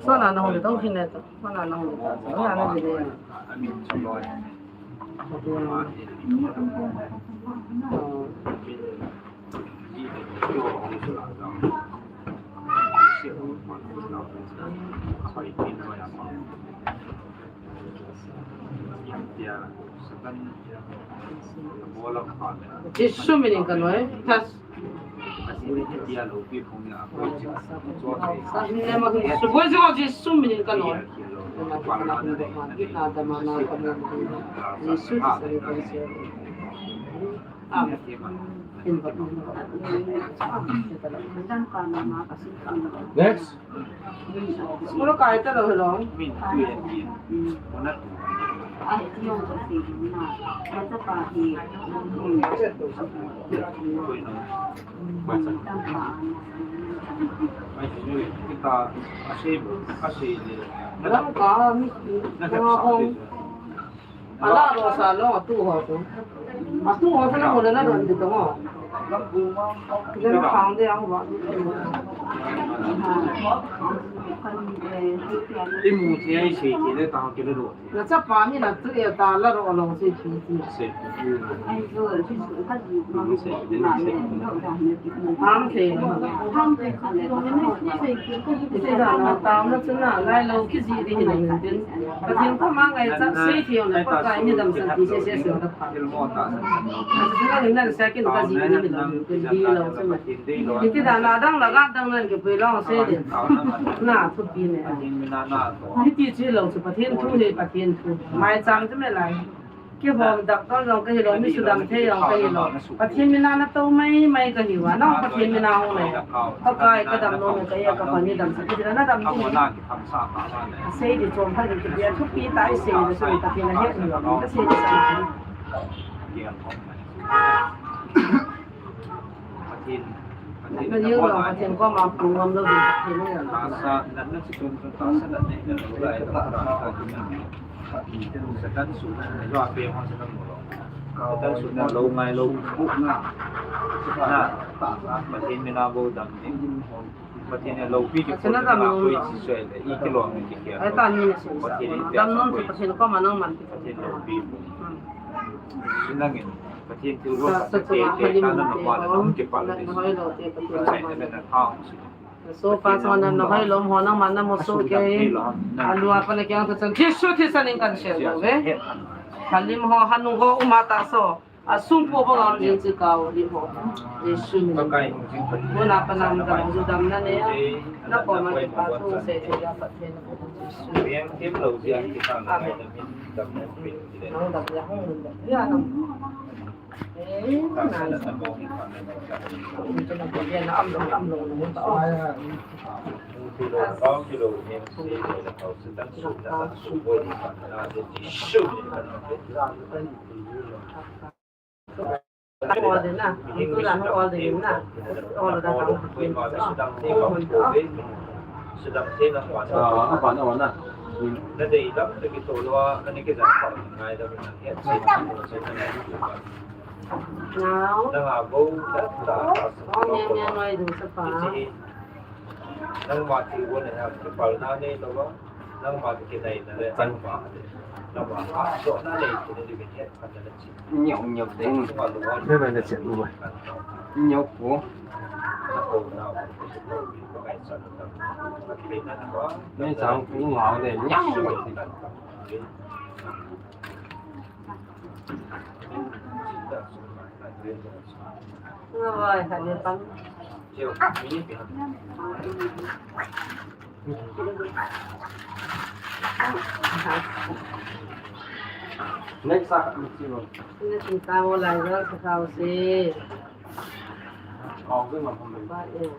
Sana na hong tong kine to. Sana na hong ta. Sana na hong ta. Jesu min in ka noi. Tas. Sa hin ne ma hin su bo ji ho Jesu min in ka noi. Jesu ti sa ni ka ni. Amen. Next. Mula kahit ano, hello? Alam ka, miss, mga kong Ala ro sa lo tu ho tu. Atu ho sa na mo na ron di to mo. Then found the ang wa. Imu ti ai se ti le ta ki le ro. Na cha pa mi na tu e ta la ro lo se ti ti. Se. Ang se. Ang se. Sei dan a taona chun a, ngai lo kiji ding hi lo hin tin. Pathen koma ngaichat sei thei na Pakai in eidamsah ti sei sei sei ta pha. Achu nang in nang sei kin kaji ding hi lo hin tin, di lo chu ma. Hiti dan a dang la ga dang nan kipui lo sei ding. Na thupi ne. Hiti chu lo chu Pathen thu hi Pathen thu. Maicham chu me lai. Kihom doctor jong kahi lou, mi sudam thei jong kahi lou. Pathen mina na tou mai mai kahi uva, nang Pathen mina hung lei. Pakai kadam nom e, kahi a kapan eidamsah, kahi na dam ti. Asei di chom pha di kiti a thupi tah isei le sum Pathen ahet lou, asei di sa. Pathen, Pathen na jing lou, Pathen koma pung ngam lou, Pathen na jing lou. Tahsa natna chu chun chun tahsa natna hi na lou lai, tahsa natna. Satan su na, jo a pe ho Satan mo lou. Satan su na lou ngai lou. Na, Pathen mina bou dam ni. Pathen a loupi ki Pathen a dam na nom koi lou. Chi soi le, i kilom ni ki kia. Ai ta ni na si. Pathen in dam nom chu Pathen koma nang man ti. Pathen loupi. Hmm. Sinangin, Pathen thilgon sa, sa, sa, te, te, halim kana te, na ma na oh, nung kipah na, na hoi lo te, Pathen na ma na. Sai na na thang si. So, pa, so, na, na hoi lo, ho, nang man na mo so ke. Alu apa na kiang ta chan. Jesu thisan in kan share lo ve. Halim ho, hanu ho, uma ta so. Asung po bang am jing chi kau lim ho. Jesu min. Muna pa nam dam, dam na ne. Na ko ma ki pa tu se te ya pa te na ko Jesu. Amen. Nang dam ya hung dam ya nang. Eh, na. Ni tu na ko ya na am dam, am dam na ta. Jesu min. Order na, tu dan order na. Sudam thei na. Ah, apa na wana? Na dei lam te ki to lo a, na ki jan pa ngai da na het se na ko se na. Now. Na ha bo ta ta. Oh, nyang nyang ngai du sa pa. Nangma thilgon a kipalna nei lou va, nangma kinaina le nangma, nangma hahsatna nei thei na dingin hetphatna na chi. Nyau nyau de. Chunga lou va. Nei nei na chet lou va. Nyau ko. Na ko na ko. Ka kai sa na ta. Ka kai na na va. Nei chang ku ngau de. Nyau. Nga vai, khat ni pang. Next, ah, let's see. Next, tao lai ra sa khao si. Ba, eh.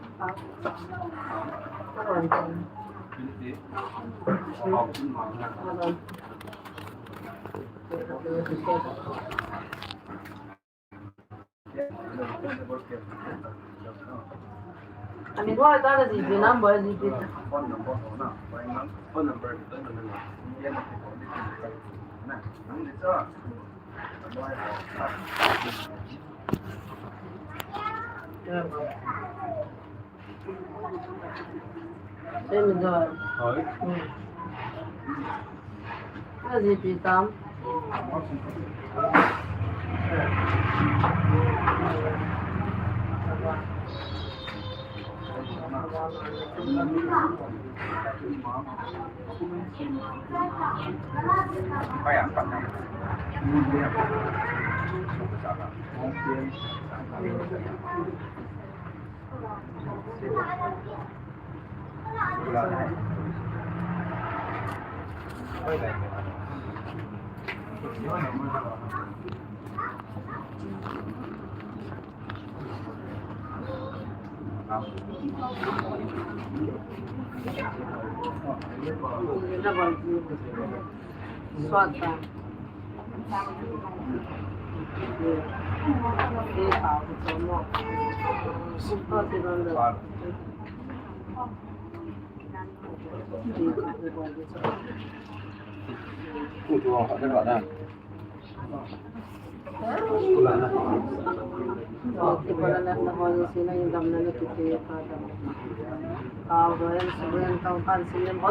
I mean, what are the number? Phone number, phone number. Same door. Hoi. Hmm. Aji pi tam.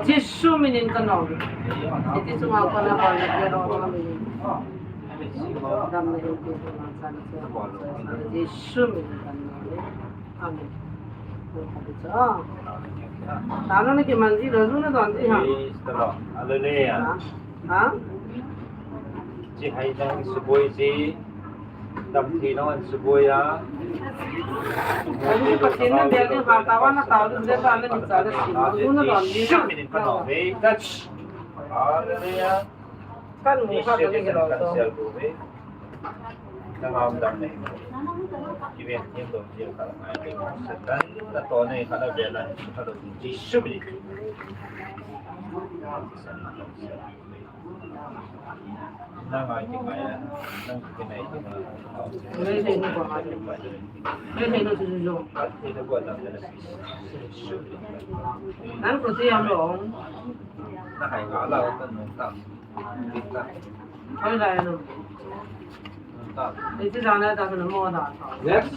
Jesu minin kanom. Iti chunga kona bol na kero minin. Damna hin pe, Jesu minin kanom. Amen. Tano na kiman ji lo, ju na don ji ha. Praise the Lord. Hallelujah. Ha? Ha? Chi hai dang suboi ji. Dam thi no an suboi a. Ahi Pathen na bel ni ha, tawa na tawa de ta na ni cha de si. Ju na don ji ha. Jesu minin kanom. Touch. Hallelujah. Kan mu kha ka ni lo to. Nangam dam nei. Kiven thiam lo, thiam kha ngai. Satan na to nei kha na ve la, kha lo Jesu bi. Nang ai ki ngai, nang ki ngai ki ngai. Nei nei no ko ma. Nei nei no su su. Ka ti na ko dam na. Nang ko ti am lo. Na hai ga la ta no ta. Next.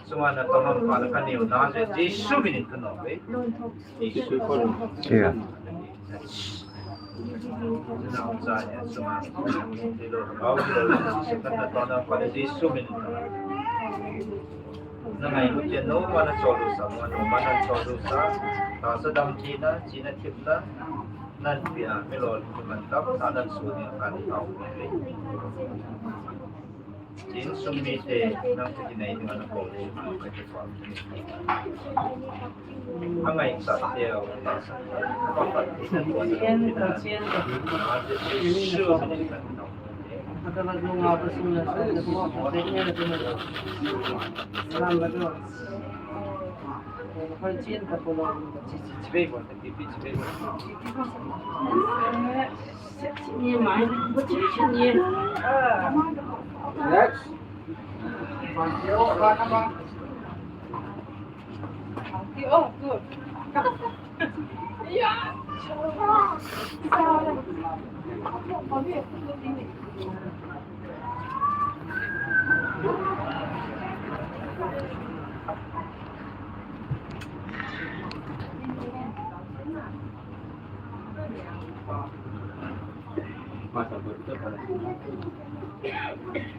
Chunga na tongam pa la ka neo na je, Jesu minin ka nom ve. Jesu ko. Kya? Chunga cha ya chunga. Ti lo ka lo se ka na tona pa la Jesu minin ka nom. Na ngai lu chen no ma na cholu sa, ma no ma na cholu sa. Ta sa dam chi na, chi na thip na. Nan pia mi lo ni man ta, ta nan su ni ka ni ta. Jin sum mi te nang te nei ni na ko ni ka te ko. Angai sa te o. Chien to, chien to. Ada lagu ngapa sum na sa te ko te ni na te na. Salam ba do. Ko chien ta ko lo. Chi chi chi be ko te pi chi be ko. Next.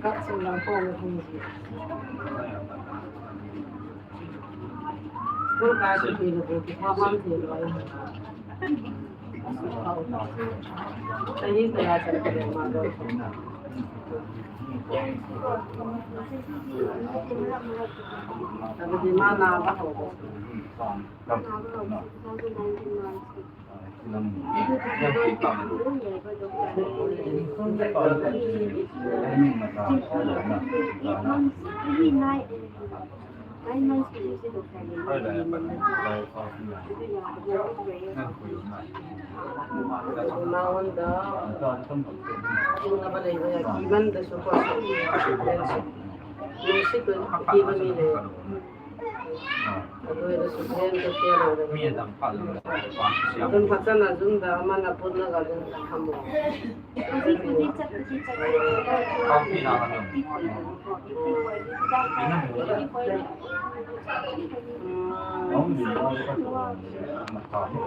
Kat sing lang po ang hung ji. School ka chu ti lo ko ti pa man ti lo. Sa hi ta ya sa ti ma lo. Sa di ma na ba ho. Adun phatchan a jun da, aman apun na ga jun da kamo.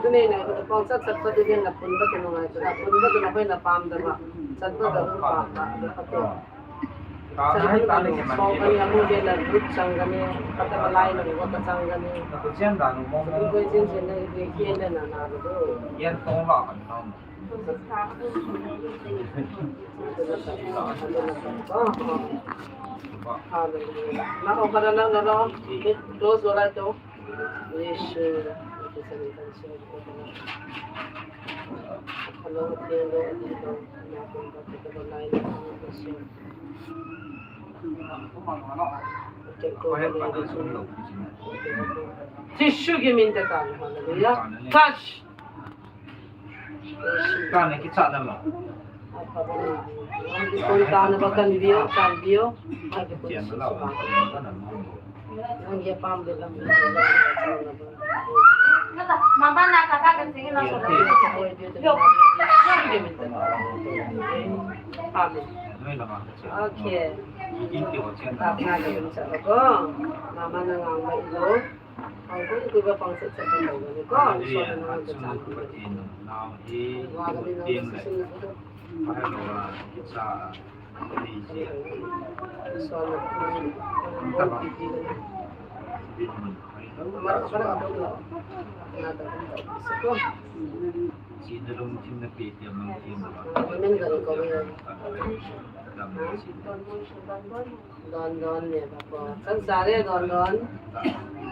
Tuni na ko pang chat chat ko din na pun ba ko ngai ko na pun ba ko na ko na pam da ba. Chat ba da pam ba. Chang kani, amu vela group chang kani, kata balai na ko ka chang kani. Ko chen da no mo mo. Ko chen chen na ko kien na na na ko. Yan tong la kan tong. Hallelujah. Na o para na na na. Close wala to. Yes, sir. Jesu kimin te tan, hallelujah. Touch. Tan ki cha na ma. Ki pon tan ba kan view, kan view. Ki pon tan ba kan view. Mama na kaka kan sing na so. Yo. Amen. Okay. Mama na ngang mai lo. Ang ko ko ba pang sa sa ko ni ko. So na na sa. Wa ni na sa. Don Don ne ba ko. Chang sa re Don Don.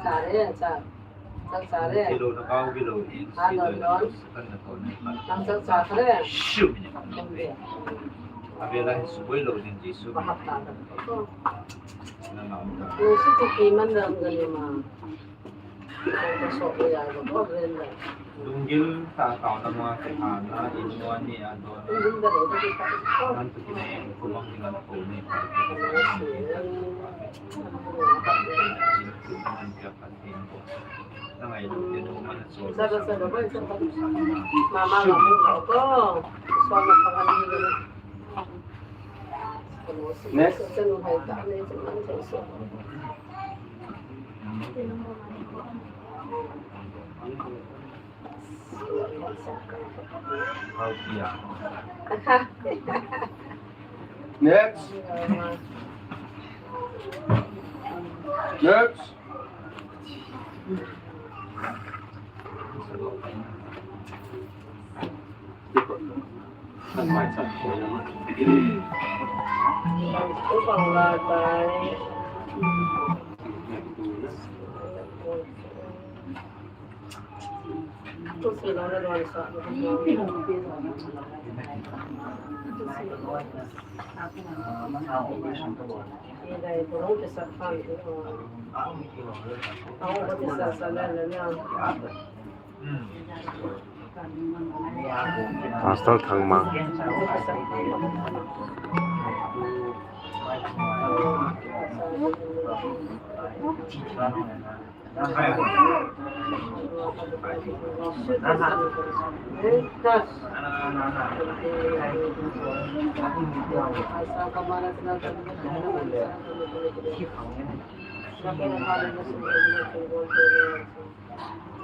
Sa re cha. Chak cha re. Kilo na kau kilo. Ha, Don Don. Kan na kau na. Nang chak cha re. Shu. Abela hin suboi lo din Jesu. Bahap ta ta. Na na um ta. Lu si tu ki man ram ga le ma. Ko so ko ya ko ko ren da. Lunggil ta kau na ma ke ha na in mo ni a Don. Lunggil da le da ki ta. Nan tu ki ne ko bang ni na ko ni. Mama, mama, mama. Next. Next. Next. Pastor Thangmang.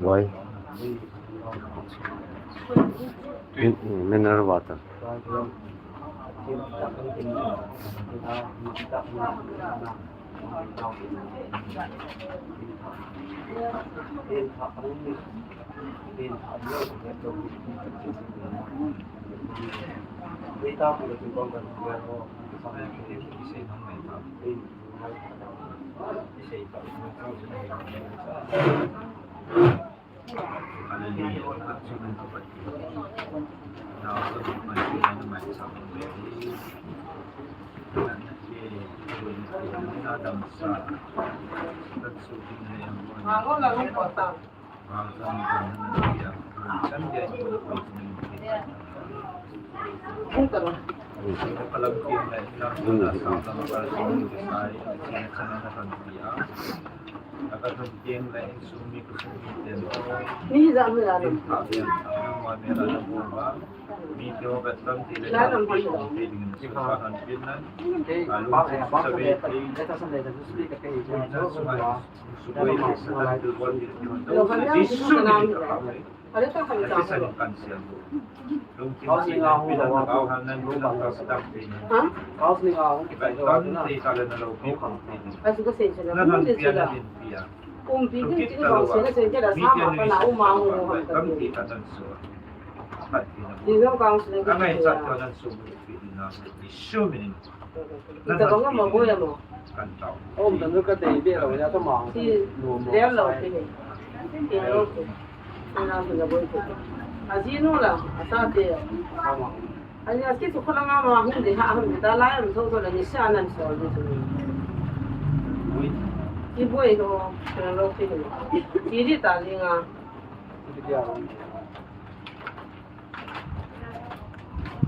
Why? Min-, mineral water. Ajinu la, asa te. Ani aski su khala nga ma hung de ha hung de ta lai am tho tho la ni sa nan so ni su ni. Ki boi ho, khala lo ki ni. Ki di ta li nga.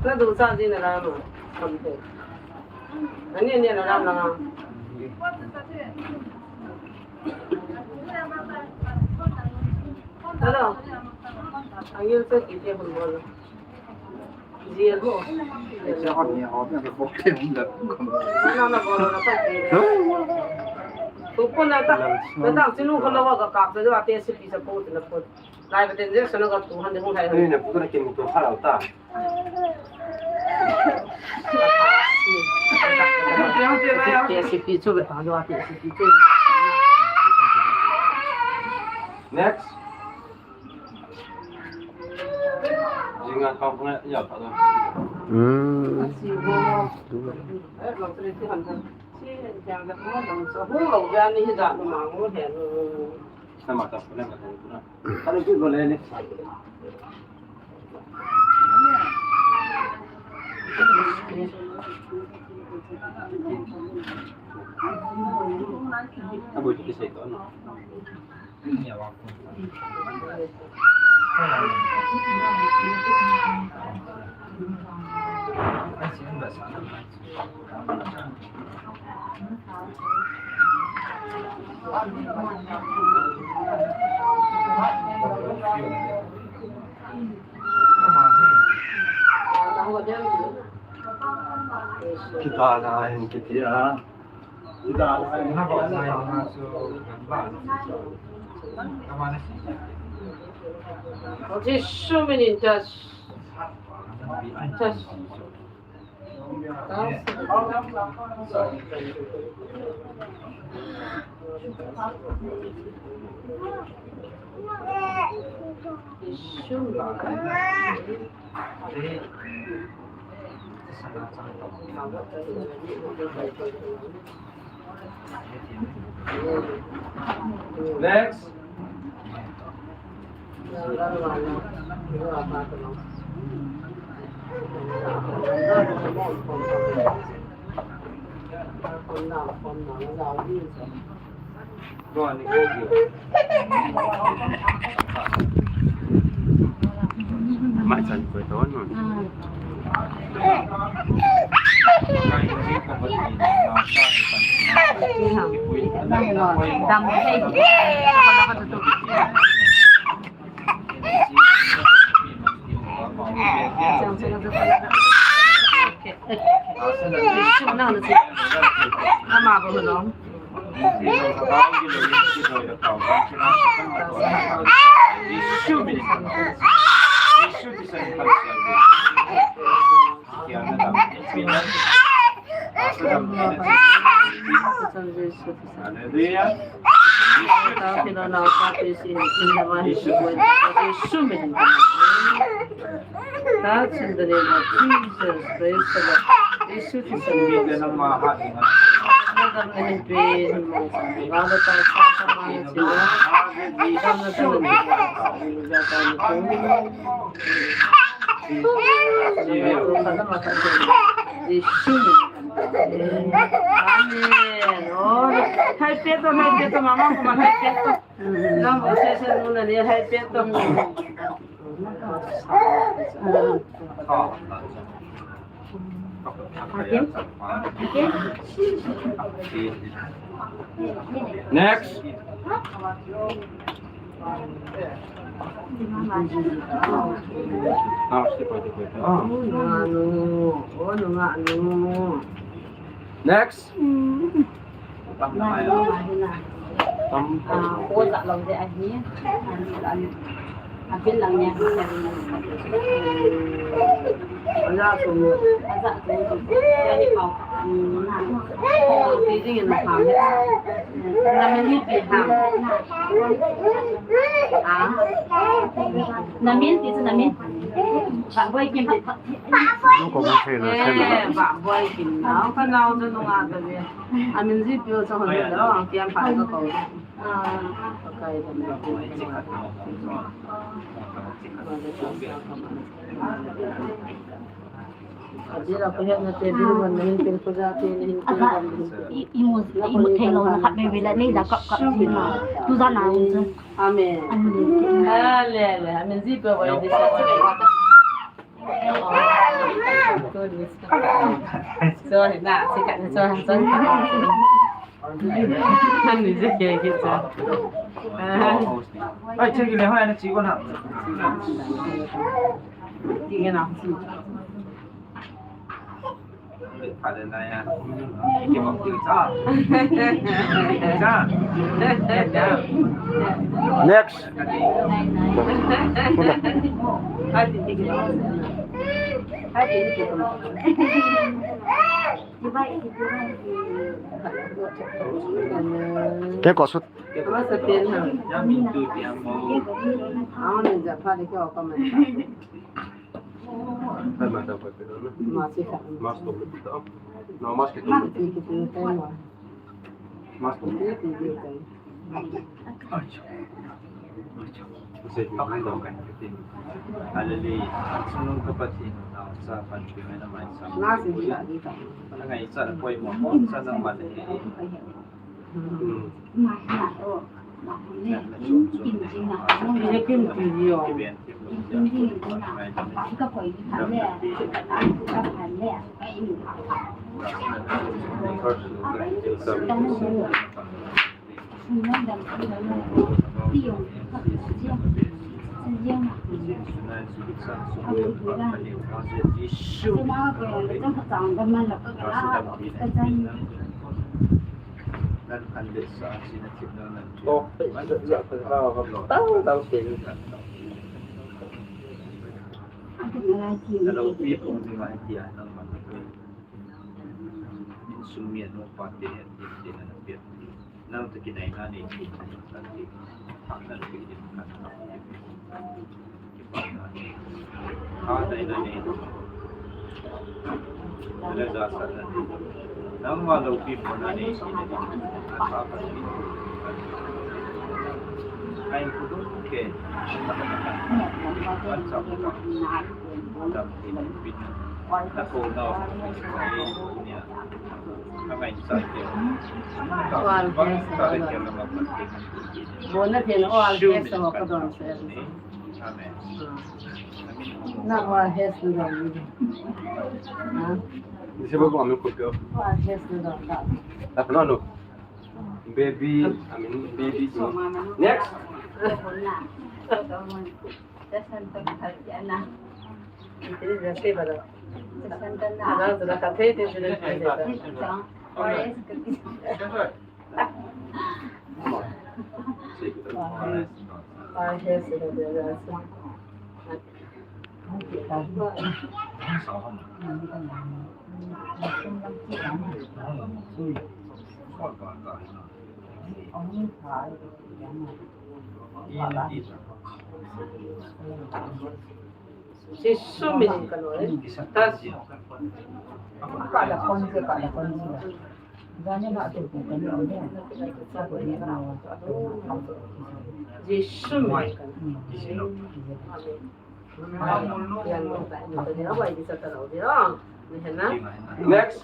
Na du sa di na la ma. Kam te. Ani ani na la ma. Hello. Angil se ki te bol bol. Next. Jinga kau kena ya pada. Hmm. Kita na hin kitia. Kita na hin kitia. There's so many in touch. Touch. Next. Mai chan koi to non. Hallelujah. Touch in the name of Jesus. Praise the Lord. Amen. Oh, hai peto, hai peto, mama, mama, hai peto. Nang bo se se nu na ni hai peto. Next. Next. Na min ti chu na min. Ba boi kim ti. Nung ko bang thei na, thei na. Eh, ba boi kim na. Ka nau chu nung a ta ve. A min ji pio chu hon lo, kiam pha ka ko. Ah, ka kai da. Adira ko he na te bil wan na hin pil ko ja te na hin pil wan. I, i mu, i mu thei lo na khat ve ve la nei da kap kap ti na. Tu ja na chu. Amen. Amen. Hallelujah. Amen. Ji pe wa de sa. Sorry, na, sikat ni sorry, sorry. Han ni je ke ke cha. Ai, che ki le ha na chi ko na. Ki ke na. Next. Ke ko sut. Mas to. Mas to. Mas to. Hallelujah. Sunung ka Pathen, nau cha panpi mai na mai sa. Nga si ni la di ta. Ngai cha poimo, cha nang man he. Hmm. Nang toh kinaina nei, nang toh kinaina nei. Kipana nei. Kipana nei. Kipana nei. Nang la sa sa nei. Nangma loupi pona nei, sina nei. Nang pa pa nei. Ai ku dong ke. Nang sa sa. Nang sa sa. Bona phen all case ho ka don se. Amen. Na all case don. Ha? Isi ba ko amin ko pyo. All case don da. Tap no no. Baby, I mean baby. Next. Jesu min in ka noi. Jesu min in ka noi. Amen. Next.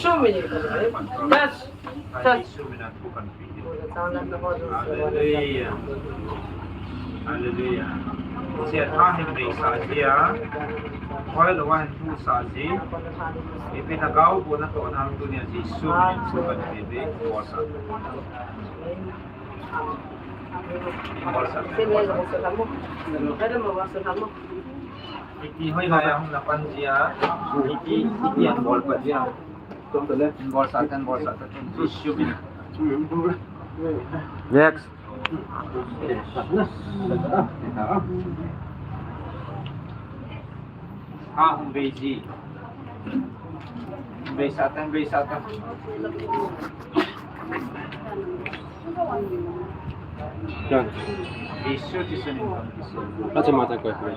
Show me. That's Hallelujah. Hallelujah. Sia tha hin nei sa sia. Koi lo wan tu sa si. Ipi na kau bu na to na tu ni si su ni su ba ni bi ko sa. Ko sa. Iti hoi na ya hung na pan sia. Iti, iti an bol pa sia. Next. Ah, hung bei ji. Hung bei Satan, bei Satan. Done. Jesu Kristo min in. Acha mata koi koi.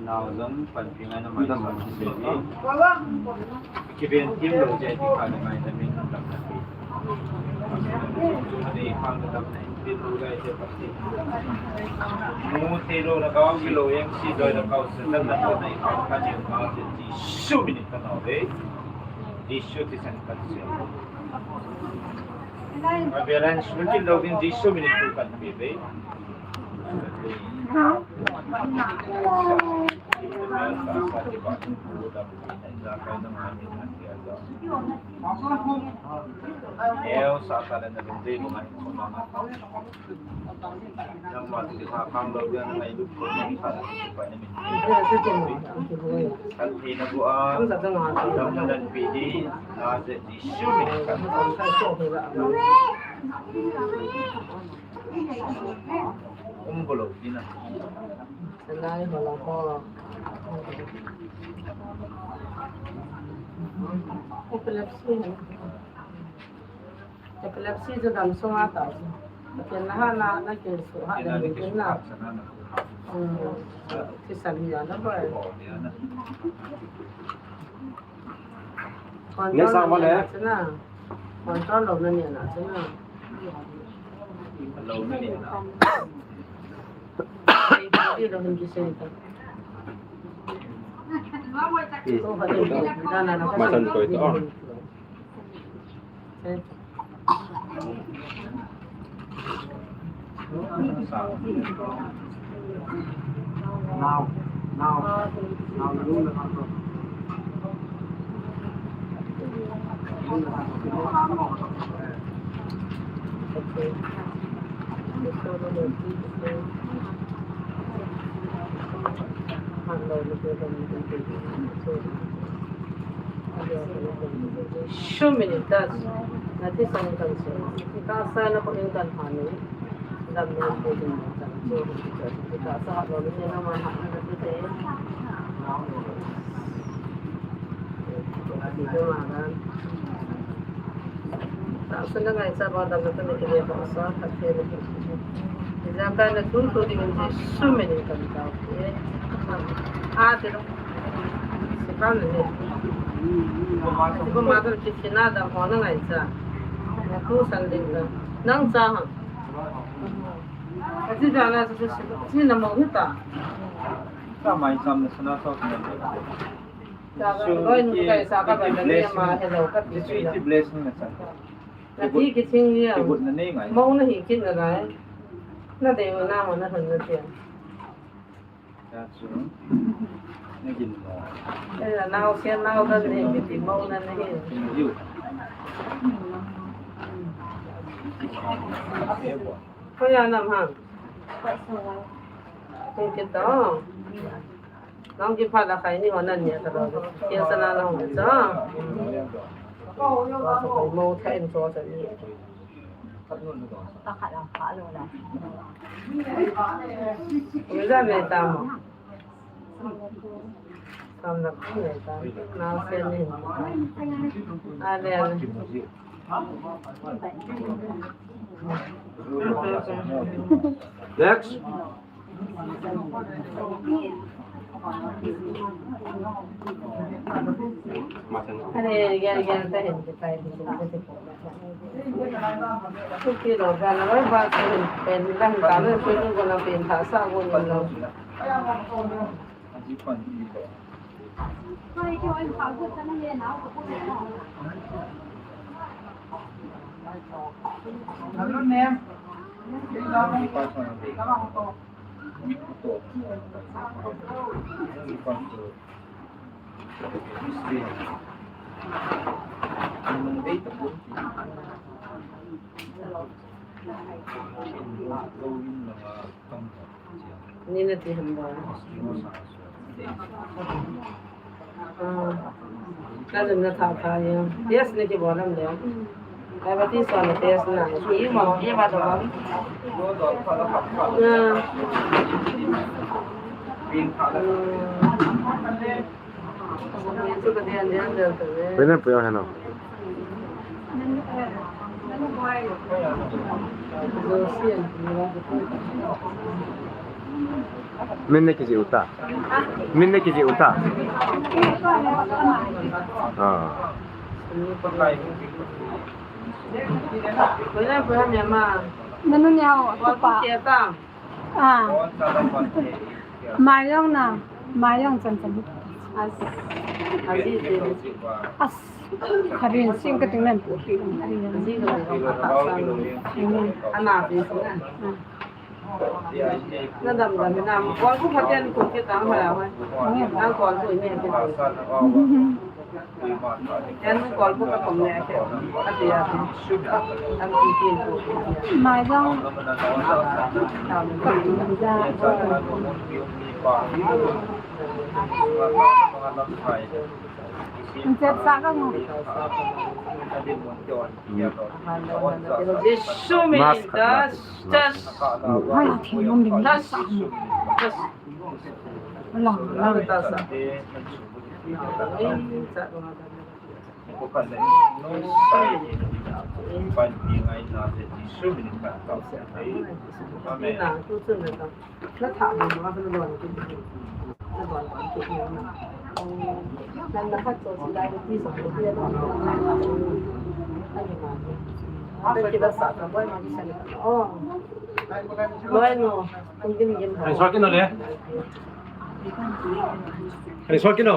Nau jong panpi ngai na mai. Kiven tim lo je ti kha le ngai ta min dam na pi. Ade khang dam na. Mu thei lou na kau, ki lou yang si doi na kau, Satan na kau na i kau ka ni ma te Jesu min in ka nau ve. Jesu thisan ka se. Ma balance mun kin lou din Jesu min in tu kan pe ve. Salai hola ho. Epilepsy. Epilepsy chu dam sunga ta. Ken na ha na, na ken su ha da ni ken na. Hmm. Thisan ya na ba. Control lou na ni na chu na. Lou na ni na. Ei, ei, lou na ni na. Hmm. Matan ko ito. Now, now, now, Show me the touch. Nati sang kan so. Ka sa na ko in kan hanu. Dam ne ko din kan so. Ka sa ha lo ni na ma ha na te. Nati ko ma dan. Tahsan na ngaisah ba dam na tu ni kile ba sa khat te ni. Ijang kai na tu tu ding in Jesu min in kan tao. A te lo. Sekan ni. Ti ko ma tu ki tina dam ho na ngaisah. Na tu san ding da. Nang cha ha. Ati da na su su si na mo hu ta. Ka mai sam na sana sa na. Sa ka loi nu kai sa ka ba na ni ma hello ka ti. Blessing na sa. Na ti ki thing ni a. Mo na hi kin na lai. Na de na mo na han na ti. Ya chu. Na kin mo. Eh, na o sia na o ka ni ki ti mo na ni. Yu. Ko ya na ma. Ko ki to. Nang kiphat a khai ni hon an nia ka lo. Kia sana na hon cha. Mo tha in cho cha ni. Ta khat ang pha lo la. Ui za me ta mo. Sam na ku me ta. Na se ni. A le a le. Next. Ni na ti ham ba. Ah, ka jun na tha tha ya. Yes, na ki bolam le. Diabetes wala test na. Ima, ima da ba. Ah. Hmm. Pwede na po yan, ano? Min ne kiji uta. Min ne kiji uta. Ah. Pwede na po yan, Myanmar. Nanu niao, Wa tupa. Ku ke ta. Ah. Mai jong na, mai jong chan chan. As. As. As. Kharin sing ka ting nan pu ti. Ana ti sing. Ah. Na dam dam na, kol ku phaten ku ke ta ma la. Na kol ku ne ke. Yan kol ku ka kom ne ke. Ka ti ya. Tam ti ti ku. Mai jong. Ka ti ya. Chet sa ka ngo. Jesu min. Mask, tas, mask. Tas. Hai, thei nom ding. Tas. Tas. Lang, lang. Tas. Amen. Rin suak kit no le. Rin suak kit no.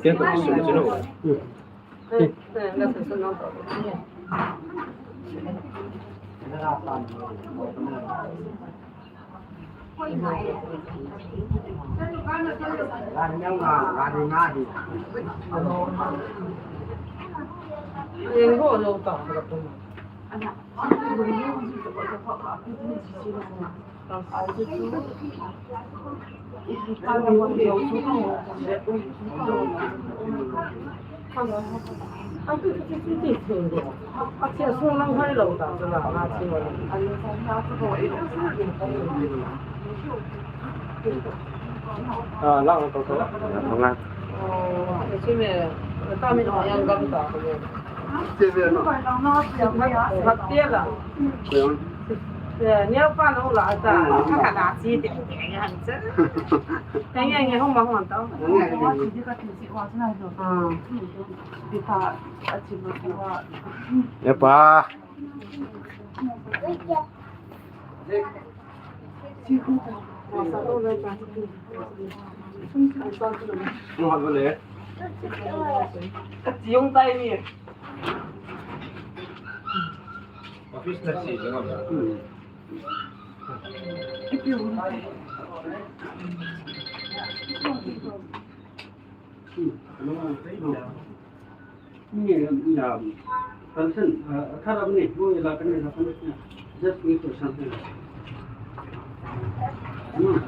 Kya ko su su no. Epa. Office na si. Ni, ya, concern, ah, kharap ni, mo ila kani, ila kani, just wait for something. Hmm.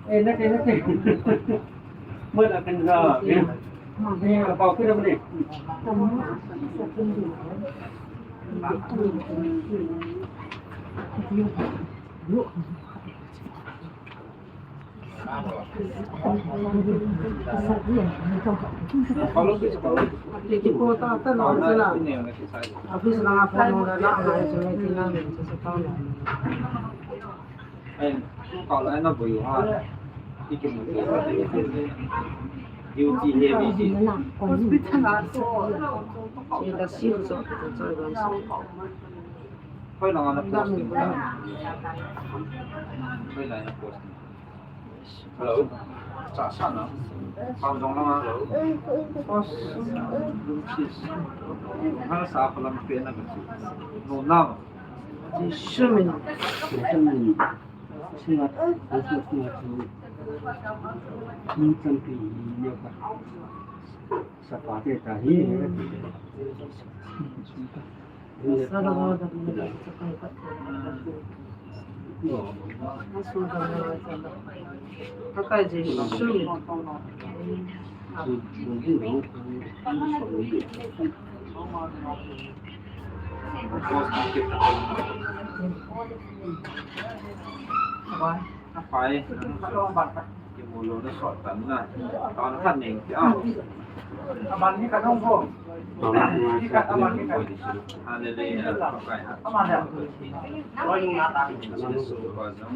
Eh, nake, nake. Mo ila kani, ya, ya. Eh, apa kharap ni? Hello. Cha sa na. Pam dong na. Hello. Hal sa pa lam pe na ka. No na. Jesu min. Jesu min. Sina, Jesu sina tu. Ni chan pi ni ya ka. Sa pa te ta hi. Bye. Apai, kimu lou na sot tan na. Tan khat ning ti a. Aban ni ka nong ho. Ni ka aban ni ka. Hallelujah. Apai ha. Aman ya. Loi nung na ta. Jesu ko jong.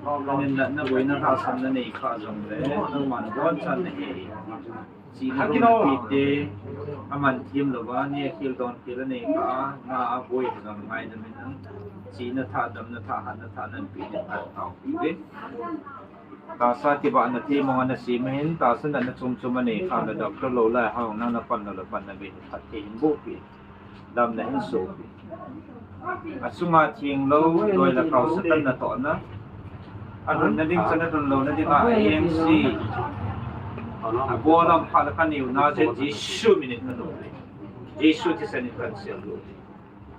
Anin natna boina lhahsamna nei kha jongle, nangman abonchan nahi. Chihna dong napite, aman thim louva, neh khel don khel anei kha, na aboi jong ngaidam in, chihna thah, damna thah, hatna thah nanpeh ding kahin taopeh uve. Tahsa kibahna themong ana sem ahin, tahsa natna chom chom anei kha le, doctor lou lai hao, nang napan lou le pan nabeh phatthei hin bohpeh. Damna hin sohpeh. Achunga thenglou, loi le kao Satan natohna. Alhunna ding chan alhun louna dinga A M C. Abol lam phat le kaneo na jeh, Jesu min in kanu. Jesu thisan in kahin sel u.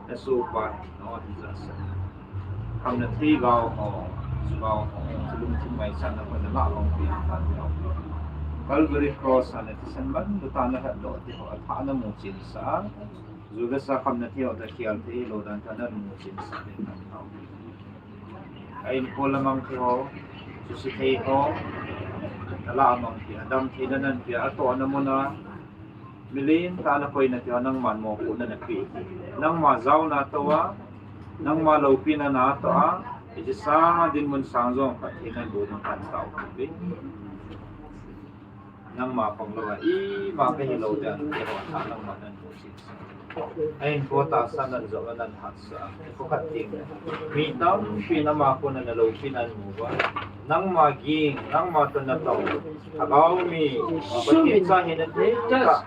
Nasohpa, no, Jesus. Khamna thei gao ho, chu gao ho, chu lungthim ngaichatna ho, nalah longpi, Calvary Cross a nathisan manlu tah a nalhatdoh te ho, athah namu chensah a. Judas a khamna thei ho toh khel thei lou dan tah a namu chensah ding kahin tao. A inkhol a mang thei ho, suhset thei ho, nalah mang thei, adam theina nanpeh a, atohna mun a, milen tah a nakoina thei ho, nangman mopohna napeh. Nangma jaona tou a, nangma loupina natoh a, hiche sang a dinmun sang jong phatthei nanboh ding kahin tao uve. Nangma pang louva, ima kahi lou dan, keiho athah nangman nanmu chensah. A inko tahsa nanjou a nanhatsah a, kho khat teng le. Mi tampin ama kona naloupina amu uva. Nangma ging, nangma toh natong, lhagao mi, Pathen cha hina thei tah,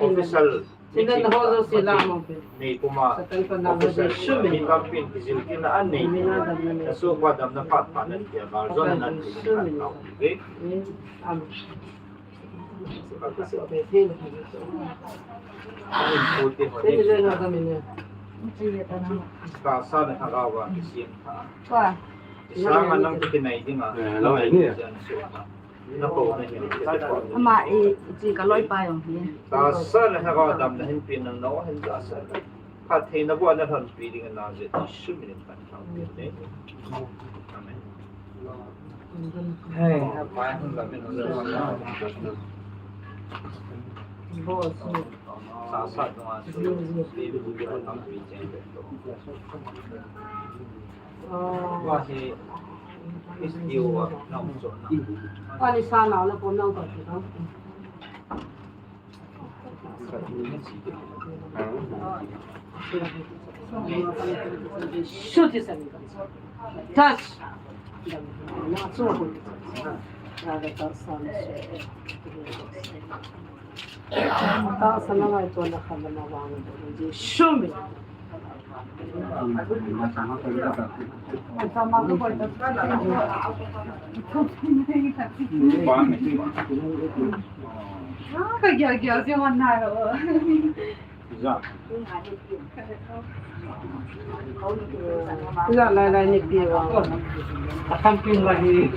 official, nei puma, official, mi tampin kijil kit na anei. Nasohpa damna phat phat nanpeh a, gal jona nanpeh ding kahin tao uve. Tahsa le lhagao a kisem tha. Sang a nang kinai dinga. Ama i, i chi ka loipa jong hi. Tahsa le lhagao damna hinpeh nang nao hin tahsa. Phattheina boh a nalhonpi ding in naje, Jesu min in kahin tao uve. Amen. Hey, Ila lai lai ni pi wa. Atam pin wa ni.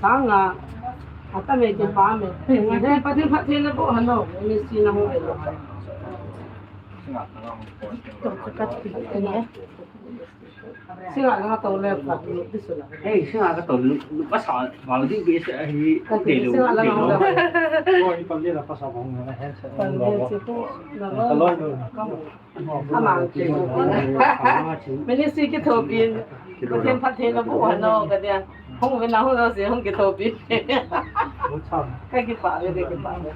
Sanga. Atam e ti pa me. Ne pa ti pa ti le bo hano. Ni si na ho. Singa langa to le phat ni ti sula. Ei, singa ka to lu, lu pa sa, wal di be sa hi, te lu. Singa langa to le. Oi, pa le pa sa bong na hen sa. Pa le si ko, na lo. Ka lo lu. Ama ti. Mini si ki to bin. Ko tem phat te na bu no ka dia. Hung ve na hung no si hung ki to bin. Ka ki pa ve, ka ki pa ve.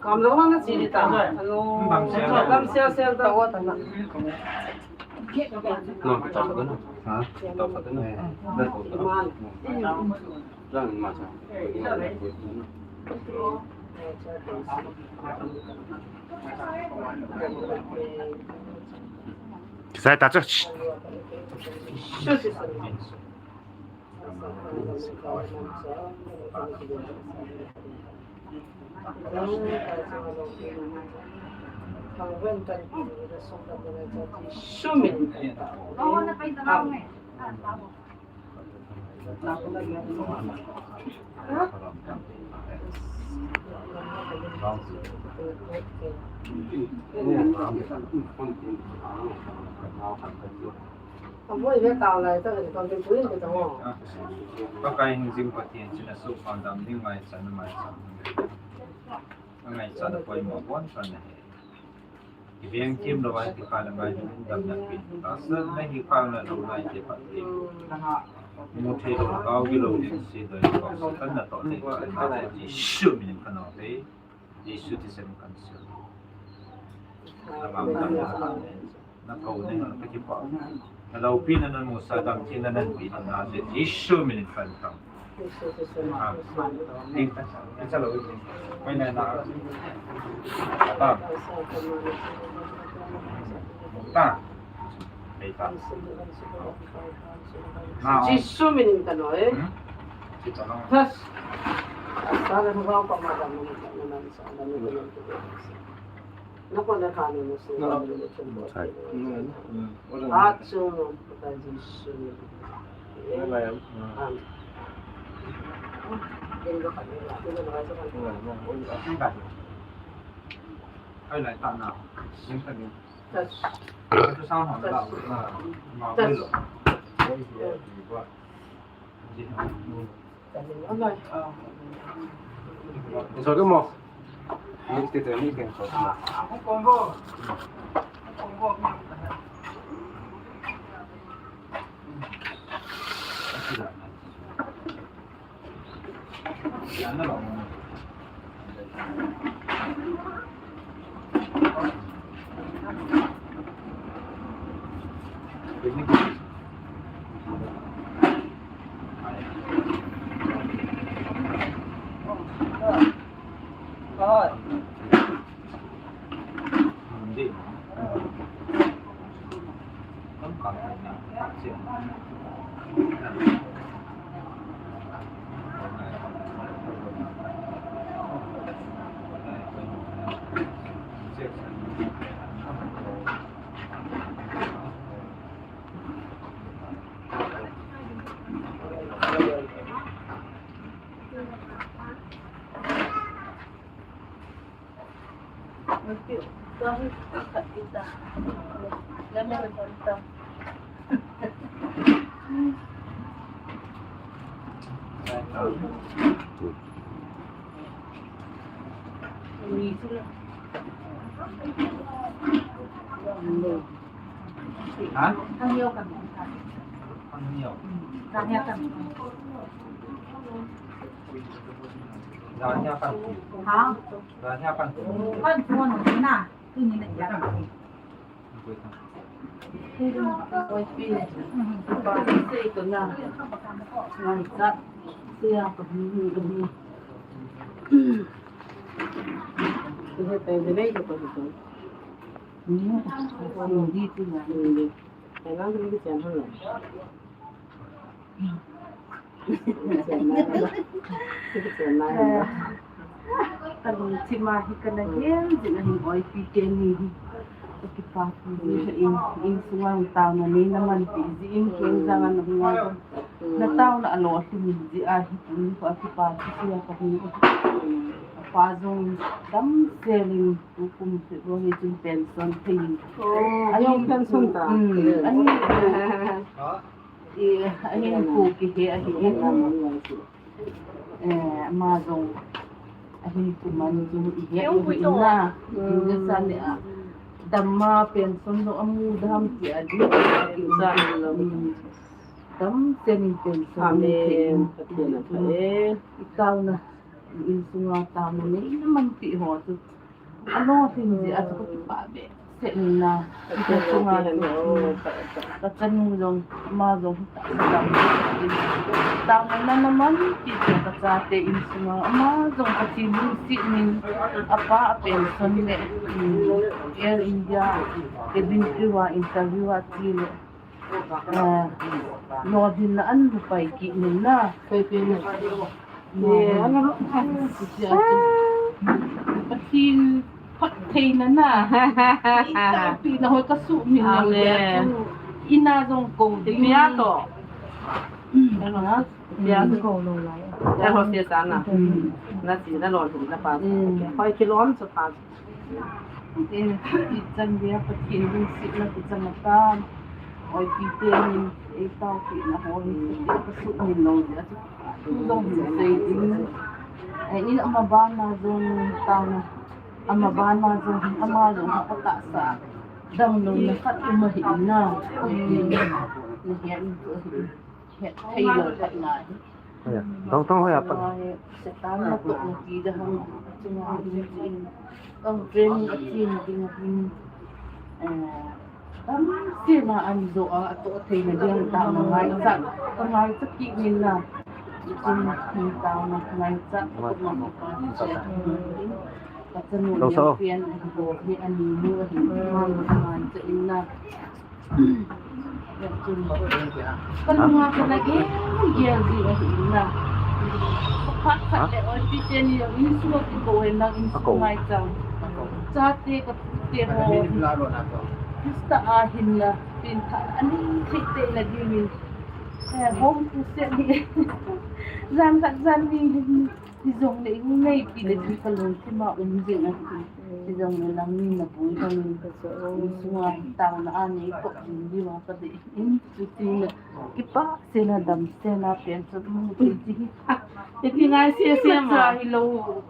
Kam lo na chi ta. Ano, kam sia sia ta. No, kita apa tu? Ha? Kita apa tu? Dah tahu tak? Jangan macam. Saya tak cus. Sumin. Pakai hingjing Pathen china suh pha dam ding ngaichan, ngaichan. Ngaichan a poimo bon chan ahi. Kiveng thim louva, kikha le ngai, damna pi. Tahsa na hi kha na lou nai te phat te. Mu thei lou, kau gilou, len si doi, kau sa kan na to te, kan na to te, Jesu min in kan o te. Jesu ti sem kan si. Na ma damna, na thou ne, na kipah. Na loupi na, na musa dam thei na, na pi na, na te, Jesu min in kan tang. Jesu min in kano e. Thas. Asa na hungau pa ma da mun ka na sa da mun ka. Na ko na ka ni musu. Achu. Ha? Thang Hiao kan. Thang Hiao. Thang Hiao kan. Thang Hiao kan. Ha? Thang Hiao kan. Kan tuan na. Tu ni na ya. Oi pi. Pa sei ko na. Ngai sa. Sia ko ni ko ni. Ko he pe de ko ko. Kalungthim a hi kana gel jing ahin, oi pi teni hi. Kakipapi jing ahin, insunga taona nei na manpi jeh in keng jang a na hung a. Na taona alolhing jeh ahi, tuni hi kakipapi jeh a kahung. Apa jong damsel in. Tukum hi, lo hi chun pension thei. Oh, ahin pension ta. Hmm, ahin, eh, ahin pu kihe ahi. Eh, ama jong ahin pu man chu ihe u hi na. Hmm. Inge sa ne a. Dam ma pension jong amu dam ti a di. Hmm. Damsel in pension. Amen. Pathen a pha e. I taona, insunga taona nei na manpi ho chu. Alolhing jeh a chu kakipah behseh in na. Pathen sunga chu, ka chanu jong, ama jong, taona na manpi chu kachate insunga, ama jong Pathen lungset in, apa a pension le, um, Air India cabin crew a interview a che le. Ah, lolhinna an pai kit nin na. Koi pe ni. Pathen phattheina na. Itapina hoi ka suhmil lou dia chu. Ina jong kou ding. Pia to. Pia to kou lou lai. Ya ho se sa na. Na si na lolhinna pa. Hoi kilom chu pa. Ichan dia Pathen lungsetna kichang atan. Hoi pi te nin ei taopina hoi ka suhmil lou dia chu. Dong sei ding. Eh, in ama bana jong tauna. Ama bana jong, ama jong ka tahsa. Damlouna khat um ahi na. Ni hian tu ahi. Hethei lou khat na hi. Thong thong hoi a pat. Satan na to na ki da hang. Chunga hi. Kang training a chin ding hin. Eh, Tam sena an zo a, a to thei na diang ta na ngai chat. Ka ngai chat ki min na. Chun hin ta na ngai chat. Ka chanu ni pian a go ni ani mu a hin ma ma ngai chat in na. Ka lunga ka na ge ge ji a hin na. Ka phat khat le oi pi te ni in su ki go en na in su ngai chang. Chate ka Te ho. Krista a hin la, pin tha ani thei te la ding in. Eh, home crusade ni. Jan khat jan ni, ni jong le in nei pi le ti ka lungthim a um jing a. Ti jong le lang ni na bui jong ni ka so. Sunga tauna a nei ko jing di ma ka de. In chu ti na. Kipa sena dam sena pen chu mu ti ti. Ti ti ngai se se ma. Cha hi lo.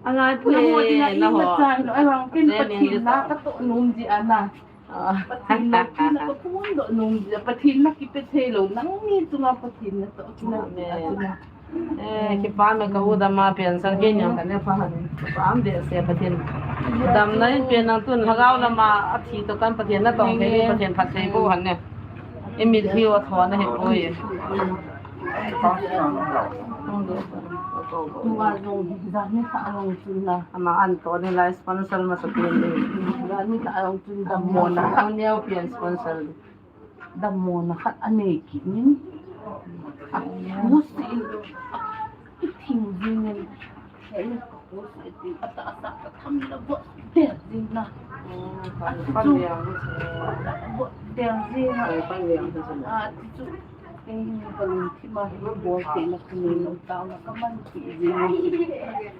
Angai pu na mo ti na i ma cha hi lo. Ai wang ken Pathen na ka to num ji ana. Pathen na ki na ka pun do num ji. Pathen na ki pe thei lo. Nang ni tu ma Pathen na to ki na. Eh, kipa me ka u dam a pen sang ke nyang ka ne pa han. Kipa am de se Pathen. Dam na in pen nang tun lhagao lama a thi to kan Pathen na tong ke Pathen phat thei ko han ne. I mitlhi u a tho na hi poi. Ama an to ni lai sponsor masa pen ni. Ni ta along chun dammo na. Ang neo pian sponsor. Dammo na khat a nei kit nin. A kusi in. I thing jing in. Hei, ka kusi in. A ta sa ka tham la bo. Del jing na. A ti chu. Bo del jing na. A ti chu. Kei hi ka lungthim a hi bol theina ka nei lo, tauna ka man thei jing.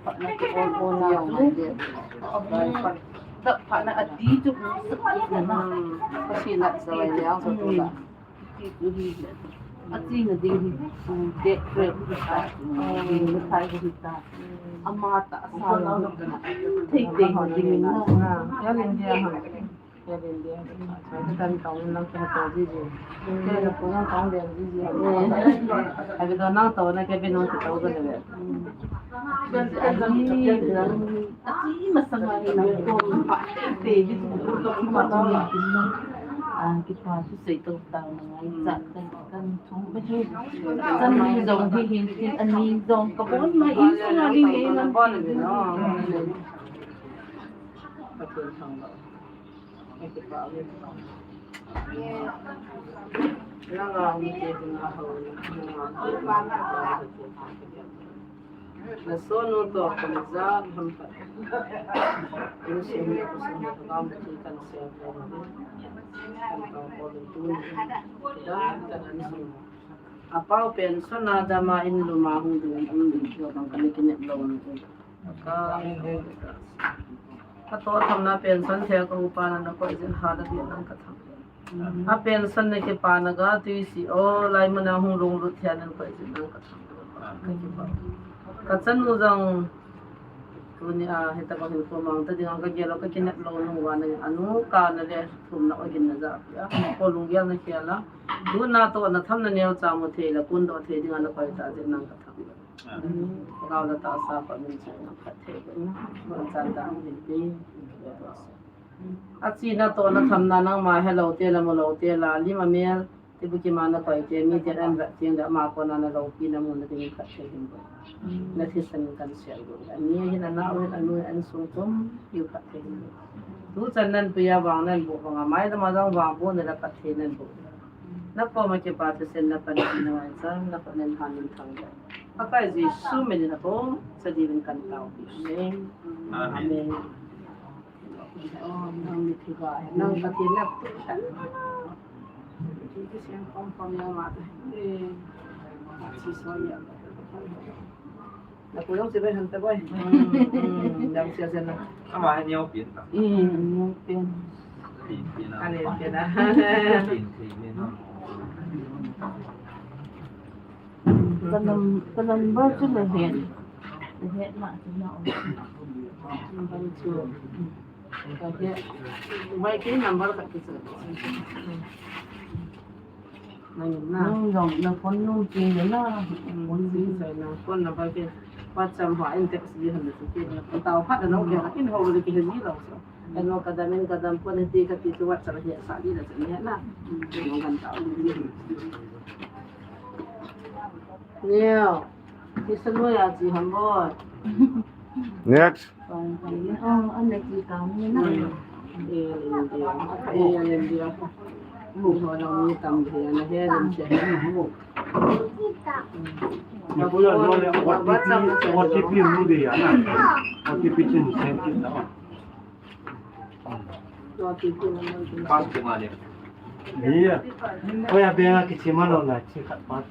Phatna ka ol ol a chu. A bu dap phatna a ti chu bu sak na na. Ka si na sa lai liang sa tu la. Ti chu hi. A chi na ding hi. Dek pre hi ta. Ding na thai hi ta. Ama ta sa lo. Thei thei ding na. Ya len dia ha. Kevin dia. Kan tong nang ka to ji ji. Ke na pu nang tong den ji ji. Abi do nang to na Kevin nang to ga le. Aji masanga ni nang to pa te di tu to ma to. Ah, kipa tu sei to ta na ngai cha kan kan thum ba he. Chan ni jong hi hin hin ani jong ka bon ma in sunga ding le nang bon ni no. Na sonu to kan za ham pa. Insung ni kusung ni kam ti kan sia kan. Kan to ko tu ni. Da kan an sung. Apau pension a dam a in lum a hung ding um ding kio bang kan kinep lou ni. Ka, ka to tham na pension thei ka upa na na koi jin ha da di nang ka tham. A pension na kipa na ga tui si o lai mun a hung lunglut thei nang koi jin nang ka tham. Ka kipa. Ka chanu jong tuni a hita ka hin ko mang ta ding ka gel o ka kinep lou nung va na anu ka na le thum na o gin na ja. Ko lunggel na kiala. Tu na to na tham na neo cha mo thei la kun do thei ding a na koi ta jin nang ka tham. Gau la ta sa pa min cha na khat thei ko na. Ko cha ta min pi. A chi na to na tham na nang ma he lo te la mo lo te la li ma mel. Ti bu ki ma na koi te mi te ran rat tiang da ma ko na na lo pi na mu na ding khat thei ding ko. Na thi san kan sia go. Ani hin ana o hin anu an sung tum yu khat thei ding. Tu chan nan pu ya wang nan bu wang a mai da ma dang wang bu na la khat thei nan bu. Nakoma kipathu sen na panpina ngaichan, nakhut in han in thangvah. Pakai Jesu minin nakoma chadiuvin katao ahi. Amen. Amen. Amen. Oh, nang ni thiba, nang Pathen na tu tan. Ki sen pom pom ya ma ta. Eh. Chi so ya. Napu jong chibai hon ta boi. Hmm, hmm, jong sia sia na. Ama hi neo pin ta. Hmm, neo pin. Pin pin na. Ale pin na. Pin pin na. Ka num-, ka number chu nahet. Nahet ma chu na. Number chu. Ka het. Bai ke number ka ki chu. Nang na. Nang jong na phone nung pin na. Phone pin sa na. Phone number ke. WhatsApp ho in text di han na chu ke. Tao phat na nong ke in ho le ke ni lo so. Eno kadam in kadam phone ti ka ti chu WhatsApp he sa di na chu ni na. Nong kan tao. Neo. Ti sa lo ya chi ham bo. Next. Vâng, thầy nhé. Ờ, anh là chị Cẩm Nguyên ạ. Ê, Ê, Ê, Ê. Ê, Ê. Ủng hộ đồng như Cẩm thì là hết, mình sẽ O T P, O T P mu de ya na. O T P chin send kit na. Pas ko nga ne. Iya. Oya benga kichima lo na chi khat pa.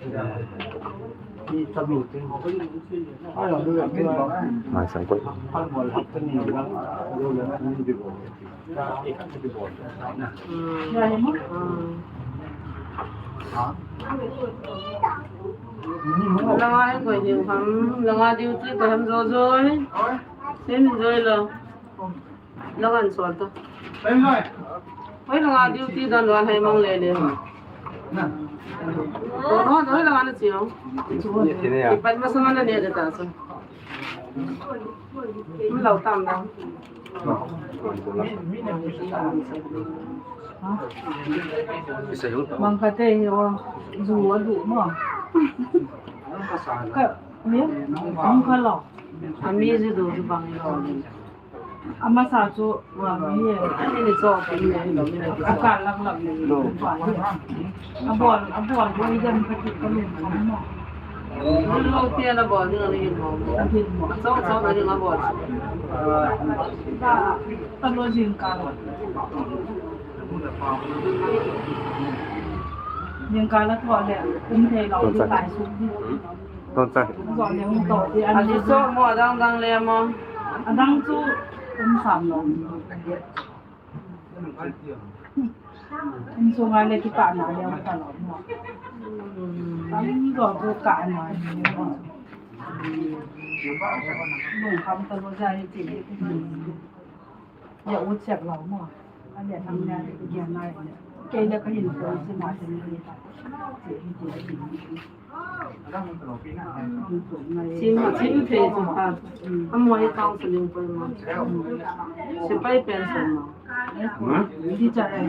Ni tabi tu. Ayo, lu ya. Mai sang koi. Hal bol hap ni lang. Lu ya ni di bol. Ya, ya mo. Ha? Langa en koi diu ham, langa diu tu koi ham jo joi. Sen joi lo. Langa an sol to. Hoi langa duty don wan hai mang le le. Ko no hoi langa na chiu. Ipat ma sanga na ne de ta so. Mun lau tam da. Mang ka te hi o zu a du mo. Ka ni mang ka lo. Ami zu du zu bang lo. Amasa chu, wa, ni, ani ni cho, ni, ni, ni, a ka lak lak ni. A bol, a bol, bol jam ka ti ka lum ka mo. Lo ti a la bol ni ni mo. A ti mo. A cho, cho ni a bol. Ta, ta lo jing ka. Jing ka la to le, um thei lo, lai su ni. Ton sa. Ani so mo adang dang le mo. Adang chu um sam lo. Um so ngai le kita na le ka lo mo. Tam do chu ka na. Mo kam ta lo ja ni ti. Ya u chek lo mo. A le thang le ya nai. Ke le ka hin ko si ma si ni ta. Sim, sim thei chu pa. Amo hi counseling poi ma. Sepai pension ma. Teacher ai.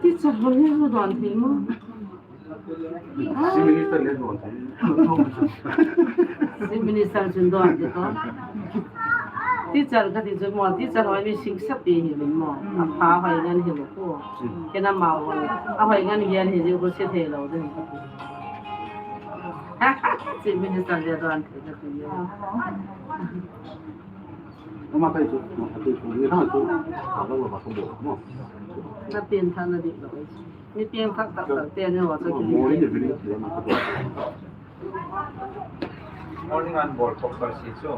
Teacher ho ni don thei ma. Chief Minister le don thei. Chief Minister chun don thei ko. Teacher kati chu mo, teacher ho mi sing sa pi hi mo. A pha hoi ngan hi lo ko. Kei na ma ho. A hoi ngan hi an hi ko se thei lo de. Chief Minister le don thei kati. Ama kai chu, kai chu, ni ha chu. Ka lo ba ko bo mo. Na tin tha na di lo. Ni piengthak tak tak te ni ho chu ki. Morning an bol thok kal si chu.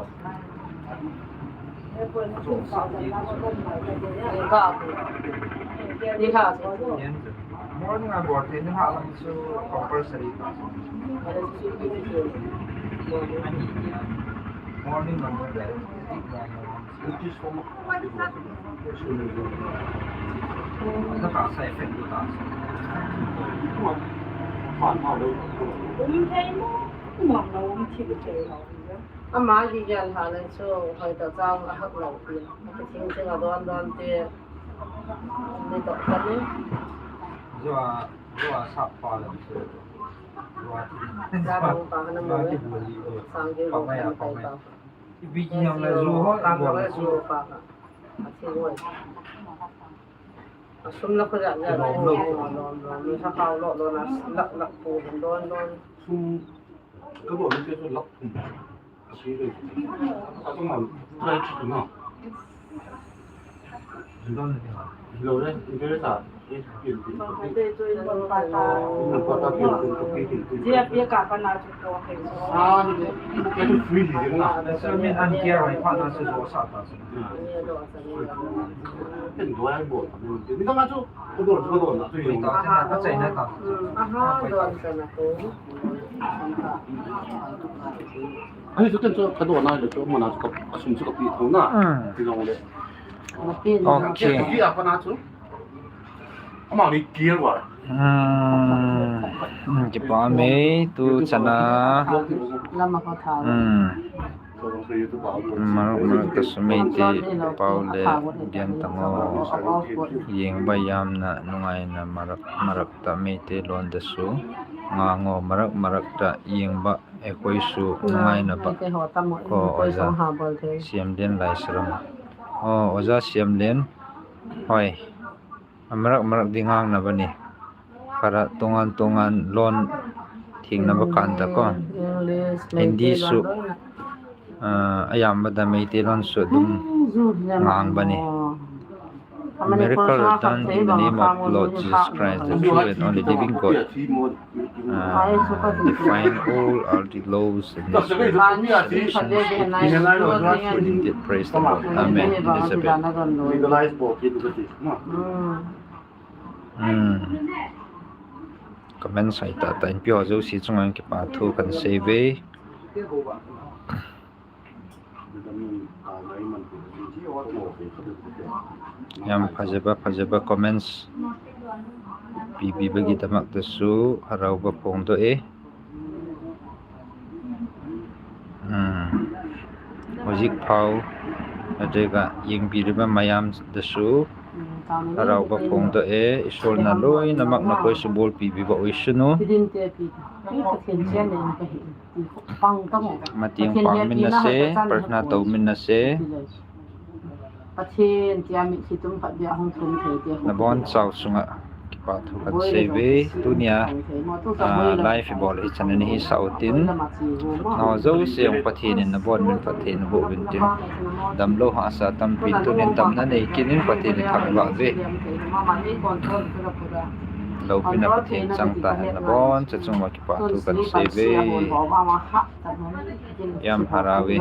Ni ha chu. Morning an bol te ni ha lang chu compulsory. Morning an bol te. Ama hi gel ha le chu hoi ta chang a hak lo pi. Thing thing a don don te. Ni to ka ni. Jua, jua sa pa le chu. Jua ti. Jua ti bu li. Sang ge lo pa pa. Ipi ki yang le zu ho, i bol le zu. A thi hoi. Sum la ko ja ja la lo lo lo lo, sa ka lo lo na, la la pu lo lo. Sum ka lo ni ke so la pu. Ani chu ken chu ka dona le chu mana chu ka sum chu ka pi thou na. Ti long le. Okay. Ki a pa na chu. Ama ni kial wa. Hmm. Hmm, kipa me tu chana. Lama ko tha. Hmm. Maru maru ka sumei te pau le dian tango. Yeng ba yam na nungai na marak marak ta mei te lon da su. Nga ngo marak marak ta yeng ba e koi su nungai na ba. Ko oja. Siam den lai saram. O, oja siam den. Hoi. Amarak marak ding hang na bani. Khara tungan tungan lon thing na ba kan ta ko. Hindi su, ah, ayam ba da Meitei lon su dum ngang bani. Miracle done in the name of Lord Jesus Christ, the true and only living God. Uh, defying all earthly laws and solutions, it is indeed. Praise the Lord. Amen. Elizabeth. Hmm. Comment sai tah tah in pi ho jouse chunga kipa thu kan sei ve. Yam phajaba phajaba comments pipi bagi damak ta su harau ba phong do e. Hmm. Hojik phau adega yingpi riba mayam da su harau ba phong do e. Isol na loi na mak na koi su bol pipi ba oi sunu. Mating pang min na se, prarthana to min na se. Pathen tia mi khitum phat dia hung thum thei te. Na bon chau sunga kipa thu kan sei ve tunia, ah, live bol hi channel hi sa utin. Na jouse ong Pathen in na bon min phat thei na bo vin tin. Damlou hahsa tampi tunin damna nei kit in Pathen in thangvah ve. Loupina Pathen chang ta hen na bon cha chunga kipa thu kan sei ve. Yam harau ve.